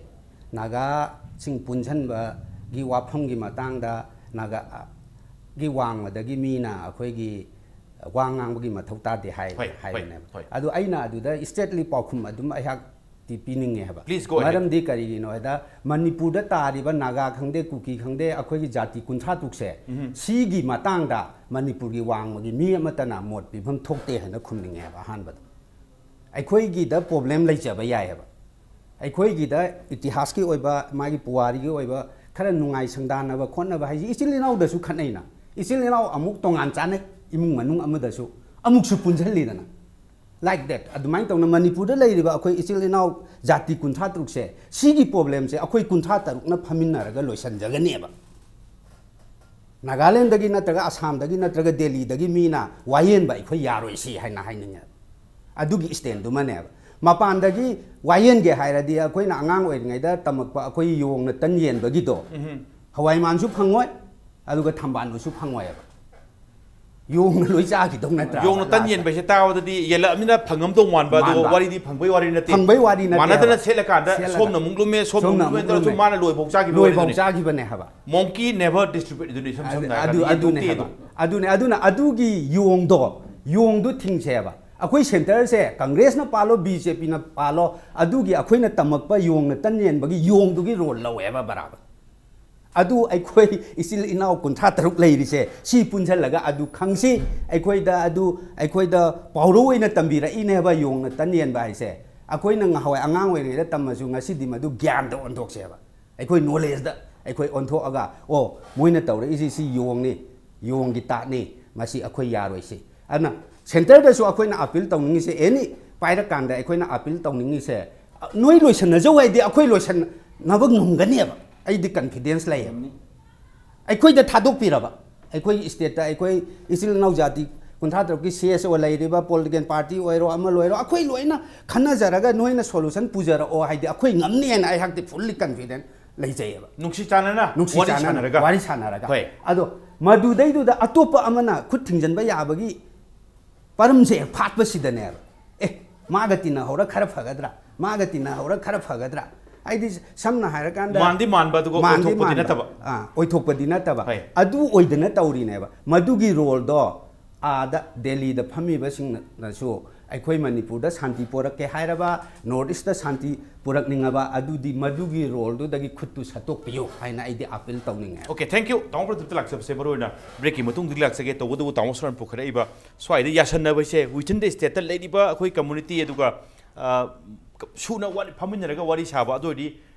ꯅꯥꯒꯥꯁꯤꯡ ꯄꯨꯟꯁꯤꯟꯕꯒꯤ ꯋꯥꯐꯝꯒꯤ ꯃꯇꯥꯡꯗ ꯅꯥꯒꯥꯒꯤ ꯋꯥꯡꯃꯗꯒꯤ ꯃꯤꯅ ꯑꯩꯈꯣꯏꯒꯤ ꯋꯥ ꯉꯥꯡꯕꯒꯤ ꯃꯊꯧ ꯇꯥꯗꯦ ꯍꯥꯏ-, ꯍꯣꯏ, ꯍꯣꯏ, ꯍꯥꯏꯕꯅꯦꯕ꯫ ꯍꯣꯏ꯫ ꯑꯗꯨ ꯑꯩꯅ ꯑꯗꯨꯗ ꯏꯁꯇ꯭ꯔꯦꯠꯂꯤ ꯄꯥꯎꯈꯨꯝ ꯑꯗꯨꯝ ꯑꯩꯍꯥꯛꯇꯤ ꯄꯤꯅꯤꯡꯉꯦ ꯍꯥꯏꯕ꯫ Please go ahead. ꯃꯔꯝꯗꯤ ꯀꯔꯤꯒꯤꯅꯣ ꯍꯥꯏꯗ, ꯃꯅꯤꯄꯨꯔꯗ ꯇꯥꯔꯤꯕ ꯅꯥꯒꯥ ꯈꯪꯗꯦ, ꯀꯨꯀꯤ ꯈꯪꯗꯦ, ꯑꯩꯈꯣꯏꯒꯤ ꯖꯥꯇꯤ ꯀꯨꯟꯊ꯭ꯔꯥ ꯇꯔꯨꯛꯁꯦ, ꯎꯝ꯫ ꯁꯤꯒꯤ ꯃꯇꯥꯡꯗ ꯃꯅꯤꯄꯨꯔꯒꯤ ꯋꯥꯡꯃꯒꯤ ꯃꯤ ꯑꯃꯠꯇꯅ ꯃꯣꯠ ꯄꯤꯐꯝ ꯊꯣꯛꯇꯦ ꯍꯥꯏꯅ ꯈꯨꯝꯅꯤꯡꯉꯦ ꯍꯥꯏꯕ꯫ ꯑꯍꯥꯟꯕꯗ ꯑꯩꯈꯣꯏꯒꯤꯗ ꯄ꯭ꯔꯣꯕ꯭ꯂꯦꯝ ꯂꯩꯖꯕ ꯌꯥꯏ ꯍꯥꯏꯕ꯫ ꯑꯩꯈꯣꯏꯒꯤꯗ ꯏꯇꯤꯍꯥꯁꯀꯤ ꯑꯣꯏꯕ, ꯃꯥꯒꯤ ꯄꯨꯋꯥꯔꯤꯒꯤ ꯑꯣꯏꯕ ꯈꯔ ꯅꯨꯡꯉꯥꯏ ꯁꯪꯗꯥꯟꯅꯕ ꯈꯣꯠꯅꯕ ꯍꯥꯏꯁꯤ ꯏꯆꯤꯜ ꯏꯅꯥꯎꯗꯁꯨ ꯈꯠꯅꯩꯅ꯫ ꯏꯆꯤꯜ ꯏꯅꯥꯎ ꯑꯃꯨꯛ ꯇꯣꯉꯥꯟ ꯆꯥꯅꯩ, ꯏꯃꯨꯡ ꯃꯅꯨꯡ ꯑꯃꯗꯁꯨ ꯑꯃꯨꯛꯁꯨ ꯄꯨꯟꯁꯤꯜꯂꯤꯗꯅ꯫ Like that. ꯑꯗꯨꯃꯥꯏꯅ ꯇꯧꯅ ꯃꯅꯤꯄꯨꯔꯗ ꯂꯩꯔꯤꯕ ꯑꯩꯈꯣꯏ ꯏꯆꯤꯜ ꯏꯅꯥꯎ ꯖꯥꯇꯤ ꯀꯨꯟꯊ꯭ꯔꯥ ꯇꯔꯨꯛꯁꯦ, ꯁꯤꯒꯤ ꯄ꯭ꯔꯣꯕ꯭ꯂꯦꯝꯁꯦ ꯑꯩꯈꯣꯏ ꯀꯨꯟꯊ꯭ꯔꯥ ꯇꯔꯨꯛꯅ ꯐꯝꯃꯤꯟꯅꯔꯒ ꯂꯣꯏꯁꯤꯟꯖꯒꯅꯦꯕ꯫ ꯅꯥꯒꯥꯂꯦꯟꯗꯒꯤ ꯅꯠꯇ꯭ꯔꯒ ꯑꯁꯥꯝꯗꯒꯤ ꯅꯠꯇ꯭ꯔꯒ ꯗꯦꯜꯂꯤꯗꯒꯤ ꯃꯤꯅ ꯋꯥꯌꯦꯟꯕ ꯑꯩꯈꯣꯏ ꯌꯥꯔꯣꯏ ꯁꯤ ꯍꯥꯏꯅ ꯍꯥꯏꯅꯤꯡꯉꯦ꯫ ꯑꯗꯨꯒꯤ ꯁ꯭ꯇꯦꯟꯗꯨꯃꯅꯦꯕ꯫ ꯃꯄꯥꯟꯗꯒꯤ ꯋꯥꯌꯦꯟꯒꯦ ꯍꯥꯏꯔꯗꯤ ꯑꯩꯈꯣꯏꯅ ꯑꯉꯥꯡ ꯑꯣꯏꯔꯤꯉꯩꯗ ꯇꯝꯃꯛꯄ ꯑꯩꯈꯣꯏ ꯌꯣꯡꯅ ꯇꯟ ꯌꯦꯟꯕꯒꯤꯗꯣ, ꯎꯝ꯫ ꯍꯋꯥꯏ ꯃꯥꯟꯁꯨ ꯐꯪꯉꯣꯏ, ꯑꯗꯨꯒ ꯊꯝꯕꯥꯜꯗꯨꯁꯨ ꯐꯪꯉꯣꯏꯕ꯫ ꯌꯣꯡꯅ ꯂꯣꯏ ꯆꯥꯈꯤꯗꯧ ꯅꯠꯇ꯭ꯔꯥ? ꯌꯣꯡꯅ ꯇꯟ ꯌꯦꯟꯕ ꯍꯥꯏꯁꯦ ꯇꯥꯕꯗꯗꯤ ꯌꯦꯜꯂꯛꯑꯃꯤꯅ ꯐꯪꯉꯝꯗꯧ ꯃꯥꯟꯕ, ꯑꯗꯨꯒ ꯃꯥꯟꯕ꯫ ꯋꯥꯔꯤꯗꯤ ꯐꯪꯕꯩ ꯋꯥꯔꯤ ꯅꯠꯇꯦ꯫ ꯐꯪꯕꯩ ꯋꯥꯔꯤ ꯅꯠꯇꯦ ꯃꯥꯟꯅꯗꯅ ꯍꯥꯏꯕ꯫ ꯁꯦꯠꯂꯀꯥꯟꯗ ꯁꯦꯠꯂꯒ꯫ ꯁꯣꯝꯅ ꯑꯃꯨꯛ ꯂꯨꯝꯃꯦ, ꯁꯣꯝꯅ ꯁꯣꯝꯅ ꯑꯃꯨꯛ ꯑꯃꯨꯛ ꯂꯨꯝꯃꯦ, ꯂꯨꯝꯃꯦ꯫ ꯁꯣꯝ ꯃꯥꯅ ꯂꯣꯏꯐꯥꯎ ꯆꯥꯈꯤꯕ ꯂꯣꯏꯐꯥꯎ ꯋꯥꯔꯤꯗꯨꯅꯤ꯫ ꯆꯥꯈꯤꯕꯅꯦ ꯍꯥꯏꯕ꯫ Monkey never distribute, ꯑꯗꯨꯅꯤ ꯁꯝ ꯑꯗꯨ-, ꯁꯝꯅ ꯍꯥꯏꯔꯕꯗ, ꯑꯗꯨꯅꯦ ꯌꯦꯟꯗꯣ ꯍꯥꯏꯕ꯫ ꯇꯦꯗꯣ꯫ ꯑꯗꯨꯅꯦ, ꯑꯗꯨꯅ ꯑꯗꯨꯒꯤ ꯌꯣꯡꯗꯣ, ꯌꯣꯡꯗꯣ ꯊꯤꯡꯁꯦꯕ꯫ ꯑꯩꯈꯣꯏ ꯁꯦꯟꯇꯔꯁꯦ ꯀꯪꯒ꯭ꯔꯦꯁꯅ ꯄꯥꯜꯂꯣ, ꯕꯤ ꯖꯦ ꯄꯤꯅ ꯄꯥꯜꯂꯣ, ꯑꯗꯨꯒꯤ ꯑꯩꯈꯣꯏꯅ ꯇꯝꯃꯛꯄ ꯌꯣꯡꯅ ꯇꯟ ꯌꯦꯟꯕꯒꯤ ꯌꯣꯡꯗꯨꯒꯤ ꯔꯣꯜ ꯂꯧꯋꯦꯕ ꯕꯔꯥꯕꯔ꯫ ꯑꯗꯨ ꯑꯩꯈꯣꯏ ꯏꯆꯤꯜ ꯏꯅꯥꯎ ꯀꯨꯟꯊ꯭ꯔꯥ ꯇꯔꯨꯛ ꯂꯩꯔꯤꯁꯦ, ꯁꯤ ꯄꯨꯟꯁꯤꯜꯂꯒ ꯑꯗꯨ ꯈꯪꯁꯤ꯫ ꯑꯩꯈꯣꯏꯗ ꯑꯗꯨ, ꯑꯩꯈꯣꯏꯗ ꯄꯥꯎꯔꯧ ꯑꯣꯏꯅ ꯇꯝꯕꯤꯔꯛꯏꯅꯦꯕ ꯌꯣꯡꯅ ꯇꯟ ꯌꯦꯟꯕ ꯍꯥꯏꯁꯦ꯫ ꯑꯩꯈꯣꯏꯅ ꯉꯍꯥꯟꯋꯥꯏ ꯑꯉꯥꯡ ꯑꯣꯏꯔꯤꯉꯩꯗ ꯇꯝꯃꯁꯨ ꯉꯁꯤꯗꯤ ꯃꯗꯨ ꯒ꯭ꯌꯥꯟꯗ ꯑꯣꯟꯊꯣꯛꯁꯦꯕ꯫ ꯑꯩꯈꯣꯏ ꯅꯣꯂꯦꯖꯇ ꯑꯩꯈꯣꯏ ꯑꯣꯟꯊꯣꯛꯑꯒ, "ꯑꯣ, ꯃꯣꯏꯅ ꯇꯧꯔꯛꯏꯁꯤ ꯁꯤ ꯌꯣꯡꯅꯤ, ꯌꯣꯡꯒꯤ ꯇꯥꯠꯅꯤ, ꯃꯁꯤ ꯑꯩꯈꯣꯏ ꯌꯥꯔꯣꯏ" ꯁꯤ꯫ ꯑꯗꯨꯅ ꯁꯦꯟꯇꯔꯗꯁꯨ ꯑꯩꯈꯣꯏꯅ ꯑꯄꯤꯜ ꯇꯧꯅꯤꯡꯉꯤꯁꯦ, ꯑꯦꯅꯤ ꯄꯥꯏꯔꯀꯥꯟꯗ ꯑꯩꯈꯣꯏꯅ ꯑꯄꯤꯜ ꯇꯧꯅꯤꯡꯉꯤꯁꯦ, ꯅꯣꯏ ꯂꯣꯏꯁꯟꯅꯖꯧ ꯍꯥꯏꯗꯤ ꯑꯩꯈꯣꯏ ꯂꯣꯏꯁꯟꯅꯕ ꯉꯝꯒꯅꯦꯕ꯫ ꯑꯩꯗꯤ ꯀꯟꯐꯤꯗꯦꯟꯁ ꯂꯩꯌꯦꯕ꯫ ꯑꯩꯈꯣꯏꯗ ꯊꯥꯗꯣꯛꯄꯤꯔꯕ, ꯑꯩꯈꯣꯏꯒꯤ ꯁ꯭ꯇꯦꯠꯇ ꯑꯩꯈꯣꯏ ꯏꯆꯤꯜ ꯏꯅꯥꯎ ꯖꯥꯇꯤ ꯀꯨꯟꯊ꯭ꯔꯥ ꯇꯔꯨꯛꯀꯤ ꯁꯤ ꯑꯦꯁ ꯑꯣ ꯂꯩꯔꯤꯕ ꯄꯣꯂꯤꯇꯤꯀꯦꯜ ꯄꯥꯔꯇꯤ ꯑꯣꯏꯔꯣ, ꯑꯃ ꯂꯣꯏꯔꯣ, ꯑꯩꯈꯣꯏ ꯂꯣꯏꯅ ꯈꯟꯅꯖꯔꯒ ꯅꯣꯏꯅ ꯁꯣꯂꯨꯁꯟ ꯄꯨꯖꯔꯛꯑꯣ ꯍꯥꯏꯗꯤ ꯑꯩꯈꯣꯏ ꯉꯝꯅꯤ ꯍꯥꯏꯅ ꯑꯩꯍꯥꯛꯇꯤ ꯐꯨꯜꯂꯤ ꯀꯟꯐꯤꯗꯦꯟ ꯂꯩꯖꯩꯑꯕ꯫ ꯅꯨꯡꯁꯤ ꯆꯥꯟꯅꯅ ꯅꯨꯡꯁꯤ ꯋꯥꯔꯤ ꯆꯥꯟꯅꯅ ꯁꯥꯟꯅꯔꯒ ꯋꯥꯔꯤ ꯁꯥꯟꯅꯔꯒ ꯍꯣꯏ꯫ ꯑꯗꯣ ꯃꯗꯨꯗꯩꯗꯨꯗ ꯑꯇꯣꯞꯄ ꯑꯃꯅ ꯈꯨꯠ ꯊꯤꯡꯖꯤꯟꯕ ꯌꯥꯕꯒꯤ ꯄꯔꯝꯁꯦ ꯐꯥꯠꯄꯁꯤꯗꯅꯦꯕ꯫ ꯑꯦ, ꯃꯥꯒ ꯇꯤꯟꯅꯍꯧꯔ ꯈꯔ ꯐꯒꯗ꯭ꯔꯥ, ꯃꯥꯒ ꯇꯤꯟꯅꯍꯧꯔ ꯈꯔ ꯐꯒꯗ꯭ꯔꯥ? ꯍꯥꯏꯗꯤ ꯁꯝꯅ ꯍꯥꯏꯔꯀꯥꯟꯗ ꯃꯥꯟꯗꯤ ꯃꯥꯟꯕ, ꯑꯗꯨꯒ ꯃꯥꯟꯗꯤ ꯑꯣꯏꯊꯣꯛꯄꯗꯤ ꯃꯥꯟꯕ꯫ ꯅꯠꯇꯕ꯫ ꯑꯥ, ꯑꯣꯏꯊꯣꯛꯄꯗꯤ ꯅꯠꯇꯕ꯫ ꯍꯣꯏ꯫ ꯑꯗꯨ ꯑꯣꯏꯗꯅ ꯇꯧꯔꯤꯅꯦꯕ꯫ ꯃꯗꯨꯒꯤ ꯔꯣꯜꯗꯣ ꯑꯥꯗ ꯗꯦꯜꯂꯤꯗ ꯐꯝꯃꯤꯕꯁꯤꯡꯅꯁꯨ ꯑꯩꯈꯣꯏ ꯃꯅꯤꯄꯨꯔꯗ ꯁꯥꯟꯇꯤ ꯄꯣꯔꯛꯀꯦ ꯍꯥꯏꯔꯕ, ꯅꯣꯔꯠ ꯏꯁꯇ ꯁꯥꯟꯇꯤ ꯄꯨꯔꯛꯅꯤꯡꯉꯕ, ꯑꯗꯨꯗꯤ ꯃꯗꯨꯒꯤ ꯔꯣꯜꯗꯨꯗꯒꯤ ꯈꯨꯠꯇꯨ ꯁꯠꯇꯣꯛꯄꯤꯌꯨ ꯍꯥꯏꯅ ꯑꯩꯗꯤ ꯑꯥꯄꯤꯜ ꯇꯧꯅꯤꯡꯉꯦ꯫ Okay, thank you. ꯇꯥꯃꯣ ꯄ꯭ꯔꯗꯤꯞꯇ ꯂꯥꯛꯆꯕꯁꯦ ꯃꯔꯨ ꯑꯣꯏꯅ ꯕ꯭ꯔꯦꯛꯀꯤ ꯃꯇꯨꯡꯗꯒꯤ ꯂꯥꯛꯆꯒꯦ꯫ ꯇꯧꯕꯇꯕꯨ ꯇꯥꯃꯣ ꯁꯣꯔꯟ ꯄꯨꯈꯠꯂꯛꯏꯕ ꯁ꯭ꯋꯥꯏꯗ ꯌꯥꯁꯟꯅꯕꯁꯦ within the state ꯂꯩꯔꯤꯕ ꯑꯩꯈꯣꯏ ꯀꯝꯃꯨꯅꯤꯇꯤ, ꯑꯗꯨꯒ ꯑ, ꯁꯨꯅ ꯋꯥꯔꯤ ꯐꯝꯃꯤꯟꯅꯔꯒ ꯋꯥꯔꯤ ꯁꯥꯕ, ꯑꯗꯨ ꯑꯣꯏꯔꯗꯤ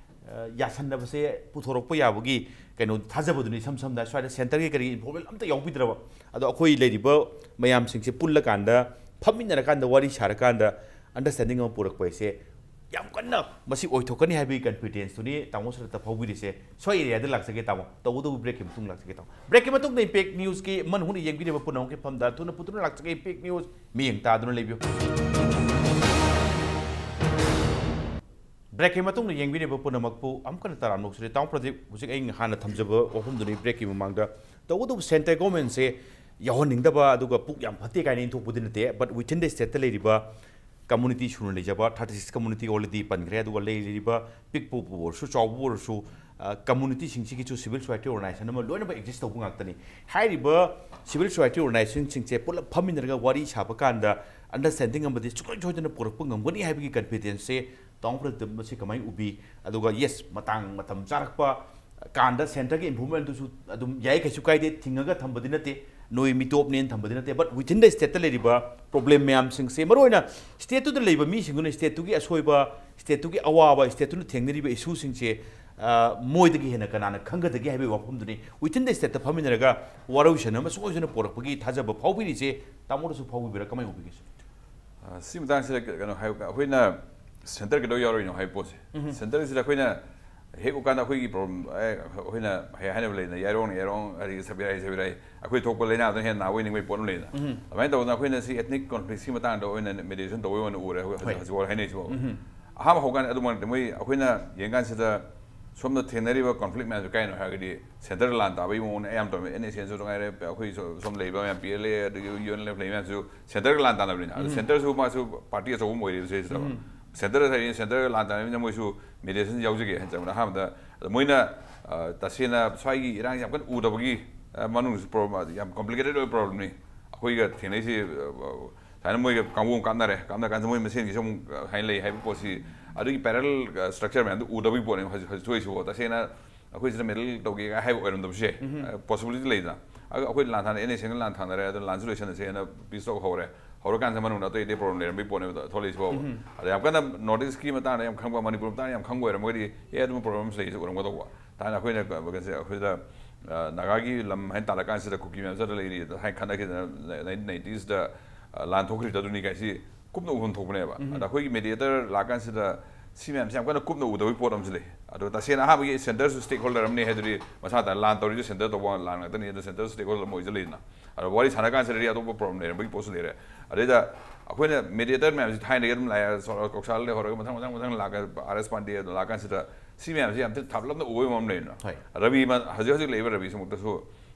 ꯑ, ꯌꯥꯁꯟꯅꯕꯁꯦ ꯄꯨꯊꯣꯔꯛꯄ ꯌꯥꯕꯒꯤ ꯀꯩꯅꯣ ꯊꯥꯖꯕꯗꯨꯅꯤ꯫ ꯏꯁꯝ ꯁꯝꯅ ꯁ꯭ꯋꯥꯏꯗ ꯁꯦꯟꯇꯔꯒꯤ ꯀꯔꯤ ꯏꯟꯚꯣꯜꯕꯃꯦꯟ ꯑꯝꯇ ꯌꯥꯎꯕꯤꯗ꯭ꯔꯕ, ꯑꯗꯣ ꯑꯩꯈꯣꯏ ꯂꯩꯔꯤꯕ ꯃꯌꯥꯝꯁꯤꯡꯁꯦ ꯄꯨꯜꯂꯀꯥꯟꯗ, ꯐꯝꯃꯤꯟꯅꯔꯀꯥꯟꯗ, ꯋꯥꯔꯤ ꯁꯥꯔꯀꯥꯟꯗ ꯑꯟꯗꯔꯁ꯭ꯇꯦꯟꯗꯤꯡ ꯑꯃ ꯄꯨꯔꯛꯄ ꯍꯥꯏꯁꯦ ꯌꯥꯝ ꯀꯟꯅ ꯃꯁꯤ ꯑꯣꯏꯊꯣꯛꯀꯅꯤ ꯍꯥꯏꯕꯒꯤ ꯀꯟꯐꯤꯗꯦꯟꯁꯇꯨꯅꯤ ꯇꯥꯃꯣ ꯁꯣꯔꯟꯗ ꯐꯥꯎꯕꯤꯔꯤꯁꯦ꯫ ꯁ꯭ꯋꯥꯏ ꯑꯦꯔꯤꯌꯥꯗ ꯂꯥꯛꯆꯒꯦ ꯇꯥꯃꯣ, ꯇꯧꯕꯇꯕꯨ ꯕ꯭ꯔꯦꯛꯀꯤ ꯃꯇꯨꯡ ꯂꯥꯛꯆꯒꯦ ꯇꯥꯃꯣ꯫ ꯕ꯭ꯔꯦꯛꯀꯤ ꯃꯇꯨꯡꯗ ꯏꯝꯄꯦꯛ ꯅ꯭ꯌꯨꯁꯀꯤ ꯃꯟ ꯍꯨꯅ ꯌꯦꯡꯕꯤꯔꯤꯕ ꯄꯨꯝꯅꯃꯛꯀꯤ ꯃꯐꯝꯗ ꯊꯨꯅ ꯄꯨꯊꯨꯅ ꯂꯥꯛꯆꯒꯦ ꯏꯝꯄꯦꯛ ꯅ꯭ꯌꯨꯁ꯫ ꯃꯤꯠꯌꯦꯡ ꯇꯥꯗꯨꯅ ꯂꯩꯕꯤꯌꯨ꯫ ꯕ꯭ꯔꯦꯛꯀꯤ ꯃꯇꯨꯡꯗ ꯌꯦꯡꯕꯤꯔꯤꯕ ꯄꯨꯝꯅꯃꯛꯄꯨ ꯑꯃꯨꯛꯀ ꯍꯟꯅ ꯇꯔꯥꯝꯅ ꯑꯣꯛꯆꯔꯤ꯫ ꯇꯥꯃꯣ ꯄ꯭ꯔꯗꯤꯞ, ꯍꯧꯖꯤꯛ ꯑꯩꯅ ꯍꯥꯟꯅ ꯊꯝꯖꯕ ꯋꯥꯐꯝꯗꯨꯅꯤ ꯕ꯭ꯔꯦꯛꯀꯤ ꯃꯃꯥꯡꯗ꯫ ꯇꯧꯕꯇꯕꯨ ꯁꯦꯟꯇꯔ ꯒꯣꯔꯃꯦꯟꯁꯦ ꯌꯥꯎꯍꯟꯅꯤꯡꯗꯕ, ꯑꯗꯨꯒ ꯄꯨꯛ ꯌꯥꯝ ꯐꯠꯇꯦ ꯀꯥꯏꯅ ꯏꯟꯊꯣꯛꯄꯗꯤ ꯅꯠꯇꯦ, but within the state ꯂꯩꯔꯤꯕ ꯀꯝꯃꯨꯅꯤꯇꯤ ꯁꯨꯅ ꯂꯩꯖꯕ thirty six community already ꯄꯟꯈ꯭ꯔꯦ, ꯑꯗꯨꯒ ꯂꯩꯔꯤꯕ ꯄꯤꯛꯄꯕꯨ ꯑꯣꯏꯔꯁꯨ ꯆꯥꯎꯕꯕꯨ ꯑꯣꯏꯔꯁꯨ, ꯑ, ꯀꯝꯃꯨꯅꯤꯇꯤꯁꯤꯡꯁꯤꯒꯤꯁꯨ civil society organization ꯑꯃ ꯂꯣꯏꯅꯃꯛ exist ꯇꯧꯕ ꯉꯥꯛꯇꯅꯤ꯫ ꯍꯥꯏꯔꯤꯕ civil society organizationꯁꯤꯡꯁꯦ ꯄꯨꯂꯞ ꯐꯝꯃꯤꯟꯅꯔꯒ ꯋꯥꯔꯤ ꯁꯥꯕ ꯀꯥꯟꯗ understanding ꯑꯃꯗꯤ ꯁꯨꯡꯁꯣꯏ ꯁꯣꯏꯗꯅ ꯄꯨꯔꯛꯄ ꯉꯝꯒꯅꯤ ꯍꯥꯏꯕꯒꯤ ꯀꯟꯐꯤꯗꯦꯟꯁꯁꯦ ꯇꯥꯃꯣ ꯄ꯭ꯔꯗꯤꯞ ꯃꯁꯤ ꯀꯃꯥꯏꯅ ꯎꯕꯤ? ꯑꯗꯨꯒ yes, ꯃꯇꯥꯡ ꯃꯇꯝ ꯆꯥꯔꯛꯄ ꯀꯥꯟꯗ ꯁꯦꯟꯇꯔꯒꯤ ꯏꯝꯄ꯭ꯔꯨꯚꯃꯦꯟꯗꯨꯁꯨ ꯑꯗꯨꯝ ꯌꯥꯏ, ꯀꯩꯁꯨ ꯀꯥꯏꯗꯦ, ꯊꯤꯡꯉꯒ ꯊꯝꯕꯗꯤ ꯅꯠꯇꯦ, ꯅꯣꯏ ꯃꯤꯇꯣꯞꯅꯦꯅ ꯊꯝꯕꯗꯤ ꯅꯠꯇꯦ, but within the stateꯇ ꯂꯩꯔꯤꯕ ꯄ꯭ꯔꯣꯕ꯭ꯂꯦꯝ ꯃꯌꯥꯝꯁꯤꯡꯁꯦ, ꯃꯔꯨꯑꯣꯏꯅ ꯁ꯭ꯇꯦꯠꯇꯨꯗ ꯂꯩꯕ ꯃꯤꯁꯤꯡꯗꯨꯅ ꯁ꯭ꯇꯦꯠꯇꯨꯒꯤ ꯑꯁꯣꯏꯕ, ꯁ꯭ꯇꯦꯠꯇꯨꯒꯤ ꯑꯋꯥꯕ, ꯁ꯭ꯇꯦꯠꯇꯨꯅ ꯊꯦꯡꯅꯔꯤꯕ ꯏꯁꯨꯁꯤꯡꯁꯦ, ꯑ, ꯃꯣꯏꯗꯒꯤ ꯍꯦꯟꯅ ꯀꯅꯥꯅ ꯈꯪꯒꯗꯒꯦ ꯍꯥꯏꯕꯒꯤ ꯋꯥꯐꯝꯗꯨꯅꯤ within the stateꯇ ꯐꯝꯃꯤꯟꯅꯔꯒ ꯋꯥꯔꯣꯏꯁꯤꯟ ꯑꯃ ꯁꯨꯡꯁꯣꯏ ꯁꯣꯏꯗꯅ ꯄꯣꯔꯛꯄꯒꯤ ꯊꯥꯖꯕ ꯐꯥꯎꯕꯤꯔꯤꯁꯦ꯫ ꯇꯥꯃꯣꯅꯁꯨ ꯐꯥꯎꯕꯤꯕ꯭ꯔꯥ, ꯀꯃꯥꯏꯅ ꯎꯕꯤꯒꯦ? ꯑ, ꯁꯤ ꯃꯇꯥꯡꯁꯤꯗ ꯀꯩꯅꯣ ꯍꯥꯏ, ꯑꯩꯈꯣꯏꯅ ꯁꯦꯟꯇꯔ ꯀꯩꯗꯧ ꯌꯥꯎꯔꯤꯅꯣ ꯍꯥꯏꯕ ꯄꯣꯠꯁꯦ, ꯁꯦꯟꯇꯔꯁꯤꯗ ꯑꯩꯈꯣꯏꯅ ꯍꯦꯛ ꯎꯀꯥꯟꯗ ꯑꯩꯈꯣꯏꯒꯤ ꯄ꯭ꯔꯣꯕ꯭ꯂꯦꯝ ꯑꯩꯈꯣꯏꯅ ꯍꯦꯛ ꯍꯥꯏꯅꯕ ꯂꯩꯅ, ꯌꯥꯏꯔꯣꯡꯅ ꯌꯥꯏꯔꯣꯡ, ꯍꯥꯏꯗꯤ ꯁꯕꯤꯔꯥꯏ ꯁꯕꯤꯔꯥꯏ, ꯑꯩꯈꯣꯏ ꯊꯣꯛꯄ ꯂꯥꯏꯅꯥꯗꯨꯅ ꯍꯦꯟꯅ ꯅꯥꯕ ꯑꯣꯏꯅꯤꯡꯕꯒꯤ ꯄꯣꯠ ꯑꯃ ꯂꯩꯗꯅ꯫ ꯑꯗꯨꯃꯥꯏꯅ ꯇꯧꯗꯅ ꯑꯩꯈꯣꯏꯅ ꯁꯤ ethnic conflict ꯁꯤ ꯃꯇꯥꯡꯗ ꯑꯣꯏꯅ mediation ꯇꯧꯕꯒꯤ ꯑꯣꯏꯅ ꯎꯔꯦ ꯍꯧꯖꯤꯛ, ꯍꯣꯏ, ꯍꯧꯖꯤꯛꯐꯥꯎ ꯍꯥꯏꯅꯔꯤꯁꯤꯐꯥꯎ꯫ ꯑꯍꯥꯟꯕ ꯍꯧꯀꯥꯟꯗ ꯑꯗꯨꯃꯛ ꯅꯠꯇꯦ, ꯃꯣꯏ ꯑꯩꯈꯣꯏꯅ ꯌꯦꯡꯀꯥꯟꯁꯤꯗ ꯁꯣꯝꯗ ꯊꯦꯡꯅꯔꯤꯕ conflict ꯃꯌꯥꯝꯁꯦ ꯀꯩꯅꯣ ꯍꯥꯏꯔꯒꯗꯤ centre ꯂꯥꯟ ꯇꯥꯕꯒꯤ ꯃꯑꯣꯡꯅ ꯑꯌꯥꯝꯕ ꯇꯧꯔꯝꯃꯤ꯫ NSCNꯁꯨ ꯉꯥꯏꯔꯦ, ꯑꯩꯈꯣꯏ ꯁꯣ-, ꯁꯣꯝ ꯂꯩꯕ ꯃꯌꯥꯝ, PLA ꯑꯗꯒꯤ UNLF ꯂꯩꯕ ꯃꯌꯥꯝꯁꯨ centreꯒ ꯂꯥꯟ ꯇꯥꯟꯅꯕꯅꯤꯅ꯫ ꯑꯗꯨ centreꯁꯨ ꯃꯥꯁꯨ party ꯑꯆꯧꯕ ꯑꯃ ꯑꯣꯏꯔꯤꯕ ꯁꯤꯗ꯫ Centre ꯍꯥꯏꯔꯤ, centre ꯂꯥꯟ ꯇꯥꯟꯅꯕꯅꯤꯅ ꯃꯣꯏꯁꯨ mediation ꯌꯥꯎꯖꯒꯦ ꯍꯥꯏꯅ ꯆꯪꯕꯗ ꯑꯍꯥꯟꯕꯗ ꯑꯗ ꯃꯣꯏꯅ, ꯑ, ꯇꯁꯦꯡꯅ ꯁ꯭ꯋꯥꯏꯒꯤ ꯏꯔꯥꯡꯁꯦ ꯌꯥꯝ ꯀꯟꯅ ꯎꯗꯕꯒꯤ, ꯑ, ꯃꯅꯨꯡꯗꯁꯨ problem, ꯌꯥꯝ complicated ꯑꯣꯏꯕ problemꯅꯤ꯫ ꯑꯩꯈꯣꯏꯒ ꯊꯦꯡꯅꯩꯁꯤ, ꯑ, ꯁꯨꯃꯥꯏꯅ ꯃꯣꯏꯒ ꯀꯥꯡꯕꯨ ꯑꯃ ꯀꯥꯞꯅꯔꯦ, ꯀꯥꯞꯅ ꯀꯥꯟꯗ ꯃꯣꯏ ꯃꯁꯦꯟꯒꯤꯁꯨ ꯑꯃꯨꯛ, ꯑ, ꯍꯥꯏꯅ ꯂꯩ ꯍꯥꯏꯕ ꯄꯣꯠꯁꯤ, ꯑꯗꯨꯒꯤ parallel, ꯑ, structure ꯃꯌꯥꯝꯗꯨ ꯎꯗꯕꯒꯤ ꯄꯣꯠꯅꯤ ꯍꯧꯖꯤꯛ, ꯍꯧꯖꯤꯛ ꯊꯣꯛꯏꯁꯤꯀꯣ꯫ ꯇꯁꯦꯡꯅ ꯑꯩꯈꯣꯏ ꯁꯤꯗ medal ꯇꯧꯒꯦ ꯍꯥꯏꯕ ꯑꯣꯏꯔꯝꯗꯕꯁꯨ ꯌꯥꯏ꯫ Possibility ꯂꯩꯗꯅ꯫ ꯑꯗꯨ ꯑꯩꯈꯣꯏ ꯂꯥꯟ ꯊꯥꯅ-, NSCNꯒ ꯂꯥꯟ ꯊꯥꯅꯔꯦ, ꯑꯗꯨ ꯂꯥꯟꯁꯨ ꯂꯣꯏꯁꯟꯅꯁꯦꯅ peace talk ꯍꯧꯔꯦ꯫ ꯍꯧꯔꯀꯥꯟꯁꯤꯗ ꯃꯅꯨꯡꯗ ꯑꯇꯩ ꯑꯇꯩ problem ꯂꯩꯔꯝꯕꯒꯤ ꯄꯣꯠꯅꯦꯕ ꯊꯣꯛꯂꯛꯏꯁꯤꯐꯥꯎꯕ꯫ ꯑꯗ ꯌꯥꯝ ꯀꯟꯅ North Eastꯀꯤ ꯃꯇꯥꯡꯗ ꯌꯥꯝ ꯈꯪꯕ, ꯃꯅꯤꯄꯨꯔ ꯃꯇꯥꯡꯗ ꯌꯥꯝ ꯈꯪꯕ ꯑꯣꯏꯔꯝꯃꯒꯗꯤ, ꯑꯦ, ꯑꯗꯨꯝꯕ problems ꯂꯩꯁꯦ ꯎꯔꯝꯒꯗꯧꯕ꯫ ꯊꯥꯏꯅ ꯑꯩꯈꯣꯏꯅ ꯀ-, ꯀꯩꯅꯣꯁꯦ, ꯑꯩꯈꯣꯏꯗ, ꯑ, ꯅꯥꯒꯥꯒꯤ ꯂꯝ ꯍꯥꯏꯅ ꯇꯥꯜꯂꯀꯥꯟꯁꯤꯗ ꯀꯨꯀꯤ ꯃꯌꯥꯝ ꯆꯠꯂ ꯂꯩꯔꯤ ꯍꯥꯏꯅ ꯈꯠꯅꯈꯤꯗꯅ nineteen nineties ꯑ, ꯂꯥꯟ ꯊꯣꯛꯈ꯭ꯔꯤꯗꯣ ꯑꯗꯨꯅꯤ ꯀꯥꯏꯁꯤ ꯀꯨꯞꯅ ꯎꯐꯝ ꯊꯣꯛꯄꯅꯦꯕ꯫ ꯑꯗ ꯑꯩꯈꯣꯏꯒꯤ mediator ꯂꯥꯛꯀꯥꯟꯁꯤꯗ ꯁꯤ ꯃꯌꯥꯝꯁꯦ ꯌꯥꯝ ꯀꯟꯅ ꯀꯨꯞꯅ ꯎꯗꯕꯒꯤ ꯄꯣꯠ ꯑꯃꯁꯨ ꯂꯩ꯫ ꯑꯗꯣ ꯇꯁꯦꯡꯅ ꯑꯍꯥꯟꯕꯒꯤ centreꯁꯨ stakeholder ꯑꯃꯅꯤ ꯍꯥꯏꯗꯨꯗꯤ ꯃꯁꯥ ꯃꯊꯟꯇ ꯂꯥꯟ ꯇꯧꯔꯤꯁꯨ centre ꯇꯧꯕ ꯂꯥꯟ ꯉꯥꯛꯇꯅꯤ, ꯑꯗꯣ centre stakeholder ꯑꯃ ꯑꯣꯏꯁꯨ ꯂꯩꯗꯅ꯫ ꯑꯗꯣ ꯋꯥꯔꯤ ꯁꯥꯟꯅ ꯀꯥꯟꯁꯤꯗꯗꯤ ꯑꯇꯣꯞꯄ problem ꯂꯩꯔꯝꯕꯒꯤ ꯄꯣꯠꯁꯨ ꯂꯩꯔꯦ꯫ ꯑꯗꯩꯗ ꯑꯩꯈꯣꯏꯅ mediator ꯃꯌꯥꯝꯁꯤ ꯊꯥꯏꯅꯗꯒꯤ ꯑꯗꯨꯝ ꯂꯥꯛꯑꯦ, ꯀꯧꯁꯥꯜꯗꯒꯤ ꯍꯧꯔꯒ ꯃꯊꯪ ꯃꯊꯪ ꯃꯊꯪ ꯂꯥꯛꯑꯒ R S Pandey ꯑꯗꯨꯝ ꯂꯥꯛꯀꯥꯟꯁꯤꯗ ꯁꯤ ꯃꯌꯥꯝꯁꯤ ꯌꯥꯝ ꯊꯤꯅ ꯊꯥꯞꯂꯞꯅ ꯎꯕꯒꯤ ꯃꯑꯣꯡ ꯑꯃ ꯂꯩꯗꯅ꯫ ꯍꯣꯏ꯫ ꯔꯕꯤ ꯃ-, ꯍꯧꯖꯤꯛ ꯍꯧꯖꯤꯛ ꯂꯩꯔꯤꯕ ꯔꯕꯤꯁꯤꯃꯛꯇꯁꯨ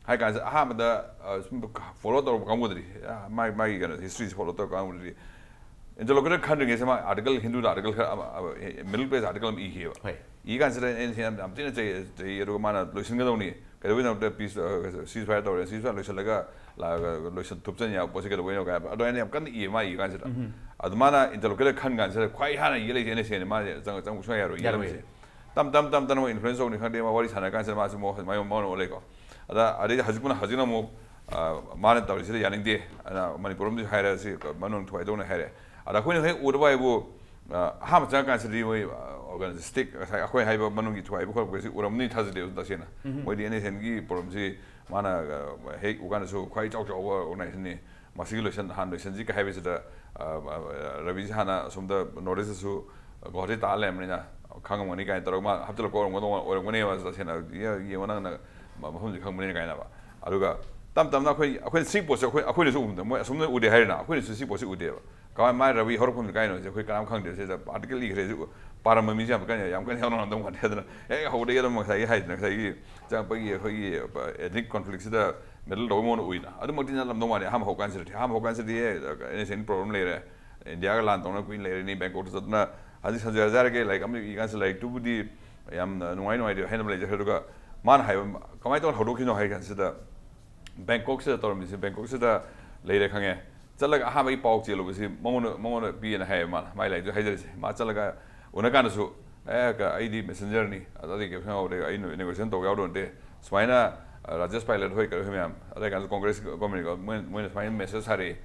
ꯍꯥꯏ ꯀꯥꯟꯁꯤꯗ ꯑꯍꯥꯟꯕꯗ, ꯑ, ꯁꯨꯝ follow ꯇꯧꯔꯛꯄ ꯀꯥꯡꯕꯨꯗꯗꯤ, ꯑ, ꯃꯥꯒꯤ, ꯃꯥꯒꯤ ꯀꯩꯅꯣ historyꯁꯤ follow ꯇꯧꯔꯛꯄ ꯀꯥꯡꯕꯨꯗꯗꯤ interlocutor ꯈꯟꯗ꯭ꯔꯤꯉꯩꯁꯤꯗ ꯃꯥ article, ꯍꯤꯟꯗꯨꯗ article ꯈꯔ ꯑꯃ, ꯑꯃ, Middle Page article ꯑꯃ ꯏꯈꯤꯑꯕ꯫ ꯍꯣꯏ꯫ ꯏ ꯀꯥꯟꯁꯤꯗ ꯑꯩꯅ ꯌꯥꯝ, ꯌꯥꯝ ꯊꯤꯅ ꯆꯩ, ꯆꯩ, ꯑꯗꯨꯒ ꯃꯥꯅ ꯂꯣꯏꯁꯤꯟꯒꯗꯧꯅꯤ, ꯀꯩꯗꯧꯕꯩꯗꯃꯛꯇ peace, ꯑ, ceasefire ꯇꯧꯔꯦ, ceasefire ꯂꯣꯏꯁꯤꯜꯂꯒ ꯂꯥꯛꯑꯒ ꯂꯣꯏꯁꯤꯟ ꯊꯨꯞꯆꯟ ꯌꯥꯕ ꯄꯣꯠꯁꯤ ꯀꯩꯗꯧꯕꯩꯅꯣ ꯀꯥꯏ ꯍꯥꯏꯕ꯫ ꯑꯗꯣ ꯑꯩꯅ ꯌꯥꯝ ꯀꯟꯅ ꯏꯌꯦ ꯃꯥ ꯏ ꯀꯥꯟꯁꯤꯗ꯫ ꯑꯗꯨ ꯃꯥꯅ interlocutor ꯈꯟ ꯀꯥꯟꯁꯤꯗ ꯈ꯭ꯋꯥꯏ ꯍꯥꯟꯅ ꯏ ꯂꯩꯁꯦ NSCNꯅꯤ, ꯃꯥꯁꯦ ꯆꯪ-, ꯆꯪꯕ ꯁꯨꯡꯌꯥ ꯌꯥꯔꯣꯏ, ꯏ ꯌꯥꯔꯣꯏ꯫ ꯂꯩꯁꯦ꯫ ꯇꯝ, ꯇꯝ, ꯇꯝ, ꯇꯝꯅ ꯃꯣꯏ influence ꯇꯧꯅꯤ ꯈꯪꯗꯦ, ꯃꯥ ꯋꯥꯔꯤ ꯁꯥꯟꯅꯔ ꯀꯥꯟꯁꯤꯗ ꯃꯥꯁꯨ ꯃꯣ-, ꯃꯥꯏ ꯃꯉꯣꯟꯗ ꯑꯣꯜꯂꯦꯀꯣ꯫ ꯑꯗ, ꯑꯗꯩꯗꯤ ꯍꯧꯖꯤꯛꯄꯨꯅ, ꯍꯧꯖꯤꯛꯅ ꯑꯃꯨꯛ, ꯑ, ꯃꯥꯅ ꯇꯧꯔꯤꯁꯤꯗ ꯌꯥꯅꯤꯡꯗꯦ, ꯑꯗ ꯃꯅꯤꯄꯨꯔ ꯑꯃꯗꯤ ꯍꯥꯏꯔꯦ, ꯁꯤ ꯃꯅꯨꯡ ꯊꯨꯒꯥꯏꯗꯧꯅꯦ ꯍꯥꯏꯔꯦ꯫ ꯑꯗ ꯑꯩꯈꯣꯏꯅ ꯍꯦꯛ ꯎꯔꯕ ꯍꯥꯏꯕꯨ, ꯑ, ꯑꯍꯥꯟꯕ ꯆꯪꯉꯀꯥꯟꯁꯤꯗꯤ ꯃꯣꯏ, ꯑ, organization, stake, ꯉꯁꯥꯏ ꯑꯩꯈꯣꯏ ꯍꯥꯏꯕ ꯃꯅꯨꯡꯒꯤ ꯊꯨꯒꯥꯏꯕ ꯈꯣꯠꯄꯁꯤ ꯎꯔꯝꯅꯤ ꯊꯥꯖꯗꯦꯕ ꯇꯁꯦꯡꯅ꯫ ꯃꯣꯏꯗꯤ NSCNꯒꯤ problemꯁꯤ ꯃꯥꯅ, ꯑ, ꯍꯦꯛ ꯎꯀꯥꯟꯗꯁꯨ ꯈ꯭ꯋꯥꯏ ꯆꯥꯎ ꯆꯥꯎꯕ organizationꯅꯤ꯫ ꯃꯁꯤꯒꯤ ꯂꯣꯏꯁꯟ-, ꯍꯥꯟꯅ ꯂꯣꯏꯁꯟꯁꯤ ꯀ ꯍꯥꯏꯕꯁꯤꯗ, ꯑ, ꯑ, ꯔꯕꯤꯁꯤ ꯍꯥꯟꯅ ꯑꯁꯣꯝꯗ North Eastꯇꯁꯨ ꯒꯨꯋꯥꯍꯥꯇꯤ ꯇꯥ ꯂꯩꯔꯝꯕꯅꯤꯅ, ꯈꯪꯉꯝꯒꯅꯤ ꯀꯥꯏꯅ ꯇꯧꯔꯒ ꯃꯥ ꯍꯥꯞꯆꯤꯜꯂꯛꯄ ꯑꯣꯏꯔꯝꯒꯗꯧ ꯑꯣꯏꯔꯝꯒꯅꯦꯕ, ꯇꯁꯦꯡꯅ꯫ "ꯌꯦ- ꯌꯦꯡꯉꯣ, ꯅꯪꯅ ꯃ- ꯃꯐꯝꯁꯤ ꯈꯪꯕꯅꯤꯅ" ꯀꯥꯏꯅꯕ꯫ ꯑꯗꯨꯒ ꯇꯞ ꯇꯞꯅ ꯑꯩꯈꯣꯏ, ꯑꯩꯈꯣꯏꯅ ꯁꯤ ꯄꯣꯠꯁꯦ ꯑꯩꯈꯣꯏ, ꯑꯩꯈꯣꯏꯅꯁꯨ ꯎꯕꯗ ꯃꯣꯏ ꯑꯁꯨꯝꯅ ꯎꯗꯦ ꯍꯥꯏꯔꯤꯅ, ꯑꯩꯈꯣꯏꯅꯁꯨ ꯁꯤ ꯄꯣꯠꯁꯤ ꯎꯗꯦꯕ꯫ ꯀꯃꯥꯏ ꯃꯥꯏ ꯔꯕꯤ ꯍꯧꯔꯛꯐꯝꯁꯤ ꯀꯥꯏꯅꯣꯁꯦ ꯑꯩꯈꯣꯏ ꯀꯅꯥꯝ ꯈꯪꯗꯦ꯫ ꯁꯤꯗ ꯑꯥꯔꯇꯤꯀꯜ ꯏꯈ꯭ꯔꯦꯁꯨ ꯄꯥꯔꯝꯕ ꯃꯤꯁꯦ ꯌꯥꯝ ꯀꯟꯅ, ꯌꯥꯝ ꯀꯟꯅ ꯌꯥꯎꯔꯝꯗꯧ ꯃꯥꯟꯗꯦ꯫ ꯑꯗꯨꯅ ꯍꯦꯛ ꯍꯧꯕꯗꯒꯤ ꯑꯗꯨꯝ ꯉꯁꯥꯏꯒꯤ ꯍꯥꯏꯗꯅ, ꯉꯁꯥꯏꯒꯤ ꯆꯪꯉꯛꯄꯒꯤ ꯑꯩꯈꯣꯏꯒꯤ ꯑꯦꯊꯅꯤꯛ ꯀꯣꯟꯐ꯭ꯂꯤꯛꯁꯤꯗ ꯃꯦꯗꯜ ꯇꯧꯕ ꯃꯑꯣꯡꯗ ꯎꯏꯅ꯫ ꯑꯗꯨꯃꯛꯇꯤ ꯅꯠꯂꯝꯗꯧ ꯃꯥꯟꯗꯦ ꯑꯍꯥꯟꯕ ꯍꯧꯀꯥꯟꯁꯤꯗꯗꯤ꯫ ꯑꯍꯥꯟꯕ ꯍꯧꯀꯥꯟꯁꯤꯗꯤ ꯑꯦ, ꯑꯦꯟ ꯑꯦꯁ ꯑꯦꯟ ꯄ꯭ꯔꯣꯕ꯭ꯂꯦꯝ ꯂꯩꯔꯦ, ꯏꯟꯗꯤꯌꯥꯒ ꯂꯥꯟ ꯇꯧꯅ ꯀꯨꯏꯅ ꯂꯩꯔꯅꯤ, ꯕꯦꯡꯀꯣꯛꯇ ꯆꯠꯇꯅ꯫ ꯍꯧꯖꯤꯛ ꯁꯟꯖꯣꯏ ꯍꯖꯥꯔꯤꯒꯤ ꯂꯥꯏꯔꯤꯛ ꯑꯃ ꯏ ꯀꯥꯟꯁꯤꯗ, ꯂꯥꯏꯔꯤꯛꯇꯨꯕꯨꯗꯤ ꯌꯥꯝꯅ ꯅꯨꯡꯉꯥꯏ ꯅꯨꯡꯉꯥꯏꯇꯦ ꯍꯥꯏꯅꯕ ꯂꯩꯖꯈ꯭ꯔꯦ꯫ ꯑꯗꯨꯒ ꯃꯥꯅ ꯍꯥꯏꯕ, ꯀꯃꯥꯏꯅ ꯇꯧꯔ ꯍꯧꯗꯣꯛꯈꯤꯅꯣ ꯍꯥꯏ ꯀꯥꯟꯁꯤꯗ, ꯕꯦꯡꯀꯣꯛꯁꯤꯗ ꯇꯧꯔꯝꯃꯤꯁꯦ, ꯕꯦꯡꯀꯣꯛꯁꯤꯗ ꯂꯩꯔꯦ ꯈꯪꯉꯦ, ꯆꯠꯂꯒ ꯑꯍꯥꯟꯕꯒꯤ ꯄꯥꯎ ꯆꯦꯜꯂꯨꯕꯁꯤ ꯃꯉꯣꯟꯗ, ꯃꯉꯣꯟꯗ ꯄꯤꯌꯦꯅ ꯍꯥꯏꯌꯦ ꯃꯥꯅ, ꯃꯥꯏ ꯂꯥꯏꯔꯤꯛꯇꯨ ꯍꯥꯏꯖꯔꯤꯁꯦ꯫ ꯃꯥ ꯆꯠꯂꯒ ꯎꯅ ꯀꯥꯟꯗꯁꯨ, "ꯑꯦ, ꯀ- ꯑꯩꯗꯤ ꯃꯦꯁꯦꯟꯖꯔꯅꯤ, ꯑꯗꯨꯗꯤ ꯀꯩꯝ ꯈꯪꯍꯧꯗꯦ, ꯑꯩ ꯅꯦꯒꯣꯁꯤꯌꯦꯁꯟ ꯇꯧꯕ ꯌꯥꯎꯗꯧ ꯅꯠꯇꯦ, ꯁꯨꯃꯥꯏꯅ, ꯑ, ꯔꯥꯖꯦꯁ ꯄꯥꯏꯂꯠ ꯍꯣꯏ, ꯀꯔꯤ ꯍꯣꯏ ꯃꯌꯥꯝ, ꯑꯗꯩ ꯀꯥꯟꯗ ꯀꯣꯡꯒ꯭ꯔꯦꯁ ꯒꯣꯔꯃꯦꯟꯒ ꯃꯣꯏ-, ꯃꯣꯏꯅ ꯁꯨꯃꯥꯏꯅ ꯃꯦꯁꯦꯖ ꯊꯥꯔꯛꯏ,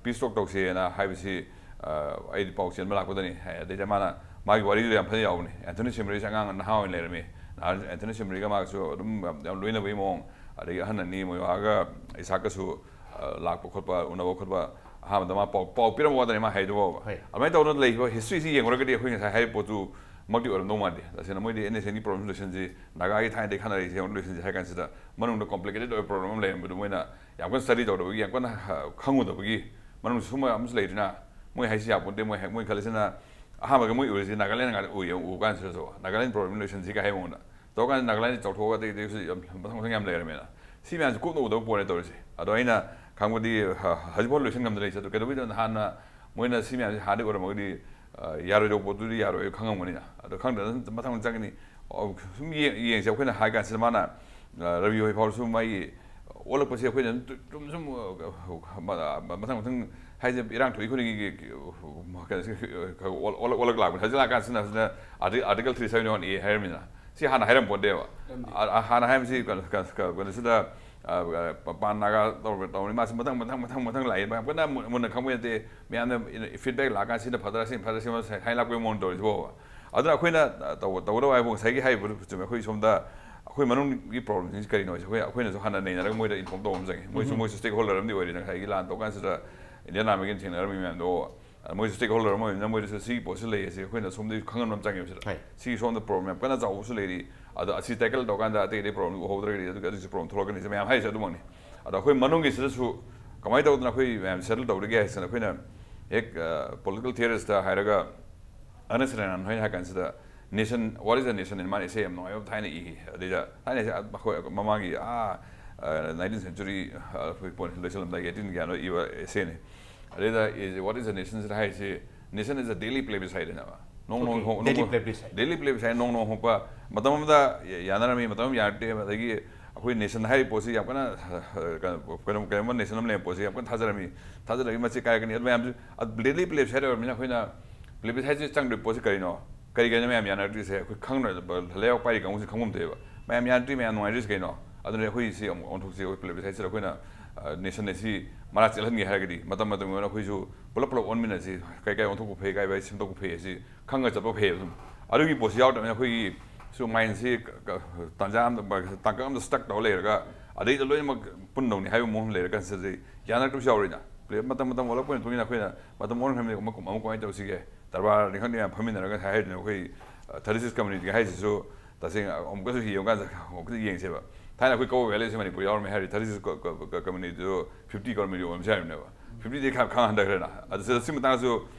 ꯄꯤꯁ ꯇꯣꯛ ꯇꯧꯁꯦꯅ ꯍꯥꯏꯕꯁꯤ, ꯑ, ꯑꯩꯗꯤ ꯄꯥꯎ ꯆꯦꯟꯕ ꯂꯥꯛꯄꯗꯅꯤ" ꯍꯥꯏ꯫ ꯑꯗꯩꯗꯤ ꯃꯥꯅ ꯃꯥꯒꯤ ꯋꯥꯔꯤꯗꯨ ꯌꯥꯝ ꯐꯖꯅ ꯌꯥꯎꯕꯅꯤ꯫ ꯑꯦꯟꯊꯣꯅꯤ ꯁꯤꯃꯔꯤꯁꯦ ꯑꯉꯥꯡ ꯅꯍꯥ ꯑꯣꯏꯅ ꯂꯩꯔꯝꯃꯤ꯫ ꯅꯍꯥꯟ ꯑꯦꯟꯊꯣꯅꯤ ꯁꯤꯃꯔꯤꯒ ꯃꯥꯒꯁꯨ ꯑꯗꯨꯝ ꯌꯥꯝ, ꯌꯥꯝ ꯂꯣꯏꯅꯕꯒꯤ ꯃꯑꯣꯡ, ꯑꯗꯒꯤ ꯑꯍꯟ ꯑꯅꯤ ꯃꯣꯏꯕꯥꯒ ꯏꯁꯥꯛꯀꯁꯨ, ꯑ, ꯂꯥꯛꯄ ꯈꯣꯠꯄ, ꯎꯅꯕ ꯈꯣꯠꯄ, ꯑꯍꯥꯟꯕꯗ ꯃꯥ ꯄꯥꯎ, ꯄꯥꯎ ꯄꯤꯔꯝꯕ ꯋꯥꯗꯅꯤ ꯃꯥ ꯍꯥꯏꯗꯨꯕꯣꯕ꯫ ꯍꯣꯏ꯫ ꯑꯗꯨꯃꯥꯏꯅ ꯇꯧꯗꯅ ꯂꯩꯈꯤꯕ ꯍꯤꯁꯇ꯭ꯔꯤꯁꯤ ꯌꯦꯡꯉꯨꯔꯒꯗꯤ ꯑꯩꯈꯣꯏ ꯉꯁꯥꯏ ꯍꯥꯏꯔꯤꯕ ꯄꯣꯠꯇꯨ ꯃꯛꯇꯤ ꯑꯣꯏꯔꯝꯗꯧ ꯃꯥꯟꯗꯦ꯫ ꯇꯁꯦꯡꯅ ꯃꯣꯏꯗꯤ ꯑꯦꯟ ꯑꯦꯁ ꯑꯦꯟꯒꯤ ꯄ꯭ꯔꯣꯕ꯭ꯂꯦꯝ ꯁꯣꯂꯨꯁꯟꯁꯤ ꯅꯥꯒꯥꯒꯤ ꯊꯥꯏꯅꯗꯒꯤ ꯈꯟꯅꯔꯛꯏꯁꯦ ꯌꯦꯡꯉꯨ, ꯂꯣꯏꯁꯤꯟꯁꯦ ꯍꯥꯏ ꯀꯥꯟꯁꯤꯗ ꯃꯅꯨꯡꯗ ꯀꯣꯝꯄ꯭ꯂꯤꯀꯦꯇꯦꯠ ꯑꯣꯏꯕ ꯄ꯭ꯔꯣꯕ꯭ꯂꯦꯝ ꯑꯃ ꯂꯩꯔꯝꯕꯗꯨ ꯃꯣꯏꯅ ꯌꯥꯝ ꯀꯟꯅ ꯁ꯭ꯇꯗꯤ ꯇꯧꯗꯕꯒꯤ, ꯌꯥꯝ ꯀꯟꯅ ꯍ-, ꯈꯪꯉꯨꯗꯕꯒꯤ ꯃꯅꯨꯡꯗ ꯁꯨꯝꯕ ꯑꯃꯁꯨ ꯂꯩꯗꯅ꯫ ꯃꯣꯏ ꯍꯥꯏꯁꯤ ꯌꯥꯄꯣꯟꯇꯦ, ꯃꯣꯏ ꯍꯥꯏ-, ꯃꯣꯏ ꯈꯜꯂꯤꯁꯤꯅ ꯑꯍꯥꯟꯕꯒ ꯃꯣꯏ ꯎꯔꯤꯁꯤ ꯅꯥꯒꯥꯂꯦꯟ ꯉꯥꯛꯇ ꯎꯏ, ꯎꯕ ꯀꯥꯟꯁꯤꯗꯁꯨ ꯅꯥꯒꯥꯂꯦꯟ ꯄ꯭ꯔꯣꯕ꯭ꯂꯦꯝ ꯂꯣꯏꯁꯤꯟꯁꯤ ꯀꯥꯏ ꯍꯥꯏꯕ ꯃꯉꯣꯟꯗ꯫ ꯇꯧꯔꯀꯥꯟꯗ ꯅꯥꯒꯥꯂꯦꯟꯗ ꯆꯥꯎꯊꯣꯛꯑꯒ ꯑꯇꯩ ꯑꯇꯩꯁꯨ ꯌꯥꯝ ꯃꯊꯪ ꯃꯊꯪ ꯌꯥꯝ ꯂꯩꯔꯝꯃꯦꯅ꯫ ꯁꯤ ꯃꯌꯥꯝꯁꯦ ꯀꯨꯞꯅ ꯎꯗꯕ ꯄꯣꯠꯅꯦ ꯇꯧꯔꯤꯁꯦ꯫ ꯑꯗꯣ ꯑꯩꯅ ꯈꯪꯕꯗꯤ ꯍ-, ꯍꯧꯖꯤꯛꯐꯥꯎ ꯂꯣꯏꯁꯤꯟ ꯉꯝꯗꯅ ꯂꯩ꯫ ꯑꯗꯨ ꯀꯩꯗꯧꯕꯩꯗꯣ ꯅꯍꯥꯟꯅ ꯃꯣꯏꯅ ꯁꯤ ꯃꯌꯥꯝꯁꯦ ꯍꯥꯟꯅꯗꯤ ꯑꯣꯏꯔꯝꯃꯒꯗꯤ, ꯑ, ꯌꯥꯔꯣꯏꯗꯧꯕ ꯄꯣꯠꯇꯨꯗꯤ ꯌꯥꯔꯣꯏ ꯈꯪꯉꯝꯒꯅꯤꯅ꯫ ꯑꯗꯣ ꯈꯪꯗꯅ ꯑꯗꯨꯝ ꯃꯊꯪ ꯃꯊꯪ ꯆꯪꯒꯅꯤ꯫ ꯑꯣ, ꯁꯨꯝ ꯌꯦꯡ-, ꯌꯦꯡꯁꯦ꯫ ꯑꯩꯈꯣꯏꯅ ꯍꯥꯏ ꯀꯥꯟꯁꯤꯗ ꯃꯥꯅ, ꯑ, ꯔꯕꯤ ꯍꯣꯏ ꯐꯥꯎꯁꯨ ꯃꯥꯒꯤ ꯑꯣꯜꯂꯛꯄꯁꯦ ꯑꯩꯈꯣꯏꯅ ꯑꯗꯨꯝ ꯇꯨ-, ꯇꯨꯝ ꯁꯨꯝ, ꯑ, ꯃ-, ꯃ-, ꯃꯊꯪ ꯃꯊꯪ ꯍꯥꯏꯁꯦ ꯏꯔꯥꯡ ꯊꯣꯛꯏ ꯈꯨꯗꯤꯡꯒꯤ, ꯑ, ꯀꯩꯅꯣꯁꯦ, ꯑ, ꯑꯣꯜ-, ꯑꯣꯜꯂꯛ-, ꯑꯣꯜꯂꯛ ꯂꯥꯛꯄꯅꯦ꯫ ꯍꯧꯖꯤꯛ ꯂꯥꯛꯀꯥꯟꯁꯤꯗ ꯍꯧꯖꯤꯛꯅ Aarti-, article three seventy one ꯑꯦ ꯍꯥꯏꯔꯝꯃꯤꯅ꯫ ꯁꯤ ꯍꯥꯟꯅ ꯍꯥꯏꯔꯝꯄꯣꯟꯇꯦꯕ꯫ ꯍꯥꯏꯔꯝꯗꯦ꯫ ꯑ-, ꯑ-, ꯍꯥꯟꯅ ꯍꯥꯏꯔꯝꯃꯤꯁꯤ ꯀꯩꯅꯣ, ꯀꯩꯅꯣ, ꯀꯩꯅꯣ, ꯀꯩꯅꯣꯁꯤꯗ, ꯑ, ꯑ, ꯄꯥꯟ ꯅꯥꯒꯥ ꯇꯧꯔ-, ꯇꯧꯔꯅꯤ꯫ ꯃꯥꯁꯤ ꯃꯊꯪ, ꯃꯊꯪ, ꯃꯊꯪ, ꯃꯊꯪ ꯂꯥꯛꯏ꯫ ꯌꯥꯝ ꯀꯟꯅ ꯃꯨ-, ꯃꯨꯟꯅ ꯈꯪꯕ ꯅꯠꯇꯦ꯫ ꯃꯌꯥꯝꯅ ꯐꯤꯗꯕꯦꯛ ꯂꯥꯛꯀꯥꯟꯗ ꯁꯤꯅ ꯐꯗ꯭ꯔꯥ, ꯁꯤꯅ ꯐꯗ꯭ꯔꯥ, ꯁꯤ ꯍꯥꯏꯅ ꯂꯥꯛꯄꯒꯤ ꯃꯑꯣꯡ ꯇꯧꯔꯤꯁꯤꯕꯣꯕ꯫ ꯑꯗꯨꯅ ꯑꯩꯈꯣꯏꯅ, ꯑ, ꯇꯧ-, ꯇꯧꯒꯗꯕ ꯍꯥꯏꯕꯨ ꯉꯁꯥꯏꯒꯤ ꯍꯥꯏꯔꯤꯕ ꯆꯨꯝꯃꯦ꯫ ꯑꯩꯈꯣꯏ ꯁꯣꯝꯗ ꯑꯩꯈꯣꯏ ꯃꯅꯨꯡꯒꯤ ꯄ꯭ꯔꯣꯕ꯭ꯂꯦꯝꯁꯤꯡꯁꯤ ꯀꯔꯤꯅꯣ ꯍꯥꯏꯁꯦ ꯑꯩꯈꯣꯏ, ꯑꯩꯈꯣꯏꯅꯁꯨ ꯍꯥꯟꯅ ꯅꯩꯅꯔꯒ ꯃꯣꯏꯗ ꯏꯟꯐꯣꯔꯝ ꯇꯧꯕ ꯑꯃ ꯆꯪꯉꯤ꯫ ꯃꯣꯏꯁꯨ, ꯎꯝ꯫ ꯃꯣꯏꯁꯨ ꯁ꯭ꯇꯦꯛ ꯍꯣꯜꯗꯔ ꯑꯃꯗꯤ ꯑꯣꯏꯔꯤ꯫ ꯉꯁꯥꯏꯒꯤ ꯂꯥꯟ ꯇꯧꯀꯥꯟꯁꯤꯗ ꯏꯟꯗꯤꯌꯥꯟ ꯑꯥꯔꯃꯤꯒꯤ ꯊꯦꯡꯅꯔꯝꯃꯤ ꯃꯌꯥꯝꯗꯣ꯫ ꯃꯣꯏꯁꯨ stakeholder ꯑꯃ ꯑꯣꯏꯕꯅꯤꯅ ꯃꯣꯏꯗꯁꯨ ꯁꯤꯒꯤ ꯄꯣꯠꯁꯤ ꯂꯩ ꯑꯁꯤ ꯑꯩꯈꯣꯏꯅ ꯁꯣꯝꯗꯒꯤ ꯈꯪꯍꯟꯕ ꯑꯃ ꯆꯪꯉꯦꯕ ꯁꯤꯗ꯫ ꯍꯣꯏ꯫ ꯁꯤꯒꯤ ꯁꯣꯝꯗ problem ꯌꯥꯝ ꯀꯟꯅ ꯆꯥꯎꯕꯁꯨ ꯂꯩꯔꯤ꯫ ꯑꯗꯣ ꯑꯁꯤ tackle ꯇꯧꯔꯀꯥꯟꯗ ꯑꯇꯩ ꯑꯇꯩ problem ꯎꯍꯧꯗ꯭ꯔꯒꯗꯤ ꯑꯗꯨꯒꯤ ꯑꯗꯨꯒꯤꯁꯨ problem ꯊꯣꯛꯂꯛꯀꯅꯤ꯫ ꯁꯤ ꯃꯌꯥꯝ ꯍꯥꯏꯔꯤꯁꯦ ꯑꯗꯨꯃꯛꯅꯤ꯫ ꯑꯗꯣ ꯑꯩꯈꯣꯏ ꯃꯅꯨꯡꯒꯤꯁꯤꯗꯁꯨ ꯀꯃꯥꯏꯅ ꯇꯧꯗꯅ ꯑꯩꯈꯣꯏ ꯃꯌꯥꯝ settle ꯇꯧꯔꯤꯒꯦ ꯍꯥꯏꯁꯤꯅ ꯑꯩꯈꯣꯏꯅ ꯍꯦꯛ political theorist ꯍꯥꯏꯔꯒ ꯑꯅꯁ ꯔꯦꯅꯥꯟ ꯍꯣꯏꯅ ꯍꯥꯏ ꯀꯥꯟꯁꯤꯗ nation, what is a nation? ꯃꯥꯅ essay ꯌꯥꯝ ꯅꯨꯡꯉꯥꯏꯕ ꯊꯥꯏꯅ ꯏꯈꯤ꯫ ꯑꯗꯩꯗ ꯊꯥꯏꯅꯁꯦ ꯑꯩꯈꯣꯏ ꯃꯃꯥꯡꯒꯤ ꯑꯥ nineteenth century ꯑꯩꯈꯣꯏ ꯄꯣꯠ ꯂꯣꯏꯁꯤꯜꯂꯝꯗꯥꯏꯒꯤ eighteen ꯀꯌꯥꯅꯣ ꯏꯕ essayꯅꯤ꯫ ꯑꯗꯩꯗ is, what is a nation ꯁꯤꯗ ꯍꯥꯏꯔꯤꯁꯤ, nation is a daily plebiscite ꯍꯥꯏꯅ ꯅꯣꯡ ꯅꯣꯡ Okay, ꯍꯣꯡ- daily ꯅꯣꯡ- plebiscite. Daily plebiscite ꯍꯥꯏꯅ ꯅꯣꯡ ꯅꯣꯡ ꯍꯣꯡꯄ, ꯃꯇꯝ ꯑꯃꯗ ꯌꯥꯅꯔꯝꯃꯤ, ꯃꯇꯝ ꯑꯃ ꯌꯥꯅꯔꯛꯇꯦ꯫ ꯑꯗꯒꯤ ꯑꯩꯈꯣꯏ nation ꯍꯥꯏꯔꯤꯕ ꯄꯣꯠꯁꯤ ꯌꯥꯝ ꯀꯟꯅ ꯀꯩꯅꯣ ꯀꯩꯅꯣ- ꯀꯩꯅꯣꯝꯃ nation ꯑꯃ ꯂꯩꯕ ꯄꯣꯠꯁꯤ ꯌꯥꯝ ꯀꯟꯅ ꯊꯥꯖꯔꯝꯃꯤ꯫ ꯊꯥꯖꯔꯒ ꯃꯁꯤ ꯀꯥꯏꯔꯛꯀꯅꯤ꯫ ꯑꯗꯨ ꯃꯌꯥꯝꯁꯤ ꯑꯗꯨ daily plebiscite ꯑꯣꯏꯔꯕꯅꯤꯅ ꯑꯩꯈꯣꯏꯅ plebisciteꯁꯤ ꯆꯪꯗꯣꯏ ꯄꯣꯠꯁꯤ ꯀꯔꯤꯅꯣ, ꯀꯔꯤꯒꯤꯅꯣ ꯃꯌꯥꯝ ꯌꯥꯅꯔꯛꯇ꯭ꯔꯤꯁꯦ ꯑꯩꯈꯣꯏ ꯈꯪꯅ ꯂꯩꯕꯥꯛ ꯄꯥꯏꯔꯤ ꯀꯥꯡꯕꯨꯁꯤ ꯈꯪꯐꯝ ꯊꯣꯛꯑꯦꯕ꯫ ꯃꯌꯥꯝ ꯌꯥꯅꯗ꯭ꯔꯤ, ꯃꯌꯥꯝ ꯅꯨꯡꯉꯥꯏꯔꯤꯁꯦ ꯀꯩꯅꯣ? ꯑꯗꯨꯅ ꯑꯩꯈꯣꯏ ꯁꯤ ꯑꯃꯨꯛ ꯑꯣꯟꯊꯣꯛꯁꯤ꯫ ꯑꯩꯈꯣꯏ plebisciteꯁꯤꯗ ꯑꯩꯈꯣꯏꯅ nation ꯑꯁꯤ ꯃꯔꯥ ꯆꯦꯜꯍꯟꯒꯦ ꯍꯥꯏꯔꯒꯗꯤ ꯃꯇꯝ ꯃꯇꯝꯒꯤ ꯑꯣꯏꯅ ꯑꯩꯈꯣꯏꯁꯨ ꯄꯨꯂꯞ ꯄꯨꯂꯞ ꯑꯣꯟꯃꯤꯟꯅꯁꯤ꯫ ꯀꯩ ꯀꯩ ꯑꯣꯟꯊꯣꯛꯄ ꯐꯩ, ꯀꯥꯏ ꯀꯥꯏ ꯁꯦꯝꯗꯣꯛꯄ ꯐꯩ ꯍꯥꯏꯁꯤ ꯈꯪꯉ ꯆꯠꯄ ꯐꯩꯌꯦꯕ꯫ ꯑꯗꯨꯝ ꯑꯗꯨꯒꯤ ꯄꯣꯠꯁꯤ ꯌꯥꯎꯗꯕꯅꯤꯅ ꯑꯩꯈꯣꯏꯒꯤ ꯁꯨ mindꯁꯤ ꯇꯥꯟꯖꯥ ꯑꯃꯗ ꯇꯥꯡꯀꯛ ꯑꯃꯗ stuck ꯇꯧꯔ ꯂꯩꯔꯒ ꯑꯗꯩꯗ ꯂꯣꯏꯅꯃꯛ ꯄꯨꯟꯗꯧꯅꯤ ꯍꯥꯏꯕ ꯃꯑꯣꯡ ꯂꯩꯔꯀꯥꯟꯁꯤꯗꯗꯤ ꯌꯥꯅꯔꯛꯇꯕꯁꯨ ꯌꯥꯎꯔꯤꯅ꯫ ꯃꯇꯝ ꯃꯇꯝ ꯑꯣꯜꯂꯛꯄꯒꯤ ꯃꯇꯨꯡ ꯏꯟꯅ ꯑꯩꯈꯣꯏꯅ ꯃꯇꯝ ꯑꯣꯟꯈ꯭ꯔꯕꯅꯤꯅ ꯑꯃ ꯑꯃ ꯀꯃꯥꯏꯅ ꯇꯧꯁꯤꯒꯦ? ꯗꯔꯕꯥꯔꯅꯤ ꯈꯪꯗꯦ ꯃꯌꯥꯝ ꯐꯝꯃꯤꯟꯅꯔꯒ ꯉꯁꯥꯏ ꯍꯥꯏꯔꯤꯗꯨꯅ ꯑꯩꯈꯣꯏ thirty six communityꯒꯤ ꯍꯥꯏꯁꯤꯁꯨ ꯇꯁꯦꯡꯅ ꯑꯃꯨꯛꯀꯁꯨ ꯌꯦꯡꯉꯀꯥꯟꯗ ꯑꯃꯨꯛꯀꯁꯨ ꯌꯦꯡꯁꯦꯕ꯫ ꯊꯥꯏꯅ ꯑꯩꯈꯣꯏ ꯀꯧꯕ ꯚꯦꯂꯤꯁꯤ ꯃꯅꯤꯄꯨꯔ ꯌꯥꯎꯔꯝꯃꯦ ꯍꯥꯏꯔꯗꯤ thirty six communityꯗꯨ fifty community ꯑꯣꯏꯔꯝꯕꯁꯨ ꯌꯥꯔꯤꯕꯅꯦꯕ꯫ Fiftyꯗꯤ ꯈꯔ ꯈꯪ ꯍꯟꯊꯈ꯭ꯔꯦꯅ꯫ ꯑꯗꯨ ꯁꯤ ꯃꯇꯥꯡꯁꯨ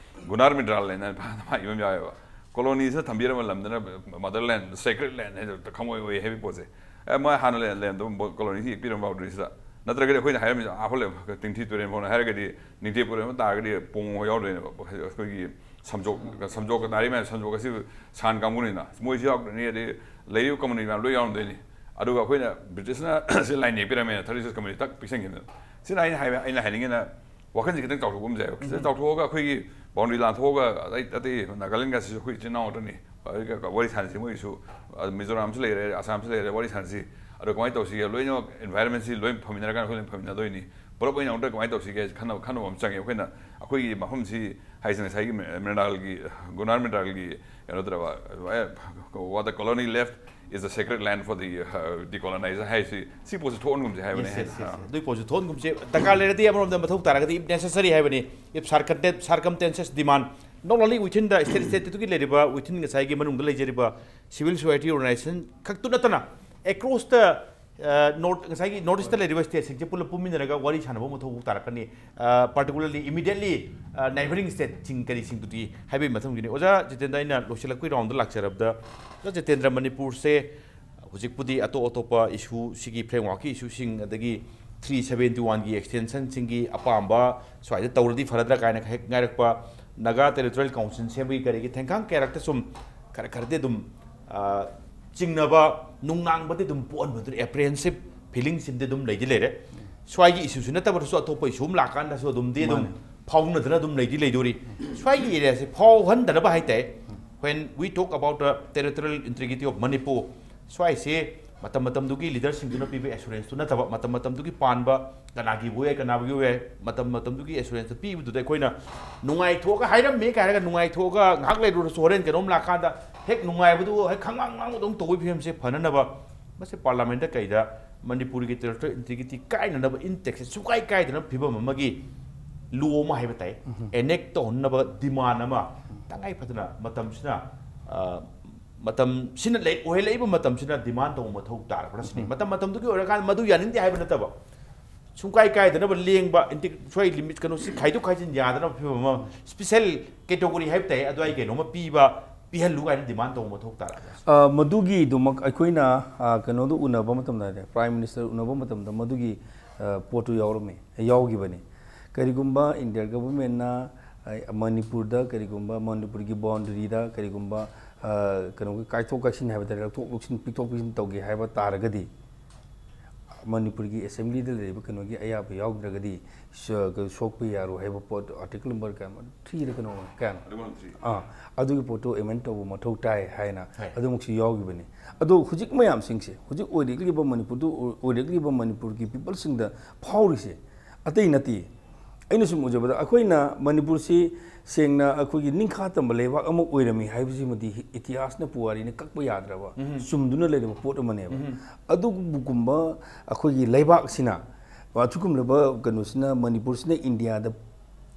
ꯒꯨꯅꯥꯔ ꯃꯤꯟꯗ꯭ꯔꯥ ꯂꯩꯅ ꯃꯥ ꯏꯕ ꯑꯃ ꯌꯥꯎꯋꯦꯕ꯫ Colonyꯁꯤꯅ ꯊꯝꯕꯤꯔꯝꯕ ꯂꯝꯗꯨꯅ motherland, sacred land ꯍꯥꯏꯗꯣ ꯈꯪꯑꯣꯏ ꯑꯣꯏ ꯍꯥꯏꯕꯒꯤ ꯄꯣꯠꯁꯦ꯫ ꯑꯦ, ꯃꯣꯏ ꯍꯥꯟꯅ ꯂꯩꯔꯝꯗꯕ colonyꯁꯤ ꯌꯦꯛꯄꯤꯔꯝꯕ boundaryꯁꯤꯗ꯫ ꯅꯠꯇ꯭ꯔꯒꯗꯤ ꯑꯩꯈꯣꯏꯅ ꯍꯥꯏꯔꯝꯃꯤꯁꯦ ꯑꯥ ꯐꯥꯎ ꯂꯩ, ꯇꯤꯡꯊꯤ ꯇꯨꯔꯦꯟ ꯐꯥꯎꯅ ꯍꯥꯏꯔꯒꯗꯤ ꯅꯤꯡꯊꯦꯝ ꯄꯨꯔꯦꯟ ꯑꯃ ꯇꯥꯔꯒꯗꯤ ꯄꯣꯡ ꯍꯣꯏ ꯌꯥꯎꯗꯣꯏꯅꯦꯕ꯫ ꯑꯩꯈꯣꯏꯒꯤ ꯁꯝꯖꯣꯛ, ꯁꯝꯖꯣꯛꯀ ꯇꯥꯔꯤ ꯃꯌꯥꯝ, ꯁꯝꯖꯣꯛ ꯑꯁꯤ ꯁꯥꯟ ꯀꯥꯡꯕꯨꯅꯤꯅ ꯃꯣꯏꯁꯨ ꯌꯥꯎꯗꯣꯏꯅꯤ, ꯑꯗꯩ ꯂꯩꯔꯤꯕ community ꯃꯌꯥꯝ ꯂꯣꯏ ꯌꯥꯎꯔꯝꯗꯣꯏꯅꯤ꯫ ꯑꯗꯨꯒ ꯑꯩꯈꯣꯏꯅ Britishꯅ ꯁꯤ line ꯌꯦꯛꯄꯤꯔꯝꯃꯦꯅ thirty six community ꯇꯛ ꯄꯤꯁꯟꯈꯤꯕꯅꯦꯕ꯫ ꯁꯤꯅ ꯑꯩꯅ ꯍꯥꯏꯕ, ꯑꯩꯅ ꯍꯥꯏꯅꯤꯡꯉꯤꯅ ꯋꯥꯈꯜꯁꯦ ꯈꯤꯇꯪ ꯆꯥꯎꯊꯣꯛꯄ ꯑꯃ ꯌꯥꯏꯕ꯫ ꯈꯤꯇꯪ ꯆꯥꯎꯊꯣꯛꯑꯒ ꯑꯩꯈꯣꯏꯒꯤ boundary ꯂꯥꯟꯊꯣꯛꯑꯒ ꯑꯇꯩ ꯑꯇꯩ ꯅꯥꯒꯥꯂꯦꯟꯒꯁꯤꯁꯨ ꯑꯩꯈꯣꯏ ꯏꯆꯤꯟ ꯏꯅꯥꯎ ꯉꯥꯛꯇꯅꯤ꯫ ꯑꯗꯨꯒ ꯋꯥꯔꯤ ꯁꯥꯟꯅꯁꯤ, ꯃꯣꯏꯒꯤꯁꯨ ꯃꯤꯖꯣꯔꯥꯝꯁꯨ ꯂꯩꯔꯦ, ꯑꯁꯥꯝꯁꯨ ꯂꯩꯔꯦ, ꯋꯥꯔꯤ ꯁꯥꯟꯅꯁꯤ꯫ ꯑꯗꯣ ꯀꯃꯥꯏꯅ ꯇꯧꯁꯤꯒꯦ? ꯂꯣꯏꯅꯃꯛ environmentꯁꯤ ꯂꯣꯏ ꯐꯃꯤꯟꯅꯔꯀꯥꯟꯗ ꯑꯩꯈꯣꯏ ꯂꯣꯏ ꯐꯃꯤꯟꯅꯗꯣꯏꯅꯤ꯫ ꯄꯨꯂꯞ ꯑꯣꯏꯅ ꯑꯃꯨꯛꯇ ꯀꯃꯥꯏꯅ ꯇꯧꯁꯤꯒꯦ ꯈꯟꯅꯕ, ꯈꯟꯅꯕ ꯑꯃ ꯆꯪꯉꯦ꯫ ꯑꯩꯈꯣꯏꯅ ꯑꯩꯈꯣꯏꯒꯤ ꯃꯐꯝꯁꯤ ꯍꯥꯏꯁꯦ ꯉꯁꯥꯏꯒꯤ ꯃꯤꯅꯔꯦꯜꯒꯤ, ꯒꯨꯅꯥꯔ ꯃꯤꯅꯔꯦꯜꯒꯤ ꯀꯩꯅꯣ ꯇꯧꯔꯕ, what the colony left is the sacred land for the uh, decolonizer ꯍꯥꯏꯁꯤ, ꯁꯤ ꯄꯣꯠꯁꯤ ꯊꯣꯛꯍꯟꯒꯨꯝꯁꯤ ꯍꯥꯏꯕꯅꯤ꯫ Yes, yes, yes. ꯑꯥ꯫ ꯑꯗꯨꯒꯤ ꯄꯣꯠꯁꯨ ꯊꯣꯛꯍꯟꯒꯨꯝꯁꯦ꯫ ꯗꯔꯀꯥꯔ ꯂꯩꯔꯗꯤ ꯑꯃꯔꯣꯝꯗ ꯃꯊꯧ ꯇꯥꯔꯒꯗꯤ, if necessary ꯍꯥꯏꯕꯅꯤ, if circumstances demand, not only within the state, state ꯇꯨꯒꯤ ꯂꯩꯔꯤꯕ, within ꯉꯁꯥꯏꯒꯤ ꯃꯅꯨꯡꯗ ꯂꯩꯖꯔꯤꯕ civil society organization ꯈꯛꯇꯨ ꯅꯠꯇꯅ, across the north, ꯉꯁꯥꯏꯒꯤ north east ꯇ ꯂꯩꯔꯤꯕ state ꯁꯤꯡꯁꯦ ꯄꯨꯂꯞ ꯄꯨꯟꯃꯤꯟꯅꯔꯒ ꯋꯥꯔꯤ ꯁꯥꯟꯅꯕ ꯃꯊꯧ ꯇꯥꯔꯛꯀꯅꯤ꯫ Particularly, immediately, neighbouring state ꯁꯤꯡ ꯀꯔꯤꯁꯤꯡꯗꯨꯗꯤ ꯍꯥꯏꯕꯒꯤ ꯃꯊꯪꯒꯤꯅꯤ꯫ ꯑꯣꯖꯥ ꯖꯤꯇꯦꯟꯗ꯭ꯔ, ꯑꯩꯅ ꯂꯣꯏꯁꯤꯜꯂꯛꯄꯒꯤ round ꯗ ꯂꯥꯛꯆꯔꯕꯗ, ꯑꯣꯖꯥ ꯖꯤꯇꯦꯟꯗ꯭ꯔ, ꯃꯅꯤꯄꯨꯔꯁꯦ ꯍꯧꯖꯤꯛꯄꯨꯗꯤ ꯑꯇꯣꯞ ꯑꯇꯣꯞꯄ issue, ꯁꯤꯒꯤ framework ꯀꯤ issue ꯁꯤꯡ, ꯑꯗꯒꯤ three seventy one ꯒꯤ extension ꯁꯤꯡꯒꯤ ꯑꯄꯥꯝꯕ ꯁ꯭ꯋꯥꯏꯗ ꯇꯧꯔꯗꯤ ꯐꯔꯗ꯭ꯔꯥ ꯀꯥꯏꯅ ꯍꯦꯛ ꯉꯥꯏꯔꯛꯄ, Naga Territorial Council ꯁꯦꯝꯕꯒꯤ ꯀꯔꯤꯒꯤ ꯊꯦꯡꯈꯥꯡ ꯀꯌꯥꯔꯛꯇ ꯁꯨꯝ ꯈꯔ ꯈꯔꯗꯤ ꯑꯗꯨꯝ, ꯑ, ꯆꯤꯡꯅꯕ, ꯅꯨꯡꯅꯥꯡꯕꯗꯤ ꯑꯗꯨꯝ ꯄꯣꯛꯍꯟꯕꯗꯨꯅ, apprehensive feeling ꯁꯤꯃꯗꯤ ꯑꯗꯨꯝ ꯂꯩꯗꯤ ꯂꯩꯔꯦ꯫ ꯁ꯭ꯋꯥꯏꯒꯤ issue ꯁꯤ ꯅꯠꯇꯕꯗꯁꯨ ꯑꯇꯣꯞꯄ issue ꯑꯃ ꯂꯥꯛꯀꯥꯟꯗꯁꯨ ꯑꯗꯨꯝꯗꯤ ꯑꯗꯨꯝ ꯃꯥꯅꯦ꯫ ꯐꯥꯎꯅꯗꯅ ꯑꯗꯨꯝ ꯂꯩꯗꯤ ꯂꯩꯗꯣꯔꯤ꯫ ꯁ꯭ꯋꯥꯏꯒꯤ area ꯁꯦ ꯐꯥꯎꯍꯟꯗꯅꯕ ꯍꯥꯏꯇꯥꯔꯦ, when we talk about the territorial integrity of Manipur, ꯁ꯭ꯋꯥꯏꯁꯦ ꯃꯇꯝ ꯃꯇꯝꯗꯨꯒꯤ leader ꯁꯤꯡꯗꯨꯅ ꯄꯤꯕ assurance ꯇꯨ ꯅꯠꯇꯕ, ꯃꯇꯝ ꯃꯇꯝꯗꯨꯒꯤ ꯄꯥꯟꯕ ꯀꯅꯥꯒꯤꯕꯨ ꯑꯣꯏ, ꯀꯅꯥꯒꯤ ꯑꯣꯏ, ꯃꯇꯝ ꯃꯇꯝꯗꯨꯒꯤ assurance ꯇꯨ ꯄꯤꯕꯗꯨꯗ ꯑꯩꯈꯣꯏꯅ ꯅꯨꯡꯉꯥꯏꯊꯣꯛꯑꯒ ꯍꯥꯏꯔꯝꯃꯦ ꯀꯥꯏ ꯍꯥꯏꯔꯒ ꯅꯨꯡꯉꯥꯏꯊꯣꯛꯑꯒ ꯉꯥꯏꯍꯥꯛ ꯂꯩꯔꯨꯔꯁꯨ ꯍꯣꯔꯦꯟ ꯀꯩꯅꯣꯝ ꯂꯥꯛꯀꯥꯟꯗ ꯍꯦꯛ ꯅꯨꯡꯉꯥꯏꯕꯗꯨ ꯍꯦꯛ ꯈꯪꯉꯥꯡ ꯉꯥꯡꯕꯗꯧꯅ ꯇꯧꯕꯒꯤ ꯐꯤꯕꯝꯁꯦ ꯐꯅꯅꯕ ꯃꯁꯤ parliament ꯇ ꯀꯩꯗ ꯃꯅꯤꯄꯨꯔꯒꯤ territorial integrity ꯀꯥꯏꯅꯅꯕ intact ꯁꯦ ꯁꯨꯡꯀꯥꯏ ꯀꯥꯏꯗꯅꯕ ꯐꯤꯕꯝ ꯑꯃꯒꯤ law ꯑꯃ ꯍꯥꯏꯕ ꯇꯥꯏ, enact ꯇꯧꯍꯟꯅꯕ demand ꯑꯃ ꯇꯉꯥꯏ ꯐꯗꯅ ꯃꯇꯝꯁꯤꯅ, ꯑ, ꯃꯇꯝꯁꯤꯅ ꯂꯩ, ꯑꯣꯏꯍꯜꯂꯛꯏꯕ ꯃꯇꯝꯁꯤꯅ demand ꯇꯧꯕ ꯃꯊꯧ ꯇꯥꯔꯕ꯭ꯔꯥ ꯁꯤꯅꯤ꯫ ꯃꯇꯝ ꯃꯇꯝꯗꯨꯒꯤ ꯑꯣꯏꯔꯀꯥꯟꯗ ꯃꯗꯨ ꯌꯥꯅꯤꯡꯗꯦ ꯍꯥꯏꯕ ꯅꯠꯇꯕ, ꯁꯨꯡꯀꯥꯏ ꯀꯥꯏꯗꯅꯕ ꯂꯦꯡꯕ, ꯏꯟꯇꯤ-, ꯁ꯭ꯋꯥꯏ limit ꯀꯩꯅꯣꯁꯤ ꯈꯥꯏꯗꯣꯛ ꯈꯥꯏꯖꯤꯟ ꯌꯥꯗꯅꯕ ꯐꯤꯕꯝ ꯑꯃ, special category ꯍꯥꯏꯕ ꯇꯥꯏ, ꯑꯗꯨꯋꯥꯏ ꯀꯩꯅꯣꯝꯃ ꯄꯤꯕ, ꯄꯤꯍꯜꯂꯨ ꯀꯥꯏꯅ demand ꯇꯧꯕ ꯃꯊꯧ ꯇꯥꯔꯕ꯭ꯔꯥ? ꯑ, ꯃꯗꯨꯒꯤꯗꯨꯃꯛ ꯑꯩꯈꯣꯏꯅ, ꯑ, ꯀꯩꯅꯣꯗ ꯎꯅꯕ ꯃꯇꯝꯗ ꯍꯥꯏꯇꯥꯔꯦ, Prime Minister ꯎꯅꯕ ꯃꯇꯝꯗ ꯃꯗꯨꯒꯤ, ꯑ, ꯄꯣꯠꯇꯨ ꯌꯥꯎꯔꯝꯃꯤ, ꯌꯥꯎꯈꯤꯕꯅꯤ꯫ ꯀꯔꯤꯒꯨꯝꯕ India government ꯅ, ꯑ, ꯃꯅꯤꯄꯨꯔꯗ ꯀꯔꯤꯒꯨꯝꯕ ꯃꯅꯤꯄꯨꯔꯒꯤ boundary ꯗ ꯀꯔꯤꯒꯨꯝꯕ, ꯑ, ꯀꯩꯅꯣꯒꯤ ꯀꯥꯏꯊꯣꯛ ꯀꯥꯏꯁꯤꯟ ꯍꯥꯏꯕ ꯇꯥꯔꯦ, ꯂꯧꯊꯣꯛ ꯂꯧꯁꯤꯟ, ꯄꯤꯊꯣꯛ ꯄꯤꯁꯤꯟ ꯇꯧꯒꯦ ꯍꯥꯏꯕ ꯇꯥꯔꯒꯗꯤ, ꯃꯅꯤꯄꯨꯔꯒꯤ assembly ꯗ ꯂꯩꯔꯤꯕ ꯀꯩꯅꯣꯒꯤ ꯑꯌꯥꯕ ꯌꯥꯎꯗ꯭ꯔꯒꯗꯤ ꯁ-, ꯀ-, ꯁꯣꯛꯄ ꯌꯥꯔꯣꯏ ꯍꯥꯏꯕ ꯄꯣꯠ, article number ꯀꯌꯥꯅꯣ, three ꯔ ꯀꯩꯅꯣ, ꯀꯌꯥꯅꯣ? Article three. ꯑꯥ, ꯑꯗꯨꯒꯤ ꯄꯣꯠꯇꯣ amend ꯇꯧꯕ ꯃꯊꯧ ꯇꯥꯏ ꯍꯥꯏꯅ ꯍꯣꯏ꯫ ꯑꯗꯨꯃꯛꯁꯨ ꯌꯥꯎꯈꯤꯕꯅꯤ꯫ ꯑꯗꯣ ꯍꯧꯖꯤꯛ ꯃꯌꯥꯝꯁꯤꯡꯁꯦ, ꯍꯧꯖꯤꯛ ꯑꯣꯏꯔꯛꯂꯤꯕ ꯃꯅꯤꯄꯨꯔꯗꯨ, ꯑꯣꯏꯔꯛꯂꯤꯕ ꯃꯅꯤꯄꯨꯔꯒꯤ people ꯁꯤꯡꯗ ꯐꯥꯎꯔꯤꯁꯦ ꯑꯇꯩ ꯅꯠꯇꯦ, ꯑꯩꯅ ꯁꯨꯝ ꯎꯖꯕꯗ ꯑꯩꯈꯣꯏꯅ ꯃꯅꯤꯄꯨꯔꯁꯤ ꯁꯦꯡꯅ ꯑꯩꯈꯣꯏꯒꯤ ꯅꯤꯡꯈꯥ ꯇꯝꯕ ꯂꯩꯕꯥꯛ ꯑꯃ ꯑꯣꯏꯔꯝꯃꯤ ꯍꯥꯏꯕꯁꯤꯃꯗꯤ ꯏꯇꯤꯍꯥꯁꯅ ꯄꯨꯋꯥꯔꯤꯅ ꯀꯛꯄ ꯌꯥꯗ꯭ꯔꯕ, ꯆꯨꯝꯗꯨꯅ ꯂꯩꯔꯕ ꯄꯣꯠ ꯑꯃꯅꯦꯕ꯫ ꯑꯗꯨꯒꯨꯝꯕ ꯑꯩꯈꯣꯏꯒꯤ ꯂꯩꯕꯥꯛꯁꯤꯅ, ꯑꯗꯨꯒꯨꯝꯂꯕ ꯀꯩꯅꯣꯁꯤꯅ, ꯃꯅꯤꯄꯨꯔꯁꯤꯅ ꯏꯟꯗꯤꯌꯥꯗ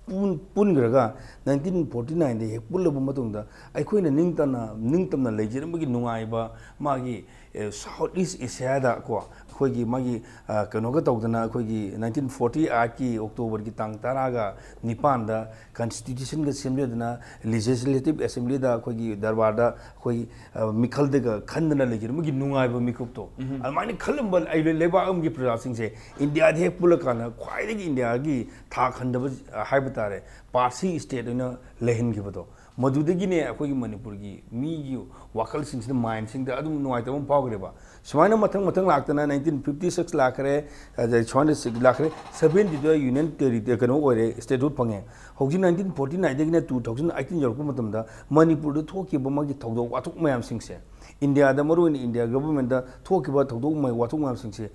ꯄꯨꯟ-, ꯄꯨꯟꯈ꯭ꯔꯒ ꯅꯥꯏꯟꯇꯤꯟ ꯐꯣꯔꯇꯤ ꯅꯥꯏꯟꯗ ꯍꯦꯛ ꯄꯨꯜꯂꯕ ꯃꯇꯨꯡꯗ ꯑꯩꯈꯣꯏꯅ ꯅꯤꯡꯇꯝꯅ, ꯅꯤꯡꯇꯝꯅ ꯂꯩꯖꯔꯝꯕꯒꯤ ꯅꯨꯡꯉꯥꯏꯕ, ꯃꯥꯒꯤ, ꯑꯦ, ꯁꯥꯎꯠ ꯏꯁ ꯑꯦꯁꯤꯌꯥꯗ ꯀꯣ, ꯑꯩꯈꯣꯏꯒꯤ ꯃꯥꯒꯤ, ꯑ, ꯀꯩꯅꯣꯒ ꯇꯧꯗꯅ, ꯑꯩꯈꯣꯏꯒꯤ ꯅꯥꯏꯟꯇꯤꯟ ꯐꯣꯔꯇꯤ ꯑꯩꯠꯀꯤ ꯑꯣꯛꯇꯣꯕꯔꯒꯤ ꯇꯥꯡ ꯇꯔꯥꯒ ꯅꯤꯄꯥꯟꯗ ꯀꯟꯁꯇꯤꯇ꯭ꯌꯨꯁꯟꯒ ꯁꯦꯝꯖꯗꯅ, ꯂꯦꯖꯤꯁꯂꯦꯇꯤꯚ ꯑꯦꯁꯦꯝꯕ꯭ꯂꯤꯗ ꯑꯩꯈꯣꯏꯒꯤ ꯗꯔꯕꯥꯔꯗ ꯑꯩꯈꯣꯏ, ꯑ, ꯃꯤꯈꯜꯗꯒ ꯈꯟꯗꯅ ꯂꯩꯖꯔꯝꯕꯒꯤ ꯅꯨꯡꯉꯥꯏꯕ ꯃꯤꯀꯨꯞꯇꯣ, ꯑꯗꯨꯃꯥꯏꯅ ꯈꯜꯂꯝꯕ ꯑꯩ ꯂꯩꯕꯥꯛ ꯑꯃꯒꯤ ꯄ꯭ꯔꯖꯥꯁꯤꯡꯁꯦ ꯏꯟꯗꯤꯌꯥꯗ ꯍꯦꯛ ꯄꯨꯜꯂꯀꯥꯟꯗ ꯈ꯭ꯋꯥꯏꯗꯒꯤ ꯏꯟꯗꯤꯌꯥꯒꯤ ꯊꯥꯛ ꯍꯟꯗꯕ, ꯑ, ꯍꯥꯏꯕ ꯇꯥꯔꯦ, ꯄꯥꯔꯁꯤ ꯁ꯭ꯇꯦꯠ ꯑꯣꯏꯅ ꯂꯩꯍꯟꯈꯤꯕꯗꯣ, ꯃꯗꯨꯗꯒꯤꯅꯦ ꯑꯩꯈꯣꯏꯒꯤ ꯃꯅꯤꯄꯨꯔꯒꯤ ꯃꯤꯒꯤ ꯋꯥꯈꯜꯁꯤꯡꯁꯤꯗ, ꯃꯥꯏꯟꯁꯤꯡꯗ ꯑꯗꯨꯝ ꯅꯨꯡꯉꯥꯏꯇꯕ ꯑꯃ ꯐꯥꯎꯈ꯭ꯔꯦꯕ꯫ ꯁꯨꯃꯥꯏꯅ ꯃꯊꯪ ꯃꯊꯪ ꯂꯥꯛꯇꯅ ꯅꯥꯏꯟꯇꯤꯟ ꯐꯤꯐꯇꯤ ꯁꯤꯛꯁ ꯂꯥꯛꯈ꯭ꯔꯦ, ꯑꯗꯩ ꯁꯨꯃꯥꯏꯅ ꯁꯤ ꯂꯥꯛꯈ꯭ꯔꯦ, ꯁꯚꯦꯟꯇꯤꯗ ꯌꯨꯅꯤꯌꯟ ꯇꯦꯔꯤꯇꯣꯔꯤ ꯀꯩꯅꯣ ꯑꯣꯏꯔꯦ, ꯁ꯭ꯇꯦꯠꯍꯨꯗ ꯐꯪꯉꯦ꯫ ꯍꯧꯖꯤꯛ ꯅꯥꯏꯟꯇꯤꯟ ꯐꯣꯔꯇꯤ ꯅꯥꯏꯟꯗꯒꯤꯅ ꯇꯨ ꯊꯥꯎꯖꯟ ꯑꯩꯠꯇꯤꯟ ꯌꯧꯔꯛꯄ ꯃꯇꯝꯗ ꯃꯅꯤꯄꯨꯔꯗ ꯊꯣꯛꯈꯤꯕ ꯃꯥꯒꯤ ꯊꯧꯗꯣꯛ ꯋꯥꯊꯣꯛ ꯃꯌꯥꯝꯁꯤꯡꯁꯦ, ꯏꯟꯗꯤꯌꯥꯗ, ꯃꯔꯨꯑꯣꯏꯅ ꯏꯟꯗꯤꯌꯥ ꯒꯚꯔꯟꯃꯦꯟꯠꯇ ꯊꯣꯛꯈꯤꯕ ꯊꯧꯗꯣꯛ ꯃ-, ꯋꯥꯊꯣꯛ ꯃꯌꯥꯝꯁꯤꯡꯁꯦ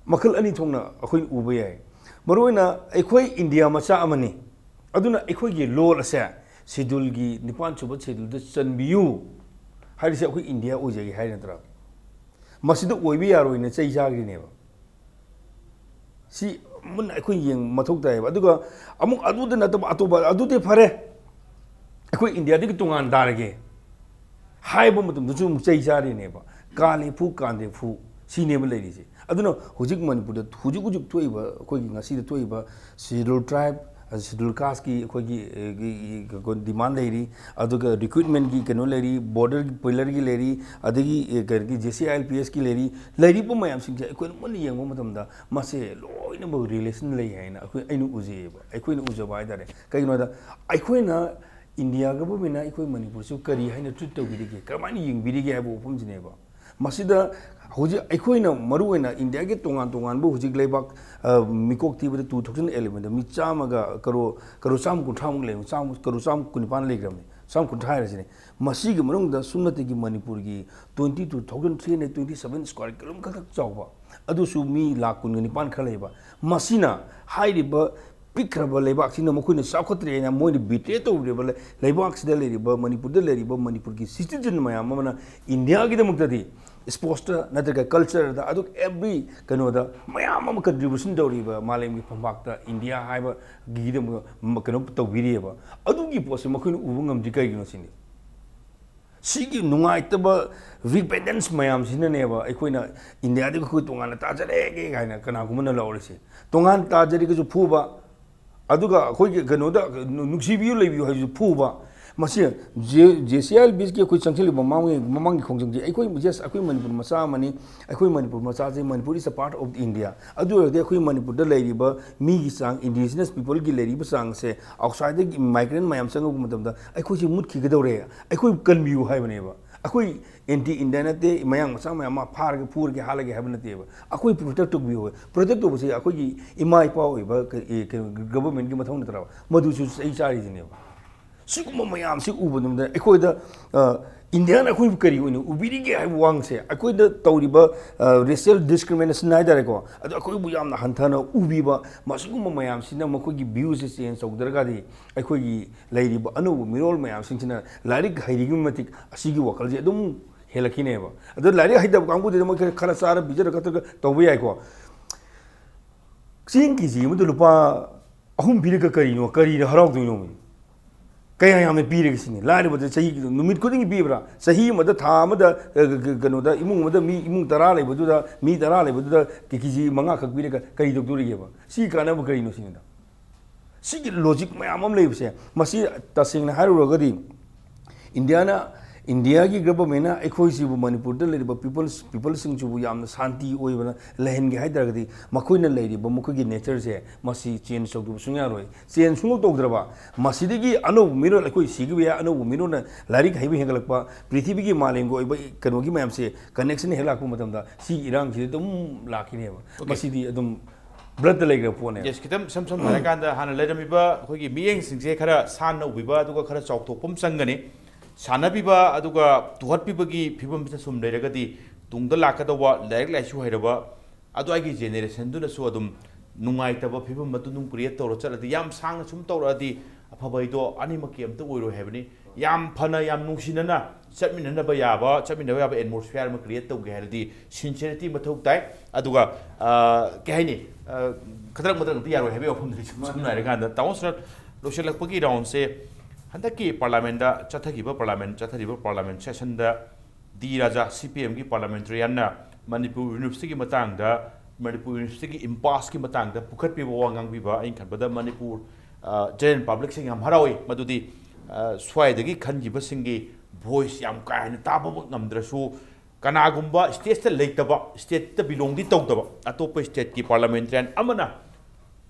ꯃꯈꯜ ꯑꯅꯤ ꯊꯣꯛꯅ ꯑꯩꯈꯣꯏꯅ ꯎꯕ ꯌꯥꯏ꯫ ꯃꯔꯨꯑꯣꯏꯅ ꯑꯩꯈꯣꯏ ꯏꯟꯗꯤꯌꯥ ꯃꯆꯥ ꯑꯃꯅꯤ, ꯑꯗꯨꯅ ꯑꯩꯈꯣꯏꯒꯤ ꯂꯣꯜ ꯑꯁꯦ ꯁꯦꯗꯨꯜꯒꯤ ꯅꯤꯄꯥꯟ ꯁꯨꯕ ꯁꯦꯗꯨꯜꯗ ꯆꯟꯕꯤꯌꯨ ꯍꯥꯏꯔꯤꯁꯦ ꯑꯩꯈꯣꯏ ꯏꯟꯗꯤꯌꯥ ꯑꯣꯏꯖꯒꯦ ꯍꯥꯏ ꯅꯠꯇ꯭ꯔꯥ? ꯃꯁꯤꯗ ꯑꯣꯏꯕ ꯌꯥꯔꯣꯏꯅ ꯆꯩ ꯆꯥꯈ꯭ꯔꯤꯅꯦꯕ꯫ ꯁꯤ ꯃꯨꯟꯅ ꯑꯩꯈꯣꯏ ꯌꯦꯡ ꯃꯊꯧ ꯇꯥꯏꯌꯦꯕ꯫ ꯑꯗꯨꯒ ꯑꯃꯨꯛ ꯑꯗꯨꯗ ꯅꯠꯇꯕ ꯑꯇꯣꯞꯄ, ꯑꯗꯨꯗꯤ ꯐꯔꯦ, ꯑꯩꯈꯣꯏ ꯏꯟꯗꯤꯌꯥꯗꯒꯤ ꯇꯣꯉꯥꯟ ꯇꯥꯔꯒꯦ ꯍꯥꯏꯕ ꯃꯇꯝꯗꯁꯨ ꯑꯃꯨꯛ ꯆꯩ ꯆꯥꯔꯤꯅꯦꯕ꯫ ꯀꯥꯂꯦ ꯐꯨ, ꯀꯥꯟꯗꯦ ꯐꯨ, ꯁꯤꯅꯦꯕ ꯂꯩꯔꯤꯁꯦ꯫ ꯑꯗꯨꯅ ꯍꯧꯖꯤꯛ ꯃꯅꯤꯄꯨꯔꯗ ꯍꯧꯖꯤꯛ ꯍꯧꯖꯤꯛ ꯊꯣꯛꯏꯕ, ꯑꯩꯈꯣꯏꯒꯤ ꯉꯁꯤꯗ ꯊꯣꯛꯏꯕ ꯁꯦꯗꯨꯜ ꯇ꯭ꯔꯥꯏꯕ, ꯁꯦꯗꯨꯜ ꯀꯥꯁꯀꯤ ꯑꯩꯈꯣꯏꯒꯤ, ꯑꯦ, ꯒꯤ, ꯒꯤ, ꯀꯩꯅꯣ, ꯗꯤꯃꯥꯟ ꯂꯩꯔꯤ, ꯑꯗꯨꯒ ꯔꯤꯀ꯭ꯔꯨꯠꯃꯦꯟꯠꯀꯤ ꯀꯩꯅꯣ ꯂꯩꯔꯤ, ꯕꯣꯔꯗꯔꯒꯤ ꯄꯤꯂꯔꯒꯤ ꯂꯩꯔꯤ, ꯑꯗꯒꯤ, ꯑꯦ, ꯀꯩꯅꯣꯒꯤ J C I L P ꯑꯦꯁꯀꯤ ꯂꯩꯔꯤ, ꯂꯩꯔꯤꯕ ꯃꯌꯥꯝꯁꯤꯡꯁꯦ ꯑꯩꯈꯣꯏꯅ ꯃꯨꯟꯅ ꯌꯦꯡꯕ ꯃꯇꯝꯗ ꯃꯁꯦ ꯂꯣꯏꯅꯃꯛ ꯔꯤꯂꯦꯁꯟ ꯂꯩ ꯍꯥꯏꯅ ꯑꯩꯈꯣꯏ, ꯑꯩꯅ ꯎꯖꯩꯌꯦꯕ, ꯑꯩꯈꯣꯏꯅ ꯎꯖꯕ ꯍꯥꯏꯇꯥꯔꯦ꯫ ꯀꯩꯒꯤꯅꯣꯗ ꯑꯩꯈꯣꯏꯅ ꯏꯟꯗꯤꯌꯥ ꯒꯚꯔꯟꯃꯦꯟꯠꯅ ꯑꯩꯈꯣꯏ ꯃꯅꯤꯄꯨꯔꯁꯤꯕꯨ ꯀꯔꯤ ꯍꯥꯏꯅ ꯇ꯭ꯔꯤꯠ ꯇꯧꯕꯤꯔꯤꯒꯦ, ꯀꯔꯝꯍꯥꯏꯅ ꯌꯦꯡꯕꯤꯔꯤꯒꯦ ꯍꯥꯏꯕ ꯋꯥꯐꯝꯁꯤꯅꯦꯕ꯫ ꯃꯁꯤꯗ ꯍꯧꯖꯤꯛ ꯑꯩꯈꯣꯏꯅ ꯃꯔꯨꯑꯣꯏꯅ ꯏꯟꯗꯤꯌꯥꯒꯤ ꯇꯣꯉꯥꯟ ꯇꯣꯉꯥꯟꯕ ꯍꯧꯖꯤꯛ ꯂꯩꯕꯥꯛ, ꯑ, ꯃꯤꯀꯣꯛ ꯊꯤꯕꯗ ꯇꯨ ꯊꯥꯎꯖꯟ ꯑꯦꯂꯦꯚꯦꯟꯗ ꯃꯤ ꯆꯥꯝꯃꯒ ꯀꯔꯣ-, ꯀꯔꯣ ꯆꯥꯝꯃ ꯀꯨꯟꯊ꯭ꯔꯥꯃꯨꯛ ꯂꯩ, ꯆꯥꯝꯃ, ꯀꯔꯣ ꯆꯥꯝꯃ ꯀꯨꯟꯅꯤꯄꯥꯟ ꯂꯩꯈ꯭ꯔꯕꯅꯤ, ꯆꯥꯝꯃ ꯀꯨꯟꯊ꯭ꯔꯥ ꯍꯥꯏꯔꯁꯤꯅꯦ꯫ ꯃꯁꯤꯒꯤ ꯃꯅꯨꯡꯗ ꯁꯨꯞꯅꯇꯒꯤ ꯃꯅꯤꯄꯨꯔꯒꯤ twenty two thousand three hundred twenty seven square kilometre ꯈꯛ ꯆꯥꯎꯕ, ꯑꯗꯨꯁꯨ ꯃꯤ ꯂꯥꯈ ꯀꯨꯟꯒ ꯅꯤꯄꯥꯟ ꯈꯔ ꯂꯩꯕ, ꯃꯁꯤꯅ ꯍꯥꯏꯔꯤꯕ ꯄꯤꯛꯈ꯭ꯔꯕ ꯂꯩꯕꯥꯛꯁꯤꯡꯅ ꯃꯈꯣꯏꯅ ꯆꯥꯎꯈꯠꯇ꯭ꯔꯦꯅ ꯃꯣꯏꯅ ꯕꯤꯇ꯭ꯔꯦ ꯇꯧꯔꯤꯕ ꯂꯩ- ꯂꯩꯕꯥꯛꯁꯤꯗ ꯂꯩꯔꯤꯕ, ꯃꯅꯤꯄꯨꯔꯗ ꯂꯩꯔꯤꯕ ꯃꯅꯤꯄꯨꯔꯒꯤ ꯁꯤꯇꯤꯖꯟ ꯃꯌꯥꯝ ꯑꯃꯅ ꯏꯟꯗꯤꯌꯥꯒꯤꯗꯃꯛꯇꯗꯤ ꯏꯁꯄꯣꯔꯠꯁꯇ ꯅꯠꯇ꯭ꯔꯒ ꯀꯜꯆꯔꯗ, ꯑꯗꯨꯒ ꯑꯦꯕ꯭ꯔꯤ ꯀꯩꯅꯣꯗ ꯃꯌꯥꯝ ꯑꯃ ꯀꯟꯇ꯭ꯔꯤꯕ꯭ꯌꯨꯁꯟ ꯇꯧꯔꯤꯕ ꯃꯥꯂꯦꯝꯒꯤ ꯐꯝꯄꯥꯛꯇ ꯏꯟꯗꯤꯌꯥ ꯍꯥꯏꯕꯒꯤꯗꯃꯛ ꯀꯩꯅꯣ ꯇꯧꯕꯤꯔꯤꯑꯕ꯫ ꯑꯗꯨꯒꯤ ꯄꯣꯠꯁꯦ ꯃꯈꯣꯏꯅ ꯎꯕ ꯉꯝꯗ꯭ꯔꯤ ꯀꯩꯒꯤꯅꯣ ꯁꯤꯅꯤ꯫ ꯁꯤꯒꯤ ꯅꯨꯡꯉꯥꯏꯇꯕ ꯔꯤꯄꯦꯟꯗꯦꯟꯁ ꯃꯌꯥꯝꯁꯤꯅꯅꯦꯕ ꯑꯩꯈꯣꯏꯅ ꯏꯟꯗꯤꯌꯥꯗꯒꯤ ꯑꯩꯈꯣꯏ ꯇꯣꯉꯥꯟꯅ ꯇꯥꯖꯔꯦꯒꯦ ꯀꯥꯏꯅ ꯀꯅꯥꯒꯨꯝꯕꯅ ꯂꯧꯔꯤꯁꯦ꯫ ꯇꯣꯉꯥꯟ ꯇꯥꯖꯔꯒꯁꯨ ꯐꯨꯕ, ꯑꯗꯨꯒ ꯑꯩꯈꯣꯏꯒꯤ ꯀꯩꯅꯣꯗ ꯅꯨꯡꯁꯤꯕꯤꯌꯨ ꯂꯩꯕꯤꯌꯨ ꯍꯥꯏꯕꯁꯨ ꯐꯨꯕ꯫ ꯃꯁꯤ ꯖꯦ ꯁꯤ ꯑꯥꯏ ꯑꯦꯜ ꯕꯤꯁꯀꯤ ꯑꯩꯈꯣꯏ ꯆꯪꯁꯤꯜꯂꯤꯕ ꯃꯃꯥꯡꯒꯤ, ꯃꯃꯥꯡꯒꯤ ꯈꯣꯡꯖꯪꯁꯦ ꯑꯩꯈꯣꯏ, ꯌꯦꯁ, ꯑꯩꯈꯣꯏ ꯃꯅꯤꯄꯨꯔ ꯃꯆꯥ ꯑꯃꯅꯤ, ꯑꯩꯈꯣꯏ ꯃꯅꯤꯄꯨꯔ ꯃꯆꯥꯁꯦ, Manipur is a part of India꯫ ꯑꯗꯨ ꯑꯣꯏꯔꯒꯗꯤ ꯑꯩꯈꯣꯏ ꯃꯅꯤꯄꯨꯔꯗ ꯂꯩꯔꯤꯕ ꯃꯤꯒꯤ ꯆꯥꯡ, ꯏꯟꯗꯤꯖꯤꯅꯁ ꯄꯤꯄꯜꯒꯤ ꯂꯩꯔꯤꯕ ꯆꯥꯡꯁꯦ ꯑꯥꯎꯠꯁꯥꯏꯗꯒꯤ ꯃꯥꯏꯒ꯭ꯔꯦꯟ ꯃꯌꯥꯝ ꯆꯪꯉꯛꯄ ꯃꯇꯝꯗ ꯑꯩꯈꯣꯏꯁꯦ ꯃꯨꯠꯈꯤꯒꯗꯧꯔꯦ, ꯑꯩꯈꯣꯏ ꯀꯟꯕꯤꯌꯨ ꯍꯥꯏꯕꯅꯦꯕ꯫ ꯑꯩꯈꯣꯏ ꯑꯦꯟꯇꯤ ꯏꯟꯗꯤꯌꯥ ꯅꯠꯇꯦ, ꯃꯌꯥꯡ ꯃꯆꯥ ꯃꯌꯥꯝ ꯑꯃ ꯐꯥꯔꯒ ꯐꯨꯔꯒꯦ ꯍꯥꯠꯂꯒꯦ ꯍꯥꯏꯕ ꯅꯠꯇꯦꯕ꯫ ꯑꯩꯈꯣꯏ ꯄ꯭ꯔꯣꯇꯦꯛ ꯇꯧꯕꯤꯌꯨ꯫ ꯄ꯭ꯔꯣꯇꯦꯛ ꯇꯧꯕꯁꯦ ꯑꯩꯈꯣꯏꯒꯤ ꯏꯃꯥ ꯏꯄꯥ ꯑꯣꯏꯕ ꯀ-, ꯑꯦ, ꯀꯩꯅꯣ, ꯒꯚꯔꯟꯃꯦꯟꯠꯀꯤ ꯃꯊꯧ ꯅꯠꯇ꯭ꯔꯕ? ꯃꯗꯨꯁꯨ ꯆꯩ ꯆꯥꯔꯤꯁꯤꯅꯦꯕ꯫ ꯁꯤꯒꯨꯝꯕ ꯃꯌꯥꯝꯁꯤ ꯎꯕ ꯃꯇꯝꯗ ꯑꯩꯈꯣꯏꯗ, ꯑ, ꯏꯟꯗꯤꯌꯥꯅ ꯑꯩꯈꯣꯏꯕꯨ ꯀꯔꯤ ꯑꯣꯏꯅ ꯎꯕꯤꯔꯤꯒꯦ ꯍꯥꯏꯕ ꯋꯥꯍꯪꯁꯦ, ꯑꯩꯈꯣꯏꯗ ꯇꯧꯔꯤꯕ, ꯑ, ꯔꯦꯁꯤꯌꯦꯜ ꯗꯤꯁꯀ꯭ꯔꯤꯃꯤꯅꯦꯁꯟ ꯍꯥꯏꯇꯥꯔꯦꯀꯣ, ꯑꯗꯣ ꯑꯩꯈꯣꯏꯕꯨ ꯌꯥꯝꯅ ꯍꯟꯊꯅ ꯎꯕꯤꯕ, ꯃꯁꯤꯒꯨꯝꯕ ꯃꯌꯥꯝꯁꯤꯅ ꯃꯈꯣꯏꯒꯤ ꯚ꯭ꯌꯨꯁꯦ ꯆꯦꯟꯖ ꯇꯧꯗ꯭ꯔꯒꯗꯤ ꯑꯩꯈꯣꯏꯒꯤ ꯂꯩꯔꯤꯕ ꯑꯅꯧꯕ ꯃꯤꯔꯣꯜ ꯃꯌꯥꯝꯁꯤꯡꯁꯤꯅ ꯂꯥꯏꯔꯤꯛ ꯍꯩꯔꯤꯉꯩ ꯃꯇꯤꯛ ꯑꯁꯤꯒꯤ ꯋꯥꯈꯜꯁꯦ ꯑꯗꯨꯝ ꯍꯦꯜꯂꯛꯈꯤꯅꯦꯕ꯫ ꯑꯗꯣ ꯂꯥꯏꯔꯤꯛ ꯍꯩꯇꯕ ꯀꯥꯡꯕꯨꯗꯨꯗꯤ ꯃꯣꯏ ꯈꯔ, ꯈꯔ ꯆꯥꯔ ꯄꯤꯖꯔ ꯈꯣꯠꯇꯔꯒ ꯇꯧꯕ ꯌꯥꯏꯀꯣ꯫ ꯆꯦꯡ ꯀꯦ ꯖꯤ ꯑꯃꯗ ꯂꯨꯄꯥ ꯑꯍꯨꯝ ꯄꯤꯔꯒ ꯀꯔꯤꯅꯣ, ꯀꯔꯤꯗ ꯍꯔꯥꯎꯗꯣꯏꯅꯣ? ꯀꯌꯥ ꯌꯥꯝꯅ ꯄꯤꯔꯒꯦ ꯁꯤꯅꯤ? ꯂꯥꯏꯔꯕꯗ ꯆꯍꯤ ꯅꯨꯃꯤꯠ ꯈꯨꯗꯤꯡꯒꯤ ꯄꯤꯕ꯭ꯔꯥ? ꯆꯍꯤ ꯑꯃꯗ, ꯊꯥ ꯑꯃꯗ, ꯑ, ꯀ-, ꯀ-, ꯀꯩꯅꯣꯗ, ꯏꯃꯨꯡ ꯑꯃꯗ ꯃꯤ, ꯏꯃꯨꯡ ꯇꯔꯥ ꯂꯩꯕꯗꯨꯗ, ꯃꯤ ꯇꯔꯥ ꯂꯩꯕꯗꯨꯗ ꯀꯦ-, ꯀꯦ ꯖꯤ ꯃꯉꯥ ꯈꯛ ꯄꯤꯔꯒ ꯀꯔꯤ ꯇꯧꯗꯣꯔꯤꯒꯦꯕ? ꯁꯤ ꯀꯥꯟꯅꯕ ꯀꯔꯤꯅꯣ ꯁꯤꯅꯤꯗ? ꯁꯤꯒꯤ ꯂꯣꯖꯤꯛ ꯃꯌꯥꯝ ꯑꯃ ꯂꯩꯕꯁꯦ, ꯃꯁꯤ ꯇꯁꯦꯡꯅ ꯍꯥꯏꯔꯨꯔꯒꯗꯤ ꯏꯟꯗꯤꯌꯥꯅ, ꯏꯟꯗꯤꯌꯥꯒꯤ ꯒꯚꯔꯟꯃꯦꯟꯠꯅ ꯑꯩꯈꯣꯏꯁꯤꯕꯨ, ꯃꯅꯤꯄꯨꯔꯗ ꯂꯩꯔꯤꯕ ꯄꯤꯄꯜꯁ, ꯄꯤꯄꯜꯁꯤꯡꯁꯤꯕꯨ ꯌꯥꯝꯅ ꯁꯥꯟꯇꯤ ꯑꯣꯏꯕꯅ ꯂꯩꯍꯟꯒꯦ ꯍꯥꯏ ꯇꯥꯔꯒꯗꯤ ꯃꯈꯣꯏꯅ ꯂꯩꯔꯤꯕ ꯃꯈꯣꯏꯒꯤ ꯅꯦꯆꯔꯁꯦ ꯃꯁꯤ ꯆꯦꯟꯖ ꯇꯧꯗꯕ ꯁꯨꯡꯌꯥ ꯌꯥꯔꯣꯏ꯫ ꯆꯦꯟꯖ ꯁꯨꯡꯇꯧ ꯇꯧꯗ꯭ꯔꯕ ꯃꯁꯤꯗꯒꯤ ꯑꯅꯧꯕ ꯃꯤꯔꯣꯜ, ꯑꯩꯈꯣꯏ ꯁꯤꯈꯤꯕ ꯌꯥꯏ, ꯑꯅꯧꯕ ꯃꯤꯔꯣꯜꯅ ꯂꯥꯏꯔꯤꯛ ꯍꯩꯕ ꯍꯦꯟꯒꯠꯂꯛꯄ, ꯄ꯭ꯔꯤꯊꯤꯕꯤꯒꯤ ꯃꯥꯂꯦꯝꯒꯤ ꯑꯣꯏꯕ ꯀꯩꯅꯣꯒꯤ ꯃꯌꯥꯝꯁꯦ ꯀꯅꯦꯛꯁꯟ ꯍꯦꯛ ꯂꯥꯛꯄ ꯃꯇꯝꯗ ꯁꯤ ꯏꯔꯥꯡꯁꯤꯗꯤ ꯑꯗꯨꯝ ꯂꯥꯛꯈꯤꯅꯦꯕ꯫ Okay꯫ ꯃꯁꯤꯗꯤ ꯑꯗꯨꯝ ꯕ꯭ꯂꯠꯇ ꯂꯩꯈ꯭ꯔꯕ ꯄꯣꯠꯅꯦꯕ꯫ Yes, ꯈꯤꯇꯪ ꯏꯁꯝ ꯁꯝꯅ ꯍꯥꯏꯔꯀꯥꯟꯗ ꯍꯥꯟꯅ ꯂꯩꯔꯝꯃꯤꯕ ꯑꯩꯈꯣꯏꯒꯤ ꯃꯤꯠꯌꯦꯡꯁꯤꯡꯁꯦ ꯈꯔ ꯁꯥꯟꯅ ꯎꯕꯤꯕ, ꯑꯗꯨꯒ ꯈꯔ ꯆꯥꯎꯊꯣꯛꯄ ꯑꯃ ꯆꯪꯒꯅꯤ꯫ ꯁꯥꯟꯅꯕꯤꯕ ꯑꯗꯨꯒ ꯇꯨꯍꯠꯄꯤꯕꯒꯤ ꯐꯤꯕꯝꯁꯤꯗ ꯁꯨꯝ ꯂꯩꯔꯒꯗꯤ ꯇꯨꯡꯗ ꯂꯥꯛꯀꯗꯧꯕ ꯂꯥꯏꯔꯤꯛ ꯂꯥꯏꯁꯨ ꯍꯩꯔꯕ ꯑꯗꯨ ꯑꯩꯒꯤ ꯖꯦꯅꯦꯔꯦꯁꯟꯗꯨꯅꯁꯨ ꯑꯗꯨꯝ ꯅꯨꯡꯉꯥꯏꯇꯕ ꯐꯤꯕꯝ ꯑꯗꯨ ꯑꯗꯨꯝ ꯀ꯭ꯔꯤꯌꯦꯠ ꯇꯧꯔ ꯆꯠꯂꯗꯤ, ꯌꯥꯝ ꯁꯥꯡꯅ ꯁꯨꯝ ꯇꯧꯔꯛꯑꯗꯤ ꯑꯐꯕ ꯍꯥꯏꯗꯣ ꯑꯅꯤꯃꯛꯀꯤ ꯑꯝꯇ ꯑꯣꯏꯔꯣꯏ ꯍꯥꯏꯕꯅꯤ꯫ ꯌꯥꯝ ꯐꯅ, ꯌꯥꯝ ꯅꯨꯡꯁꯤꯅꯅ ꯆꯠꯃꯤꯟꯅꯅꯕ ꯌꯥꯕ, ꯆꯠꯃꯤꯟꯅꯕ ꯌꯥꯕ ꯑꯦꯠꯃꯣꯁꯐꯤꯌꯥꯔ ꯑꯃ ꯀ꯭ꯔꯤꯌꯦꯠ ꯇꯧꯒꯦ ꯍꯥꯏꯔꯗꯤ ꯁꯤꯟꯁꯤꯌꯔꯤꯇꯤ ꯃꯊꯧ ꯇꯥꯏ꯫ ꯑꯗꯨꯒ, ꯑ, ꯀꯩ ꯍꯥꯏꯅꯤ, ꯑ, ꯈꯗ꯭ꯔꯛ ꯃꯗ꯭ꯔꯛꯇꯤ ꯌꯥꯔꯣꯏ ꯍꯥꯏꯕꯒꯤ ꯋꯥꯐꯝꯗꯨꯅꯤ꯫ ꯁꯝ-, ꯁꯝꯅ ꯍꯥꯏꯔꯀꯥꯟꯗ, ꯇꯥꯃꯣ ꯁꯣꯔꯠ, ꯂꯣꯏꯁꯤꯜꯂꯛꯄꯒꯤ ꯔꯥꯎꯟꯁꯦ ꯍꯟꯗꯛꯀꯤ ꯄꯥꯔꯂꯥꯃꯦꯟꯗ ꯆꯠꯊꯈꯤꯕ, ꯄꯥꯔꯂꯥꯃꯦꯟ, ꯆꯠꯊꯔꯤꯕ ꯄꯥꯔꯂꯥꯃꯦꯟ ꯁꯦꯁꯟꯗ ꯗꯤ ꯔꯥꯖꯥ, ꯁꯤ ꯄꯤ ꯑꯦꯝꯒꯤ ꯄꯥꯔꯂꯥꯃꯦꯟꯇꯔꯤꯌꯥꯟꯅ ꯃꯅꯤꯄꯨꯔ ꯌꯨꯅꯤꯚꯔꯁꯤꯇꯤꯒꯤ ꯃꯇꯥꯡꯗ, ꯃꯅꯤꯄꯨꯔ ꯌꯨꯅꯤꯚꯔꯁꯤꯇꯤꯒꯤ ꯏꯝꯄꯥꯁꯀꯤ ꯃꯇꯥꯡꯗ ꯄꯨꯈꯠꯄꯤꯕ ꯋꯥ ꯉꯥꯡꯕꯤꯕ, ꯑꯩꯅ ꯈꯟꯕꯗ ꯃꯅꯤꯄꯨꯔ, ꯑ, ꯖꯦꯅꯔꯦꯜ ꯄꯕ꯭ꯂꯤꯛꯁꯤꯡ ꯌꯥꯝ ꯍꯔꯥꯎꯏ꯫ ꯃꯗꯨꯗꯤ, ꯑ, ꯁ꯭ꯋꯥꯏꯗꯒꯤ ꯈꯟꯈꯤꯕꯁꯤꯡꯒꯤ ꯚꯣꯏꯁ ꯌꯥꯝ ꯀꯥ ꯍꯦꯟꯅ ꯇꯥꯕꯃꯛ ꯉꯝꯗ꯭ꯔꯁꯨ, ꯀꯅꯥꯒꯨꯝꯕ ꯁ꯭ꯇꯦꯠꯇ ꯂꯩꯇꯕ, ꯁ꯭ꯇꯦꯠꯇ ꯕꯤꯂꯣꯡꯗꯤ ꯇꯧꯗꯕ ꯑꯇꯣꯞꯄ ꯁ꯭ꯇꯦꯠꯀꯤ ꯄꯥꯔꯂꯥꯃꯦꯟꯇꯔꯤꯌꯥꯟ ꯑꯃꯅ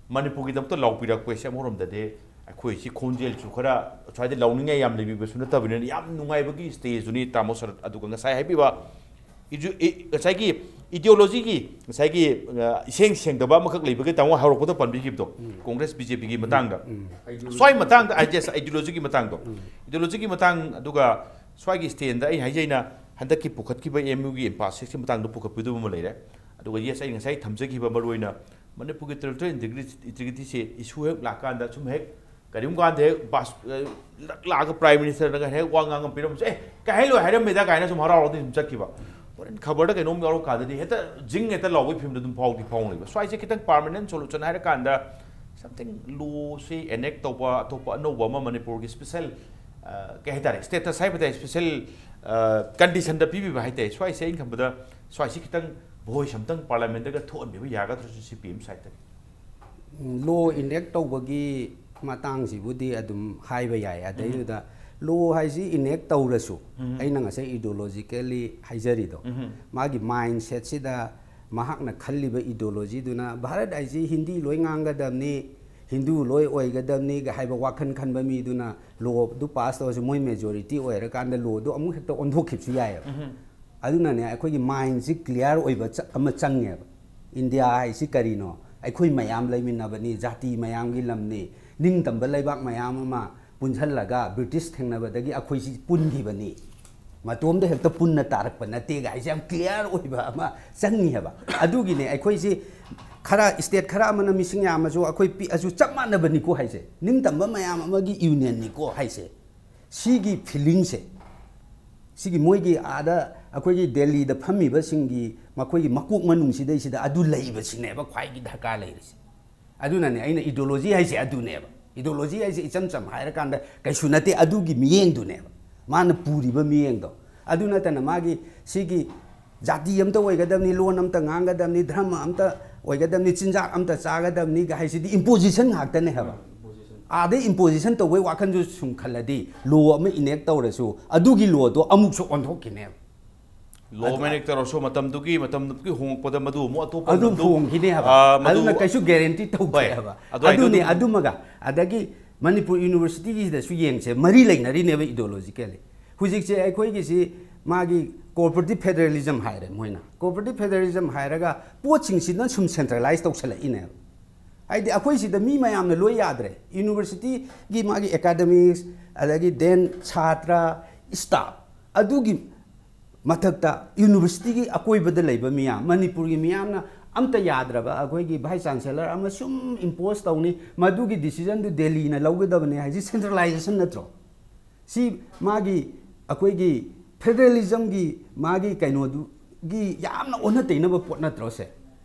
ꯃꯅꯤꯄꯨꯔꯒꯤꯗꯃꯛꯇ ꯂꯥꯎꯕꯤꯔꯛꯄꯁꯦ, ꯑꯃꯔꯣꯝꯗꯗꯤ ꯑꯩꯈꯣꯏ ꯁꯤ ꯈꯣꯟꯖꯦꯜꯁꯨ ꯈꯔ ꯁ꯭ꯋꯥꯏꯗ ꯂꯥꯎꯅꯤꯡꯉꯥꯏ ꯌꯥꯝ ꯂꯩꯕꯤꯕꯁꯨ ꯅꯠꯇꯕꯅꯤꯅ, ꯌꯥꯝ ꯅꯨꯡꯉꯥꯏꯕꯒꯤ ꯁ꯭ꯇꯦꯖꯇꯨꯅꯤ, ꯇꯥꯃꯣ ꯁꯔꯠ꯫ ꯑꯗꯨꯒ ꯉꯁꯥꯏ ꯍꯥꯏꯕꯤꯕ ꯏꯖꯨ-, ꯏ-, ꯉꯁꯥꯏꯒꯤ ꯏꯗꯤꯑꯣꯂꯣꯖꯤꯒꯤ, ꯉꯁꯥꯏꯒꯤ, ꯑ, ꯏꯁꯦꯡ ꯁꯦꯡꯗꯕ ꯑꯃꯈꯛ ꯂꯩꯕꯒꯤ ꯇꯥꯃꯣ ꯍꯧꯔꯛꯄꯗ ꯄꯟꯕꯤꯈꯤꯕꯗꯣ, ꯎꯝ꯫ ꯀꯣꯡꯒ꯭ꯔꯦꯁ ꯕꯤ ꯖꯦ ꯄꯤꯒꯤ ꯃꯇꯥꯡꯗ꯫ ꯎꯝ꯫ ꯁ꯭ꯋꯥꯏ ꯃꯇꯥꯡꯗ, ꯑꯥꯏ ꯖꯤ ꯑꯦꯁ, ꯑꯥꯏꯗꯤꯑꯣꯂꯣꯖꯤꯒꯤ ꯃꯇꯥꯡꯗꯣ꯫ ꯎꯝ꯫ ꯏꯗꯤꯑꯣꯂꯣꯖꯤꯒꯤ ꯃꯇꯥꯡ, ꯑꯗꯨꯒ ꯁ꯭ꯋꯥꯏꯒꯤ ꯁ꯭ꯇꯦꯟꯗ ꯑꯩ ꯍꯥꯏꯖꯩꯅ, ꯍꯟꯗꯛꯀꯤ ꯄꯨꯈꯠꯈꯤꯕ ꯑꯦꯝ ꯌꯨꯒꯤ ꯏꯝꯄꯥꯁ ꯁꯤꯛꯁꯀꯤ ꯃꯇꯥꯡꯗ ꯄꯨꯈꯠꯄꯤꯗꯨꯕ ꯑꯃ ꯂꯩꯔꯦ꯫ ꯑꯗꯨꯒ ꯌꯦꯁ, ꯑꯩ ꯉꯁꯥꯏ ꯊꯝꯖꯈꯤꯕ ꯃꯔꯨꯑꯣꯏꯅ ꯃꯅꯤꯄꯨꯔꯒꯤ ꯇꯦꯔꯤꯇꯣꯔꯤꯌꯦꯜ ꯏꯟꯇꯤꯒ꯭ꯔꯤꯇꯤꯁꯦ ꯏꯁꯨ ꯍꯦꯛ ꯂꯥꯛꯀꯥꯟꯗ ꯁꯨꯝ ꯍꯦꯛ ꯀꯔꯤꯒꯨꯝꯕ ꯀꯥꯟꯗ ꯍꯦꯛ ꯕꯥꯁ-, ꯑ, ꯂꯥꯛꯑꯒ ꯄ꯭ꯔꯥꯏꯝ ꯃꯤꯅꯤꯁꯇꯔꯅꯒ ꯍꯦꯛ ꯋꯥ ꯉꯥꯡꯉ ꯄꯤꯔꯝꯕꯁꯦ, "ꯑꯦ, ꯀꯩ ꯍꯥꯏ ꯂꯣꯏ ꯍꯥꯏꯔꯝꯃꯦꯗ" ꯀꯥꯏꯅ ꯁꯨꯝ ꯍꯔꯥꯎꯔꯒꯗꯤ ꯁꯨꯝ ꯆꯠꯈꯤꯕ꯫ ꯍꯣꯔꯦꯟ ꯈꯕꯔꯗ ꯀꯩꯅꯣꯝ ꯌꯥꯎꯔꯀꯥꯟꯗꯗꯤ ꯍꯦꯛꯇ ꯖꯤꯡ ꯍꯦꯛꯇ ꯂꯥꯎꯕꯒꯤ ꯐꯤꯕꯝꯗ ꯑꯗꯨꯝ ꯐꯥꯎꯗꯤ ꯐꯥꯎꯅꯦꯕ꯫ ꯁ꯭ꯋꯥꯏꯁꯦ ꯈꯤꯇꯪ ꯄꯥꯔꯃꯅꯦꯟ ꯁꯣꯂꯨꯁꯟ ꯍꯥꯏꯔꯀꯥꯟꯗ something ꯂꯣꯁꯤ ꯑꯦꯅꯦꯛ ꯇꯧꯕ, ꯑꯇꯣꯞꯄ ꯑꯅꯧꯕ ꯑꯃ ꯃꯅꯤꯄꯨꯔꯒꯤ ꯁ꯭ꯄꯦꯁꯦꯜ, ꯑ, ꯀꯩ ꯍꯥꯏꯇꯥꯔꯦ, ꯁ꯭ꯇꯦꯇꯁ ꯍꯥꯏꯕ ꯇꯥꯏ, ꯁ꯭ꯄꯦꯁꯦꯜ, ꯑ, ꯀꯟꯗꯤꯁꯟꯗ ꯄꯤꯕꯤꯕ ꯍꯥꯏꯇꯥꯏ꯫ ꯁ꯭ꯋꯥꯏꯁꯦ ꯑꯩꯅ ꯈꯟꯕꯗ ꯁ꯭ꯋꯥꯏꯁꯤ ꯈꯤꯇꯪ ꯚꯣꯏꯁ ꯑꯝꯇꯪ ꯄꯥꯔꯂꯥꯃꯦꯟꯗꯒ ꯊꯣꯛꯍꯟꯕꯤꯕ ꯌꯥꯒꯗ꯭ꯔꯁꯨ ꯁꯤ ꯄꯤ ꯑꯦꯝ ꯁꯥꯏꯠꯇꯒꯤ꯫ ꯂꯣ ꯏꯅꯦꯛ ꯇꯧꯕꯒꯤ ꯃꯇꯥꯡꯁꯤꯕꯨꯗꯤ ꯑꯗꯨꯝ ꯍꯥꯏꯕ ꯌꯥꯏ꯫ ꯑꯗꯩꯗꯨꯗ ꯂꯣ ꯍꯥꯏꯁꯤ ꯏꯅꯦꯛ ꯇꯧꯔꯁꯨ, ꯎꯝ꯫ ꯑꯩꯅ ꯉꯁꯥꯏ ꯏꯗꯤꯑꯣꯂꯣꯖꯤꯀꯦꯜꯂꯤ ꯍꯥꯏꯖꯔꯤꯗꯣ, ꯎꯝ꯫ ꯃꯥꯒꯤ ꯃꯥꯏꯟ ꯁꯦꯠꯁꯤꯗ ꯃꯍꯥꯛꯅ ꯈꯜꯂꯤꯕ ꯏꯗꯤꯑꯣꯂꯣꯖꯤꯗꯨꯅ ꯚꯥꯔꯠ ꯍꯥꯏꯁꯤ ꯍꯤꯟꯗꯤ ꯂꯣꯏ ꯉꯥꯡꯒꯗꯕꯅꯤ, ꯍꯤꯟꯗꯨ ꯂꯣꯏ ꯑꯣꯏꯒꯗꯕꯅꯤ ꯍꯥꯏꯕ ꯋꯥꯈꯜ ꯈꯟꯕ ꯃꯤꯗꯨꯅ ꯂꯣꯗꯨ ꯄꯥꯁ ꯇꯧꯔꯁꯨ ꯃꯣꯏ ꯃꯦꯖꯣꯔꯤꯇꯤ ꯑꯣꯏꯔꯀꯥꯟꯗ ꯂꯣꯗꯨ ꯑꯃꯨꯛ ꯍꯦꯛꯇ ꯑꯣꯟꯊꯣꯛꯈꯤꯕꯁꯨ ꯌꯥꯏꯑꯕ꯫ ꯎꯝ꯫ ꯑꯗꯨꯅꯅꯦ, ꯑꯩꯈꯣꯏꯒꯤ ꯃꯥꯏꯟꯁꯤ ꯀ꯭ꯂꯤꯌꯥꯔ ꯑꯣꯏꯕ ꯆ-, ꯑꯃ ꯆꯪꯉꯦꯕ꯫ ꯏꯟꯗꯤꯌꯥ ꯍꯥꯏꯁꯤ ꯀꯔꯤꯅꯣ? ꯑꯩꯈꯣꯏ ꯃꯌꯥꯝ ꯂꯩꯃꯤꯟꯅꯕꯅꯤ, ꯖꯥꯇꯤ ꯃꯌꯥꯝꯒꯤ ꯂꯝꯅꯤ, ꯅꯤꯡꯇꯝꯕ ꯂꯩꯕꯥꯛ ꯃꯌꯥꯝ ꯑꯃ ꯄꯨꯟꯁꯜꯂꯒ ꯕ꯭ꯔꯤꯇꯤꯁ ꯊꯦꯡꯅꯕꯗꯒꯤ ꯑꯩꯈꯣꯏꯁꯤ ꯄꯨꯟꯈꯤꯕꯅꯤ꯫ ꯃꯇꯣꯝꯗ ꯍꯦꯛꯇ ꯄꯨꯟꯅ ꯇꯥꯔꯛꯄ ꯅꯠꯇꯦꯒ ꯍꯥꯏꯁꯦ ꯌꯥꯝ ꯀ꯭ꯂꯤꯌꯥꯔ ꯑꯣꯏꯕ ꯑꯃ ꯆꯪꯉꯤ ꯍꯥꯏꯕ꯫ ꯑꯗꯨꯒꯤꯅꯦ ꯑꯩꯈꯣꯏꯁꯤ ꯈꯔ ꯁ꯭ꯇꯦꯠ ꯈꯔ ꯑꯃꯅ ꯃꯤꯁꯤꯡ ꯌꯥꯝꯃꯁꯨ ꯑꯩꯈꯣꯏ ꯄꯤꯛꯑꯁꯨ ꯆꯞ ꯃꯥꯟꯅꯕꯅꯤꯀꯣ ꯍꯥꯏꯁꯦ, ꯅꯤꯡꯇꯝꯕ ꯃꯌꯥꯝ ꯑꯃꯒꯤ ꯌꯨꯅꯤꯌꯟꯅꯤꯀꯣ ꯍꯥꯏꯁꯦ꯫ ꯁꯤꯒꯤ ꯐꯤꯂꯤꯡꯁꯦ, ꯁꯤꯒꯤ ꯃꯣꯏꯒꯤ ꯑꯥꯗ ꯑꯩꯈꯣꯏꯒꯤ ꯗꯦꯜꯂꯤꯗ ꯐꯝꯃꯤꯕꯁꯤꯡꯒꯤ ꯃꯈꯣꯏꯒꯤ ꯃꯀꯣꯛ ꯃꯅꯨꯡꯁꯤꯗꯩꯁꯤꯗ ꯑꯗꯨ ꯂꯩꯕꯁꯤꯅꯦꯕ ꯈ꯭ꯋꯥꯏꯒꯤ ꯗꯔꯀꯥꯔ ꯂꯩꯔꯤꯁꯦ꯫ ꯑꯗꯨꯅꯅꯦ ꯑꯩꯅ ꯏꯗꯤꯑꯣꯂꯣꯖꯤ ꯍꯥꯏꯁꯦ ꯑꯗꯨꯅꯦꯕ꯫ ꯏꯗꯤꯑꯣꯂꯣꯖꯤ ꯍꯥꯏꯁꯦ ꯏꯆꯝ ꯆꯝ ꯍꯥꯏꯔꯀꯥꯟꯗ ꯀꯩꯁꯨ ꯅꯠꯇꯦ, ꯑꯗꯨꯒꯤ ꯃꯤꯠꯌꯦꯡꯗꯨꯅꯦꯕ, ꯃꯥꯅ ꯄꯨꯔꯤꯕ ꯃꯤꯠꯌꯦꯡꯗꯣ꯫ ꯑꯗꯨ ꯅꯠꯇꯅ ꯃꯥꯒꯤ ꯁꯤꯒꯤ ꯖꯥꯇꯤ ꯑꯝꯇ ꯑꯣꯏꯒꯗꯕꯅꯤ, ꯂꯣꯟ ꯑꯝꯇ ꯉꯥꯡꯒꯗꯕꯅꯤ, ꯙꯔꯃ ꯑꯝꯇ ꯑꯣꯏꯒꯗꯕꯅꯤ, ꯆꯤꯟꯖꯥꯛ ꯑꯝꯇ ꯆꯥꯒꯗꯕꯅꯤ ꯍꯥꯏꯁꯤꯗꯤ ꯏꯝꯄꯣꯖꯤꯁꯟ ꯉꯥꯛꯇꯅꯦ ꯍꯥꯏꯕ꯫ ꯑꯥꯗꯩ ꯏꯝꯄꯣꯖꯤꯁꯟ ꯇꯧꯕꯩ ꯋꯥꯈꯜꯁꯨ ꯁꯨꯝ ꯈꯜꯂꯗꯤ ꯂꯣ ꯑꯃ ꯏꯅꯦꯛ ꯇꯧꯔꯁꯨ ꯑꯗꯨꯒꯤ ꯂꯣꯗꯣ ꯑꯃꯨꯛꯁꯨ ꯑꯣꯟꯊꯣꯛꯈꯤꯅꯦꯕ꯫ ꯂꯣ ꯑꯃ ꯏꯅꯦꯛ ꯇꯧꯔꯁꯨ ꯃꯇꯝꯗꯨꯒꯤ ꯃꯇꯝꯗꯨꯒꯤ ꯍꯣꯡꯉꯛꯄꯗ ꯃꯗꯨ ꯑꯃꯨꯛ ꯑꯇꯣꯞꯄ ꯑꯗꯨ ꯂꯝꯗ ꯍꯣꯡꯈꯤꯅꯦ ꯍꯥꯏꯕ꯫ ꯑꯥ, ꯃꯗꯨ ꯑꯗꯨꯅ ꯀꯩꯁꯨ ꯒꯦꯔꯦꯟꯇꯤ ꯇꯧꯗꯦ ꯍꯣꯏ꯫ ꯍꯥꯏꯕ꯫ ꯑꯗꯨ ꯑꯩꯗꯣ ꯑꯗꯨꯅꯦ ꯑꯗꯨꯝ ꯑꯗꯨꯃꯒ ꯑꯗꯒꯤ ꯃꯅꯤꯄꯨꯔ ꯌꯨꯅꯤꯚꯔꯁꯤꯇꯤꯒꯤꯁꯤꯗꯁꯨ ꯌꯦꯡꯁꯦ, ꯃꯔꯤ ꯂꯩꯅꯔꯤꯅꯦꯕ ꯏꯗꯤꯑꯣꯂꯣꯖꯤꯀꯦꯜꯂꯤ꯫ ꯍꯧꯖꯤꯛꯁꯦ ꯑꯩꯈꯣꯏꯒꯤꯁꯤ ꯃꯥꯒꯤ ꯀꯣꯑꯣꯄꯔꯦꯇꯤꯚ ꯐꯦꯗꯔꯦꯂꯤꯖꯝ ꯍꯥꯏꯔꯦ ꯃꯣꯏꯅ꯫ ꯀꯣꯑꯣꯄꯔꯦꯇꯤꯚ ꯐꯦꯗꯔꯦꯂꯤꯖꯝ ꯍꯥꯏꯔꯒ ꯄꯣꯠꯁꯤꯡꯁꯤꯅ ꯁꯨꯝ ꯁꯦꯟꯇ꯭ꯔꯦꯂꯥꯏꯁ ꯇꯧꯁꯜꯂꯛꯏꯅꯦꯕ꯫ ꯍꯥꯏꯗꯤ ꯑꯩꯈꯣꯏ ꯁꯤꯗ ꯃꯤ ꯃꯌꯥꯝꯅ ꯂꯣꯏ ꯌꯥꯗ꯭ꯔꯦ꯫ ꯌꯨꯅꯤꯚꯔꯁꯤꯇꯤꯒꯤ ꯃꯥꯒꯤ ꯑꯦꯀꯥꯗꯃꯤꯛꯁ, ꯑꯗꯒꯤ ꯗꯦꯟ ꯁꯥꯇ꯭ꯔ, ꯁ꯭ꯇꯥꯐ, ꯑꯗꯨꯒꯤ ꯃꯊꯛꯇ ꯌꯨꯅꯤꯚꯔꯁꯤꯇꯤꯒꯤ ꯑꯀꯣꯏꯕꯗ ꯂꯩꯕ ꯃꯤꯌꯥꯝ, ꯃꯅꯤꯄꯨꯔꯒꯤ ꯃꯤꯌꯥꯝꯅ ꯑꯝꯇ ꯌꯥꯗ꯭ꯔꯕ ꯑꯩꯈꯣꯏꯒꯤ ꯚꯥꯏꯁ ꯆꯥꯟꯁꯦꯂꯔ ꯑꯃ ꯁꯨꯝ ꯏꯝꯄꯣꯁ ꯇꯧꯅꯤ, ꯃꯗꯨꯒꯤ ꯗꯤꯁꯤꯖꯟꯗꯨ ꯗꯦꯜꯂꯤꯅ ꯂꯧꯒꯗꯕꯅꯦ ꯍꯥꯏꯁꯤ ꯁꯦꯟꯇ꯭ꯔꯦꯂꯥꯏꯖꯦꯁꯟ ꯅꯠꯇ꯭ꯔꯣ? ꯁꯤ ꯃꯥꯒꯤ ꯑꯩꯈꯣꯏꯒꯤ ꯐꯦꯗꯔꯦꯂꯤꯖꯝꯒꯤ ꯃꯥꯒꯤ ꯀꯩꯅꯣꯗꯨꯒꯤ ꯌꯥꯝꯅ ꯑꯣꯟꯅ ꯇꯩꯅꯕ ꯄꯣꯠ ꯅꯠꯇ꯭ꯔꯣ ꯁꯦ?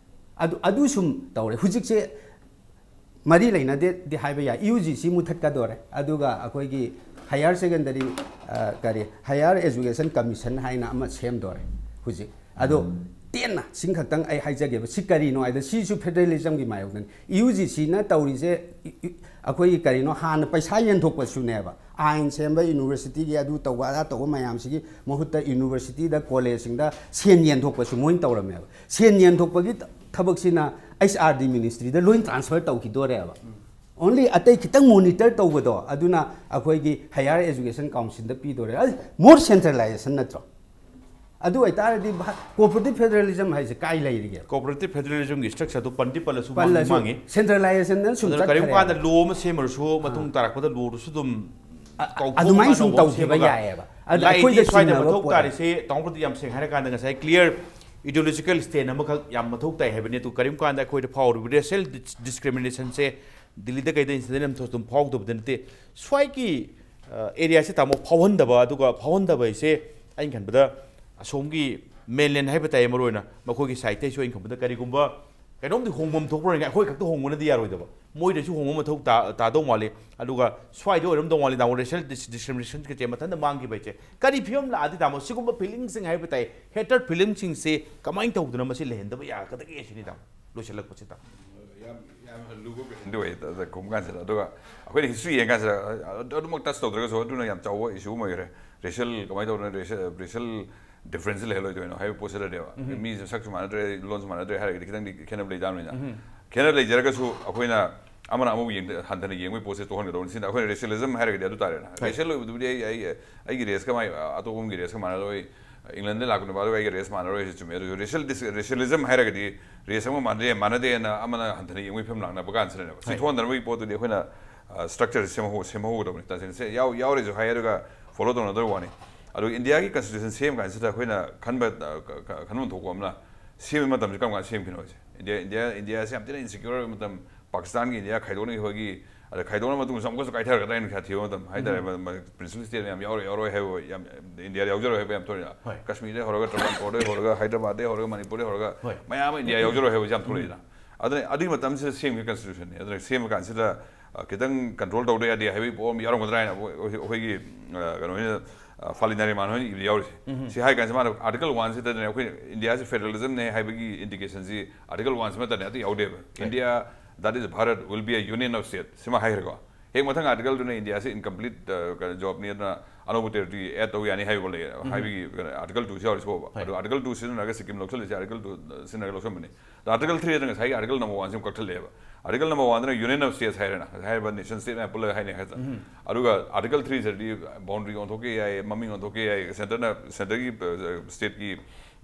ꯑꯗꯨ ꯑꯗꯨ ꯁꯨꯝ ꯇꯧꯔꯦ꯫ ꯍꯧꯖꯤꯛꯁꯦ ꯃꯔꯤ ꯂꯩꯅꯗꯦꯗꯤ ꯍꯥꯏꯕ ꯌꯥꯏ, ꯌꯨ ꯖꯤ ꯁꯤ ꯃꯨꯊꯠꯀꯗꯣꯔꯦ, ꯑꯗꯨꯒ ꯑꯩꯈꯣꯏꯒꯤ ꯍꯥꯌꯔ ꯁꯦꯀꯦꯟꯗꯔꯤ, ꯀꯔꯤ, ꯍꯥꯌꯔ ꯑꯦꯖꯨꯀꯦꯁꯟ ꯀꯃꯤꯁꯟ ꯍꯥꯏꯅ ꯑꯃ ꯁꯦꯝꯗꯣꯔꯦ꯫ ꯍꯧꯖꯤꯛ ꯑꯗꯣ ꯇꯦꯟꯅ ꯁꯤꯡ ꯈꯛꯇꯪ ꯑꯩ ꯍꯥꯏꯖꯒꯦꯕ꯫ ꯁꯤ ꯀꯔꯤꯅꯣ ꯍꯥꯏꯗ, ꯁꯤꯁꯨ ꯐꯦꯗꯔꯦꯂꯤꯖꯝꯒꯤ ꯃꯥꯌꯣꯛꯇꯅꯤ꯫ ꯌꯨ ꯖꯤ ꯁꯤꯅ ꯇꯧꯔꯤꯁꯦ ꯏ- ꯏ- ꯑꯩꯈꯣꯏꯒꯤ ꯀꯔꯤꯅꯣ, ꯍꯥꯟꯅ ꯄꯩꯁꯥ ꯌꯦꯟꯊꯣꯛꯄꯁꯨꯅꯦꯕ, ꯑꯥꯏꯟ ꯁꯦꯝꯕ, ꯌꯨꯅꯤꯚꯔꯁꯤꯇꯤꯒꯤ ꯑꯗꯨ ꯇꯧꯕ ꯑꯗꯥ ꯇꯧꯕ ꯃꯌꯥꯝꯁꯤꯒꯤ ꯃꯍꯨꯠꯇ ꯌꯨꯅꯤꯚꯔꯁꯤꯇꯤꯗ, ꯀꯣꯂꯦꯖꯁꯤꯡꯗ ꯁꯦꯟ ꯌꯦꯟꯊꯣꯛꯄꯁꯨ ꯃꯣꯏꯅ ꯇꯧꯔꯝꯃꯦꯕ꯫ ꯁꯦꯟ ꯌꯦꯟꯊꯣꯛꯄꯒꯤ ꯊ- ꯊꯕꯛꯁꯤꯅ ꯑꯩꯆ ꯑꯥꯔ ꯗꯤ ꯃꯤꯅꯤꯁꯇ꯭ꯔꯤꯗ ꯂꯣꯏ ꯇ꯭ꯔꯥꯟꯁꯐꯔ ꯇꯧꯈꯤꯗꯣꯔꯦꯕ꯫ ꯑꯣꯟꯂꯤ ꯑꯇꯩ ꯈꯤꯇꯪ ꯃꯣꯅꯤꯇꯔ ꯇꯧꯕꯗꯣ ꯑꯗꯨꯅ ꯑꯩꯈꯣꯏꯒꯤ ꯍꯥꯌꯔ ꯑꯦꯖꯨꯀꯦꯁꯟ ꯀꯥꯎꯟꯁꯤꯜꯗ ꯄꯤꯗꯣꯔꯦ꯫ ꯃꯣꯔ ꯁꯦꯟꯇ꯭ꯔꯦꯂꯥꯏꯖꯦꯁꯟ ꯅꯠꯇ꯭ꯔꯣ? ꯑꯗꯨ ꯑꯣꯏꯇꯥꯔꯗꯤ ꯚꯥ- ꯀꯣꯑꯣꯄꯔꯦꯇꯤꯚ ꯐꯦꯗꯔꯦꯂꯤꯖꯝ ꯍꯥꯏꯁꯦ ꯀꯥꯏ ꯂꯩꯔꯤꯒꯦ? ꯀꯣꯑꯣꯄꯔꯦꯇꯤꯚ ꯐꯦꯗꯔꯦꯂꯤꯖꯝꯒꯤ ꯁ꯭ꯇ꯭ꯔꯛꯆꯔꯗꯨ ꯄꯟꯗꯤ ꯄꯜꯂꯁꯨ ꯃꯥꯡꯗꯤ ꯄꯜꯂꯁꯨ ꯃꯥꯡꯉꯤ꯫ ꯁꯦꯟꯇ꯭ꯔꯦꯂꯥꯏꯖꯦꯁꯟꯗ ꯁꯨꯝ ꯑꯗꯨꯅ ꯀꯔꯤꯒꯨꯝꯕ ꯆꯠꯈ꯭ꯔꯦ꯫ ꯀꯥꯟꯗ ꯂꯣ ꯑꯃ ꯁꯦꯝꯃꯔꯁꯨ ꯃꯇꯨꯡ ꯇꯥꯔꯛꯄꯗ ꯂꯣꯗꯨꯁꯨ ꯑꯗꯨꯝ ꯀꯧꯊꯣꯛꯑꯒ ꯑꯗꯨꯃꯥꯏꯅ ꯁꯨꯝ ꯑꯅꯧꯕ ꯑꯃ ꯇꯧꯈꯤꯕ ꯁꯦꯝꯃꯒ ꯌꯥꯏꯑꯕ꯫ ꯑꯗꯨ ꯂꯥꯛꯏꯗꯤ ꯑꯩꯈꯣꯏꯗ ꯁ꯭ꯋꯥꯏꯗ ꯆꯤꯡꯅꯕ ꯃꯊꯧ ꯄꯣꯠ ꯇꯥꯔꯤꯁꯦ ꯇꯥꯃꯣ ꯄ꯭ꯔꯗꯤꯞ ꯌꯥꯝ ꯁꯦꯡꯅ ꯍꯥꯏꯔꯀꯥꯟꯗ ꯉꯁꯥꯏ clear ideological stand ꯑꯃꯈꯛ ꯌꯥꯝ ꯃꯊꯧ ꯇꯥꯏ ꯍꯥꯏꯕꯅꯤ꯫ ꯑꯗꯨ ꯀꯔꯤꯒꯨꯝꯕ ꯀꯥꯟꯗ ꯑꯩꯈꯣꯏꯗ ꯐꯥꯎꯔꯤꯕ racial discriminationꯁꯦ ꯗꯤꯜꯂꯤꯗ ꯀꯩꯗ incident ꯑꯃ ꯊꯣꯛ-, ꯑꯗꯨꯝ ꯐꯥꯎꯗꯕꯗ ꯅꯠꯇꯦ꯫ ꯁ꯭ꯋꯥꯏꯒꯤ ꯑꯦꯔꯤꯌꯥꯁꯦ ꯇꯥꯃꯣ ꯐꯥꯎꯍꯟꯗꯕ, ꯑꯗꯨꯒ ꯐꯥꯎꯍꯟꯗꯕ ꯍꯥꯏꯁꯦ ꯑꯩꯅ ꯈꯟꯕꯗ ꯑꯁꯣꯝꯒꯤ mainland ꯍꯥꯏꯕ ꯇꯥꯏ, ꯃꯔꯨꯑꯣꯏꯅ ꯃꯈꯣꯏꯒꯤ sideꯇꯩꯁꯨ ꯑꯩꯅ ꯈꯟꯕꯗ ꯀꯔꯤꯒꯨꯝꯕ ꯀꯩꯅꯣꯝꯗꯤ ꯍꯣꯡꯐꯝ ꯊꯣꯛꯄ꯭ꯔꯅꯦ꯫ ꯑꯩꯈꯣꯏ ꯈꯛꯇ ꯍꯣꯡꯕꯅꯗꯤ ꯌꯥꯔꯣꯏꯗꯕ, ꯃꯣꯏꯗꯁꯨ ꯍꯣꯡꯕ ꯃꯊꯧ ꯇꯥ-, ꯇꯥꯗꯧ ꯃꯥꯜꯂꯤ꯫ ꯑꯗꯨꯒ ꯁ꯭ꯋꯥꯏꯗ ꯑꯣꯏꯔꯝꯗꯧ ꯃꯥꯜꯂꯤ ꯇꯥꯃꯣ, racial dis-, discriminationꯁꯦ ꯃꯊꯟꯇ ꯃꯥꯡꯈꯤꯕ ꯍꯥꯏꯁꯦ꯫ ꯀꯔꯤ ꯐꯤꯕꯝ ꯂꯥꯛꯑꯗꯤ ꯇꯥꯃꯣ ꯁꯤꯒꯨꯝꯕ feelingꯁꯤꯡ ꯍꯥꯏꯕ ꯇꯥꯏ, hatred feelingꯁꯤꯡꯁꯦ ꯀꯃꯥꯏꯅ ꯇꯧꯗꯅ ꯃꯁꯤ ꯂꯩꯍꯟꯗꯕ ꯌꯥꯒꯗꯒꯦ ꯁꯤꯅꯤ ꯇꯥꯃꯣ, ꯂꯣꯏꯁꯤꯜꯂꯛꯄꯁꯤꯗ꯫ ꯌꯥꯝ ꯌꯥꯝ ꯂꯨꯕ question ꯑꯣꯏ ꯑꯗ ꯈꯨꯝ ꯀꯥꯟꯁꯤꯗ꯫ ꯑꯗꯨꯒ ꯑꯩꯈꯣꯏꯅ history ꯌꯦꯡ ꯀꯥꯟꯁꯤꯗ ꯑꯗꯨꯃꯛ touch ꯇꯧꯗ꯭ꯔꯒꯁꯨ ꯑꯗꯨꯅ ꯌꯥꯝ ꯆꯥꯎꯕ issue ꯑꯃ ꯑꯣꯏꯈ꯭ꯔꯦ꯫ Racial ꯀꯃꯥꯏꯅ ꯇꯧꯗꯅ racial, racial difference ꯂꯩꯍꯜꯂꯣꯏꯗꯣꯏꯅꯣ ꯍꯥꯏꯕ ꯄꯣꯠꯁꯤꯗꯅꯦꯕ꯫ ꯃꯤ ꯁꯛꯁꯨ ꯃꯥꯟꯅꯗ꯭ꯔꯦ, ꯂꯣꯟꯁꯨ ꯃꯥꯟꯅꯗ꯭ꯔꯦ ꯍꯥꯏꯔꯒꯗꯤ ꯈꯤꯇꯪꯗꯤ ꯈꯦꯠꯅꯕ ꯂꯩ ꯇꯥꯕꯅꯤꯅ꯫ ꯈꯦꯠꯅꯕ ꯂꯩꯖꯔꯒꯁꯨ ꯑꯩꯈꯣꯏꯅ ꯑꯃꯅ ꯑꯃꯕꯨ ꯌꯦꯡ-, ꯍꯟꯊꯅ ꯌꯦꯡꯕꯒꯤ ꯄꯣꯠꯁꯦ ꯇꯣꯛꯍꯟꯒꯗꯧꯕꯅꯤ꯫ ꯁꯤꯗ ꯑꯩꯈꯣꯏꯅ racialism ꯍꯥꯏꯔꯒꯗꯤ ꯑꯗꯨ ꯇꯥꯔꯦꯅ꯫ Racial ꯑꯣꯏꯕꯗꯨꯕꯨꯗꯤ ꯑꯩ, ꯑꯩ, ꯑꯩꯒꯤ raceꯀ ꯃꯥꯏ ꯑꯇꯣꯞꯄ ꯑꯃꯒꯤ raceꯀ ꯃꯥꯟꯅꯔꯣꯏ, Englandꯗ ꯂꯥꯛꯄ ꯅꯨꯄꯥꯗꯨꯒ ꯑꯩꯒꯤ race ꯃꯥꯟꯅꯔꯣꯏ, ꯍꯥꯏꯁꯦ ꯆꯨꯝꯃꯦ꯫ ꯑꯗꯨꯁꯨ racial dis-, racialism ꯍꯥꯏꯔꯒꯗꯤ race ꯑꯃ ꯃꯥꯟꯅꯗꯦ, ꯃꯥꯟꯅꯗꯦꯅ ꯑꯃꯅ ꯍꯟꯊꯅ ꯌꯦꯡꯕꯒꯤ ꯐꯤꯕꯝ ꯂꯥꯛꯅꯕ ꯀꯥꯟꯁꯤꯗꯅꯦꯕ꯫ ꯁꯤ ꯊꯣꯛꯍꯟꯗꯅꯕꯒꯤ ꯄꯣꯠꯇꯨꯗꯤ ꯑꯩꯈꯣꯏꯅ, ꯑ, structure ꯁꯦꯝꯍꯧ-, ꯁꯦꯝꯍꯧꯒꯗꯧꯕꯅꯤ꯫ ꯇꯁꯦꯡꯅ ꯁꯦ-, ꯌꯥꯎ-, ꯌꯥꯎꯔꯦꯁꯨ ꯍꯥꯏ, ꯑꯗꯨꯒ follow ꯇꯧꯅꯗꯕ ꯋꯥꯅꯤ꯫ ꯑꯗꯨꯒ ꯏꯟꯗꯤꯌꯥꯒꯤ constitution ꯁꯦꯝ ꯀꯥꯟꯁꯤꯗ ꯑꯩꯈꯣꯏꯅ ꯈꯟꯕ, ꯑ, ꯈ-, ꯈ-, ꯈꯟꯐꯝ ꯊꯣꯛꯄ ꯑꯃꯅ, ꯁꯦꯝꯕ ꯃꯇꯝꯁꯤ ꯀꯔꯝ ꯀꯥꯟꯗ ꯁꯦꯝꯈꯤꯅꯣ ꯍꯥꯏꯁꯦ꯫ ꯏꯟꯗꯤꯌꯥ, ꯏꯟꯗꯤꯌꯥ, ꯏꯟꯗꯤꯌꯥꯁꯦ ꯌꯥꯝ ꯊꯤꯅ insecure ꯑꯣꯏꯕ ꯃꯇꯝ, ꯄꯥꯀꯤꯁꯇꯥꯟꯒꯤ ꯏꯟꯗꯤꯌꯥ ꯈꯥꯏꯗꯣꯛꯅꯈꯤꯕꯒꯤ, ꯑꯗ ꯈꯥꯏꯗꯣꯛꯅ ꯃꯇꯨꯡꯗꯁꯨ ꯑꯃꯨꯛꯀꯁꯨ ꯀꯥꯏꯊꯔꯛꯀꯗ꯭ꯔꯥ ꯍꯥꯏꯅ ꯊꯤꯕ ꯃꯇꯝ ꯍꯥꯏꯇꯥꯔꯦ꯫ ꯃ-, ꯃ-, principal state ꯃꯌꯥꯝ ꯌꯥꯎꯔꯣꯏ, ꯌꯥꯎꯔꯣꯏ ꯍꯥꯏꯕ ꯌꯥꯝ, ꯏꯟꯗꯤꯌꯥꯗ ꯌꯥꯎꯖꯔꯣꯏ ꯍꯥꯏꯕ ꯌꯥꯝ ꯊꯣꯛꯏꯅ꯫ ꯍꯣꯏ꯫ ꯀꯥꯁꯃꯤꯔꯗꯩ ꯍꯧꯔꯒ, ꯇ꯭ꯔꯥꯚꯟꯀꯣꯔꯗꯩ ꯍꯧꯔꯒ, ꯍꯥꯏꯗ꯭ꯔꯕꯥꯗꯇꯩ ꯍꯧꯔꯒ, ꯃꯅꯤꯄꯨꯔꯗꯩ ꯍꯧꯔꯒ ꯍꯣꯏ꯫ ꯃꯌꯥꯝ ꯑꯃ ꯏꯟꯗꯤꯌꯥ ꯌꯥꯎꯖꯔꯣꯏ ꯍꯥꯏꯕꯁꯦ ꯌꯥꯝ ꯊꯣꯛꯂꯛꯏꯅ꯫ ꯑꯗꯨꯅ ꯑꯗꯨꯒꯤ ꯃꯇꯝꯁꯤꯗ ꯁꯦꯝꯈꯤꯕ constitutionꯅꯤ꯫ ꯑꯗꯨꯅ ꯁꯦꯝꯕ ꯀꯥꯟꯁꯤꯗ, ꯑ, ꯈꯤꯇꯪ control ꯇꯧꯗ ꯌꯥꯗꯦ ꯍꯥꯏꯕꯒꯤ ꯄꯣꯠ ꯑꯃ ꯌꯥꯎꯔꯝꯒꯗ꯭ꯔꯥ ꯍꯥꯏꯅ ꯑꯩꯈꯣꯏ, ꯑꯩꯈꯣꯏꯒꯤ, ꯑ, ꯀꯩꯅꯣꯁꯤꯅ, ꯑ, ꯐꯥꯂꯤ ꯅꯥꯔꯤꯃꯥꯟ ꯍꯣꯏꯅ ꯏꯕꯗ ꯌꯥꯎꯔꯤꯁꯦ꯫ ꯁꯤ ꯍꯥꯏ ꯀꯥꯟꯁꯤꯗ ꯃꯥꯅ article oneꯁꯤꯗꯅꯦ ꯑꯩꯈꯣꯏ ꯏꯟꯗꯤꯌꯥꯁꯤ federalismꯅꯦ ꯍꯥꯏꯕꯒꯤ indicationꯁꯤ article oneꯁꯤꯃꯠꯇꯅꯦ, ꯑꯇꯩ ꯌꯥꯎꯗꯦꯕ꯫ India, that is Bharat, will be a union of states꯫ ꯁꯤꯃ ꯍꯥꯏꯈ꯭ꯔꯦꯀꯣ꯫ ꯍꯦꯛ ꯃꯊꯪ articleꯗꯨꯅ ꯏꯟꯗꯤꯌꯥꯁꯤ incomplete, ꯑ, ꯀꯩꯅꯣ, jobꯅꯤ, ꯑꯗꯨꯅ ꯑꯅꯧꯕ territory add ꯇꯧ ꯌꯥꯅꯤ ꯍꯥꯏꯕ ꯂꯩꯌꯦ꯫ ꯍꯥꯏꯕꯒꯤ ꯀꯩꯅꯣ, article twoꯁꯤ ꯌꯥꯎꯔꯤꯁꯤꯕꯣꯕ꯫ ꯑꯗꯣ article two ꯁꯤꯖꯤꯟꯅꯔꯒ ꯁꯤꯛꯀꯤꯝ ꯂꯧꯁꯜꯂꯤꯁꯦ article two ꯁꯤꯖꯤꯟꯅꯔꯒ ꯂꯧꯁꯟꯕꯅꯤ꯫ ꯑꯗꯣ article threeꯗ ꯉꯁꯥꯏꯒꯤ article number oneꯁꯤ ꯑꯃꯨꯛ ꯀꯛꯊꯠꯂꯛꯑꯦꯕ꯫ Article number oneꯗꯅ union of states ꯍꯥꯏꯔꯦꯅ, ꯉꯁꯥꯏ ꯍꯥꯏꯔꯤꯕ nation state ꯃꯌꯥꯝ ꯄꯨꯜꯂꯒ ꯍꯥꯏꯅꯤ ꯍꯥꯏꯗꯅ꯫ ꯑꯗꯨꯒ article threeꯁꯤꯗꯤ boundary ꯑꯣꯟꯊꯣꯛꯀꯦ ꯌꯥꯏ, ꯃꯃꯤꯡ ꯑꯣꯟꯊꯣꯛꯀꯦ ꯌꯥꯏ, centreꯅ, centreꯒꯤ, ꯑ, stateꯀꯤ,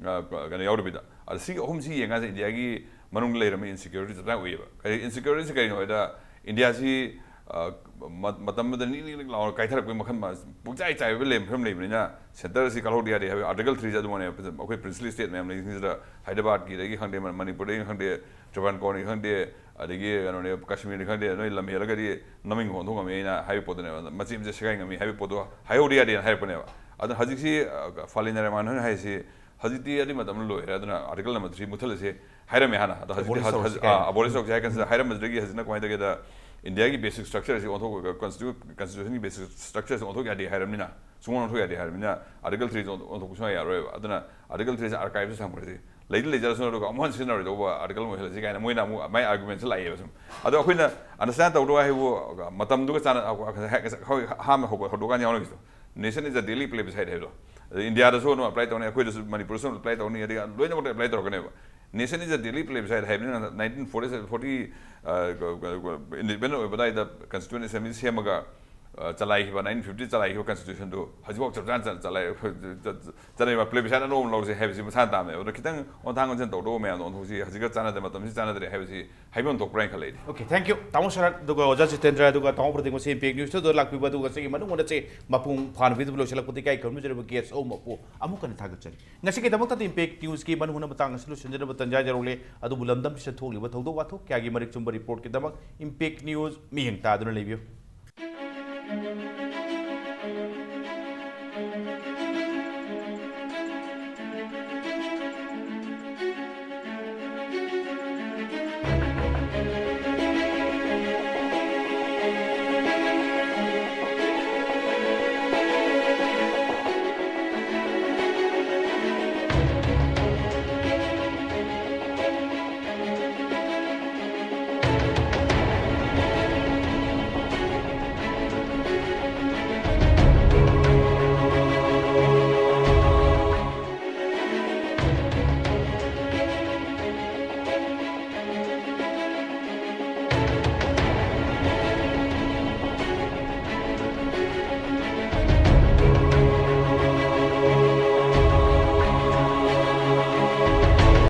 ꯑ, ꯀꯩꯅꯣ ꯌꯥꯎꯗꯕꯤꯗ꯫ ꯑꯗ ꯁꯤꯒꯤ ꯑꯍꯨꯝꯁꯤ ꯌꯦꯡꯀꯥꯟꯗ ꯏꯟꯗꯤꯌꯥꯒꯤ ꯃꯅꯨꯡꯗ ꯂꯩꯔꯝꯕ insecurity ꯆꯞ ꯆꯥꯅ ꯎꯏꯌꯦꯕ꯫ ꯀꯔꯤ insecurityꯁꯤ ꯀꯔꯤꯅꯣ ꯍꯥꯏꯗ, ꯏꯟꯗꯤꯌꯥꯁꯤ, ꯑ, ꯃ-, ꯃꯇꯝ ꯑꯃꯗ ꯅꯤꯛ ꯅꯤꯛ ꯅꯤꯛ ꯂꯥꯎꯔ ꯀꯥꯏꯊꯔꯛꯄꯒꯤ ꯃꯈꯜ ꯃ-, ꯄꯨꯡꯆꯥꯏ ꯆꯥꯏꯕ ꯂꯩ-, ꯐꯤꯕꯝ ꯂꯩꯕꯅꯤꯅ, ꯁꯦꯟꯇꯔꯁꯤ ꯀꯜꯍꯧꯗ ꯌꯥꯗꯦ ꯍꯥꯏꯕ ꯑꯥꯔꯇꯤꯀꯜ ꯊ꯭ꯔꯤꯁꯦ ꯑꯗꯨꯃꯛꯅꯦꯕ꯫ ꯑꯩꯈꯣꯏ ꯄ꯭ꯔꯤꯟꯁꯂꯤ ꯁ꯭ꯇꯦꯠ ꯃꯌꯥꯝ ꯂꯩꯔꯤꯁꯤꯡꯁꯤꯗ, ꯍꯥꯏꯗ꯭ꯔꯕꯥꯗꯀꯤꯗꯒꯤ ꯈꯪꯗꯦ, ꯃ-, ꯃꯅꯤꯄꯨꯔꯗꯒꯤ ꯈꯪꯗꯦ, ꯇ꯭ꯔꯚꯥꯟꯀꯣꯔꯅꯤ ꯈꯪꯗꯦ, ꯑꯗꯒꯤ ꯀꯩꯅꯣꯅꯦ, ꯀꯥꯁꯃꯤꯔꯅꯤ ꯈꯪꯗꯦ, ꯅꯣꯏ ꯂꯝ ꯍꯦꯜꯂꯒꯗꯤ ꯅꯃꯤꯡ ꯑꯣꯟꯊꯣꯛ ꯉꯝꯃꯤ, ꯑꯩꯅ ꯍꯥꯏꯕ ꯄꯣꯠꯇꯨꯅꯦꯕ꯫ ꯃꯆꯦ ꯃꯆꯦ ꯁꯦꯒꯥꯏ ꯉꯝꯃꯤ ꯍꯥꯏꯕ ꯄꯣꯠꯇꯣ ꯍꯥꯏꯍꯧꯗ ꯌꯥꯗꯦꯅ ꯍꯥꯏꯔꯛꯄꯅꯦꯕ꯫ ꯑꯗꯨꯅ ꯍꯧꯖꯤꯛꯁꯤ, ꯑ, ꯐꯥꯂꯤ ꯅꯥꯔꯥꯌꯃꯥꯟ ꯍꯣꯏꯅ ꯍꯥꯏꯁꯤ, ꯍꯧꯖꯤꯛꯇꯤ ꯑꯗꯨꯒꯤ ꯃꯇꯝꯗꯣ ꯂꯣꯏꯔꯦ, ꯑꯗꯨꯅ ꯑꯥꯔꯇꯤꯀꯜ ꯅꯝꯕꯔ ꯊ꯭ꯔꯤ ꯃꯨꯠꯊꯠꯂꯁꯤ ꯍꯥꯏꯔꯝꯃꯦ ꯍꯥꯟꯅ꯫ ꯑꯗꯣ ꯍꯧꯖꯤꯛꯇꯤ abolish ꯇꯧꯔꯁꯤ ꯍꯧꯖꯤꯛ, ꯑꯥ, ꯀꯥꯏꯅ꯫ Abolish ꯇꯧꯁꯤ ꯍꯥꯏ ꯀꯥꯟꯁꯤꯗ, ꯍꯥꯏꯔꯝꯕꯗꯨꯗꯒꯤ ꯍꯧꯖꯤꯛꯅ ꯀꯃꯥꯏꯅ ꯇꯧꯒꯦꯗ, ꯏꯟꯗꯤꯌꯥꯒꯤ basic structure ꯑꯁꯤ ꯑꯣꯟꯊꯣꯛ-, constitu-, constitution ꯒꯤ basic structure ꯑꯁꯤ ꯑꯣꯟꯊꯣꯛ ꯌꯥꯗꯦ ꯍꯥꯏꯔꯕꯅꯤꯅ, ꯁꯨꯡꯑꯣꯟ ꯑꯣꯟꯊꯣꯛ ꯌꯥꯗꯦ ꯍꯥꯏꯔꯕꯅꯤꯅ, ꯑꯥꯔꯇꯤꯀꯜ ꯊ꯭ꯔꯤꯁꯤ ꯑꯣꯟꯊꯣꯛ-, ꯑꯣꯟꯊꯣꯛꯄ ꯁꯨꯡꯌꯥ ꯌꯥꯔꯣꯏꯕ꯫ ꯑꯗꯨꯅ ꯑꯥꯔꯇꯤꯀꯜ ꯊ꯭ꯔꯤꯁꯤ ꯑꯥꯔꯀꯥꯏꯚꯇ ꯊꯝꯈ꯭ꯔꯁꯤ꯫ ꯂꯩꯗꯤ ꯂꯩꯖꯔꯁꯅꯨ, ꯑꯗꯨꯒ ꯑꯃꯨꯛ ꯍꯟꯅ ꯁꯤꯖꯤꯟꯅꯔꯣꯏꯗꯧꯕ ꯑꯥꯔꯇꯤꯀꯜ ꯑꯃ ꯑꯣꯏꯍꯜꯂꯁꯤ ꯀꯥꯏꯅ ꯃꯣꯏꯅ ꯑꯃꯨꯛ ꯃꯥꯏ ꯑꯥꯔꯒꯨꯃꯦꯟꯁꯤ ꯂꯥꯛꯑꯦꯕ ꯁꯨꯝ꯫ ꯑꯗꯣ ꯑꯩꯈꯣꯏꯅ understand ꯇꯧꯗꯧꯕ ꯍꯥꯏꯕꯨ, ꯃꯇꯝꯗꯨꯒ ꯆꯥꯟꯅ-, ꯑꯩꯈꯣꯏ ꯑꯍꯥꯟꯕ ꯍꯧꯕ-, ꯍꯧꯗꯣꯛꯀꯥꯟꯗ ꯌꯥꯎꯅꯈꯤꯗꯣ, "Nation is a daily plebiscite" ꯍꯥꯏꯕꯗꯣ꯫ ꯑꯗ ꯏꯟꯗꯤꯌꯥꯗꯁꯨ ꯑꯗꯨꯝ apply ꯇꯧꯅꯤ, ꯑꯩꯈꯣꯏꯗꯁꯨ, ꯃꯅꯤꯄꯨꯔꯗꯁꯨ apply ꯇꯧꯅꯤ, ꯑꯗꯒꯤ ꯂꯣꯏꯅꯃꯛꯇ apply ꯇꯧꯔꯛꯀꯅꯦꯕ꯫ "Nation is a daily plebiscite" ꯍꯥꯏꯕꯅꯤꯅ, nineteen forty, forty, ꯑ, independent ꯑꯣꯏꯕ ꯑꯗꯨꯋꯥꯏꯗ constituent assembly ꯁꯦꯝꯃꯒ, ꯑ, ꯆꯂꯥꯏꯈꯤꯕ, nineteen fifty ꯆꯂꯥꯏꯈꯤꯕ constitution ꯗꯨ ꯍꯧꯖꯤꯛꯐꯥꯎ ꯆꯞ ꯆꯥꯅ ꯆ-, ꯆꯂꯥꯏ-, ꯆ-, ꯆ-, ꯆꯠꯅꯔꯤꯕ plebiscite ꯑꯅꯧꯕ ꯑꯃ ꯂꯧꯁꯦ ꯍꯥꯏꯕꯁꯤ ꯃꯁꯥꯅ ꯇꯥꯕꯅꯦꯕ꯫ ꯑꯗꯣ ꯈꯤꯇꯪ ꯑꯣꯟꯊꯥꯡ ꯑꯣꯟꯁꯤꯟ ꯇꯧꯗꯧꯕ ꯃꯌꯥꯝꯗꯣ ꯑꯣꯟꯊꯣꯛꯁꯤ, ꯍꯧꯖꯤꯛꯀ ꯆꯥꯟꯅꯗꯦ, ꯃꯇꯝꯁꯤ ꯆꯥꯟꯅꯗ꯭ꯔꯦ ꯍꯥꯏꯕꯁꯤ ꯍꯥꯏꯐꯝ ꯊꯣꯛꯄ꯭ꯔꯥ ꯍꯥꯏꯅ ꯈꯜꯂꯦ ꯑꯩꯗꯤ꯫ Okay, thank you, ꯇꯥꯃꯣ ꯁꯔꯠ, ꯑꯗꯨꯒ ꯑꯣꯖꯥ ꯖꯤꯇꯦꯟꯗ꯭ꯔ, ꯑꯗꯨꯒ ꯇꯥꯃꯣ ꯄ꯭ꯔꯗꯤꯞ ꯉꯁꯤ Impact News ꯇꯨꯗ ꯂꯥꯛꯄꯤꯕ, ꯑꯗꯨꯒ ꯉꯁꯤꯒꯤ ꯃꯅꯨꯡ ꯍꯨꯠꯅ ꯆꯦ ꯃꯄꯨꯡ ꯐꯥꯅ video ꯂꯣꯏꯁꯤꯜꯂꯛꯄꯗ ꯏꯀꯥꯏ ꯈꯨꯝꯅꯖꯔꯤꯕ guest ꯑꯍꯨꯝꯃꯛꯄꯨ ꯑꯃꯨꯛ ꯍꯟꯅ ꯊꯥꯒꯠꯆꯔꯤ꯫ ꯉꯁꯤꯒꯤꯗꯃꯛꯇꯗꯤ Impact News ꯀꯤ ꯃꯅꯨꯡ ꯍꯨꯠꯅ ꯃꯇꯥꯡ ꯑꯁꯤ ꯂꯣꯏꯁꯤꯟꯖꯅꯕ ꯇꯟꯖꯥ ꯌꯧꯔꯛꯂꯦ, ꯑꯗꯨꯕꯨ ꯂꯝꯗꯝꯁꯤꯗ ꯊꯣꯛꯂꯤꯕ ꯊꯧꯗꯣꯛ ꯋꯥꯊꯣꯛ ꯀꯌꯥꯒꯤ ꯃꯔꯤꯛ ꯆꯨꯝꯕ report ꯀꯤꯗꯃꯛ Impact News ꯃꯤꯠꯌꯦꯡ ꯇꯥꯗꯨꯅ ꯂꯩꯕꯤꯌꯨ꯫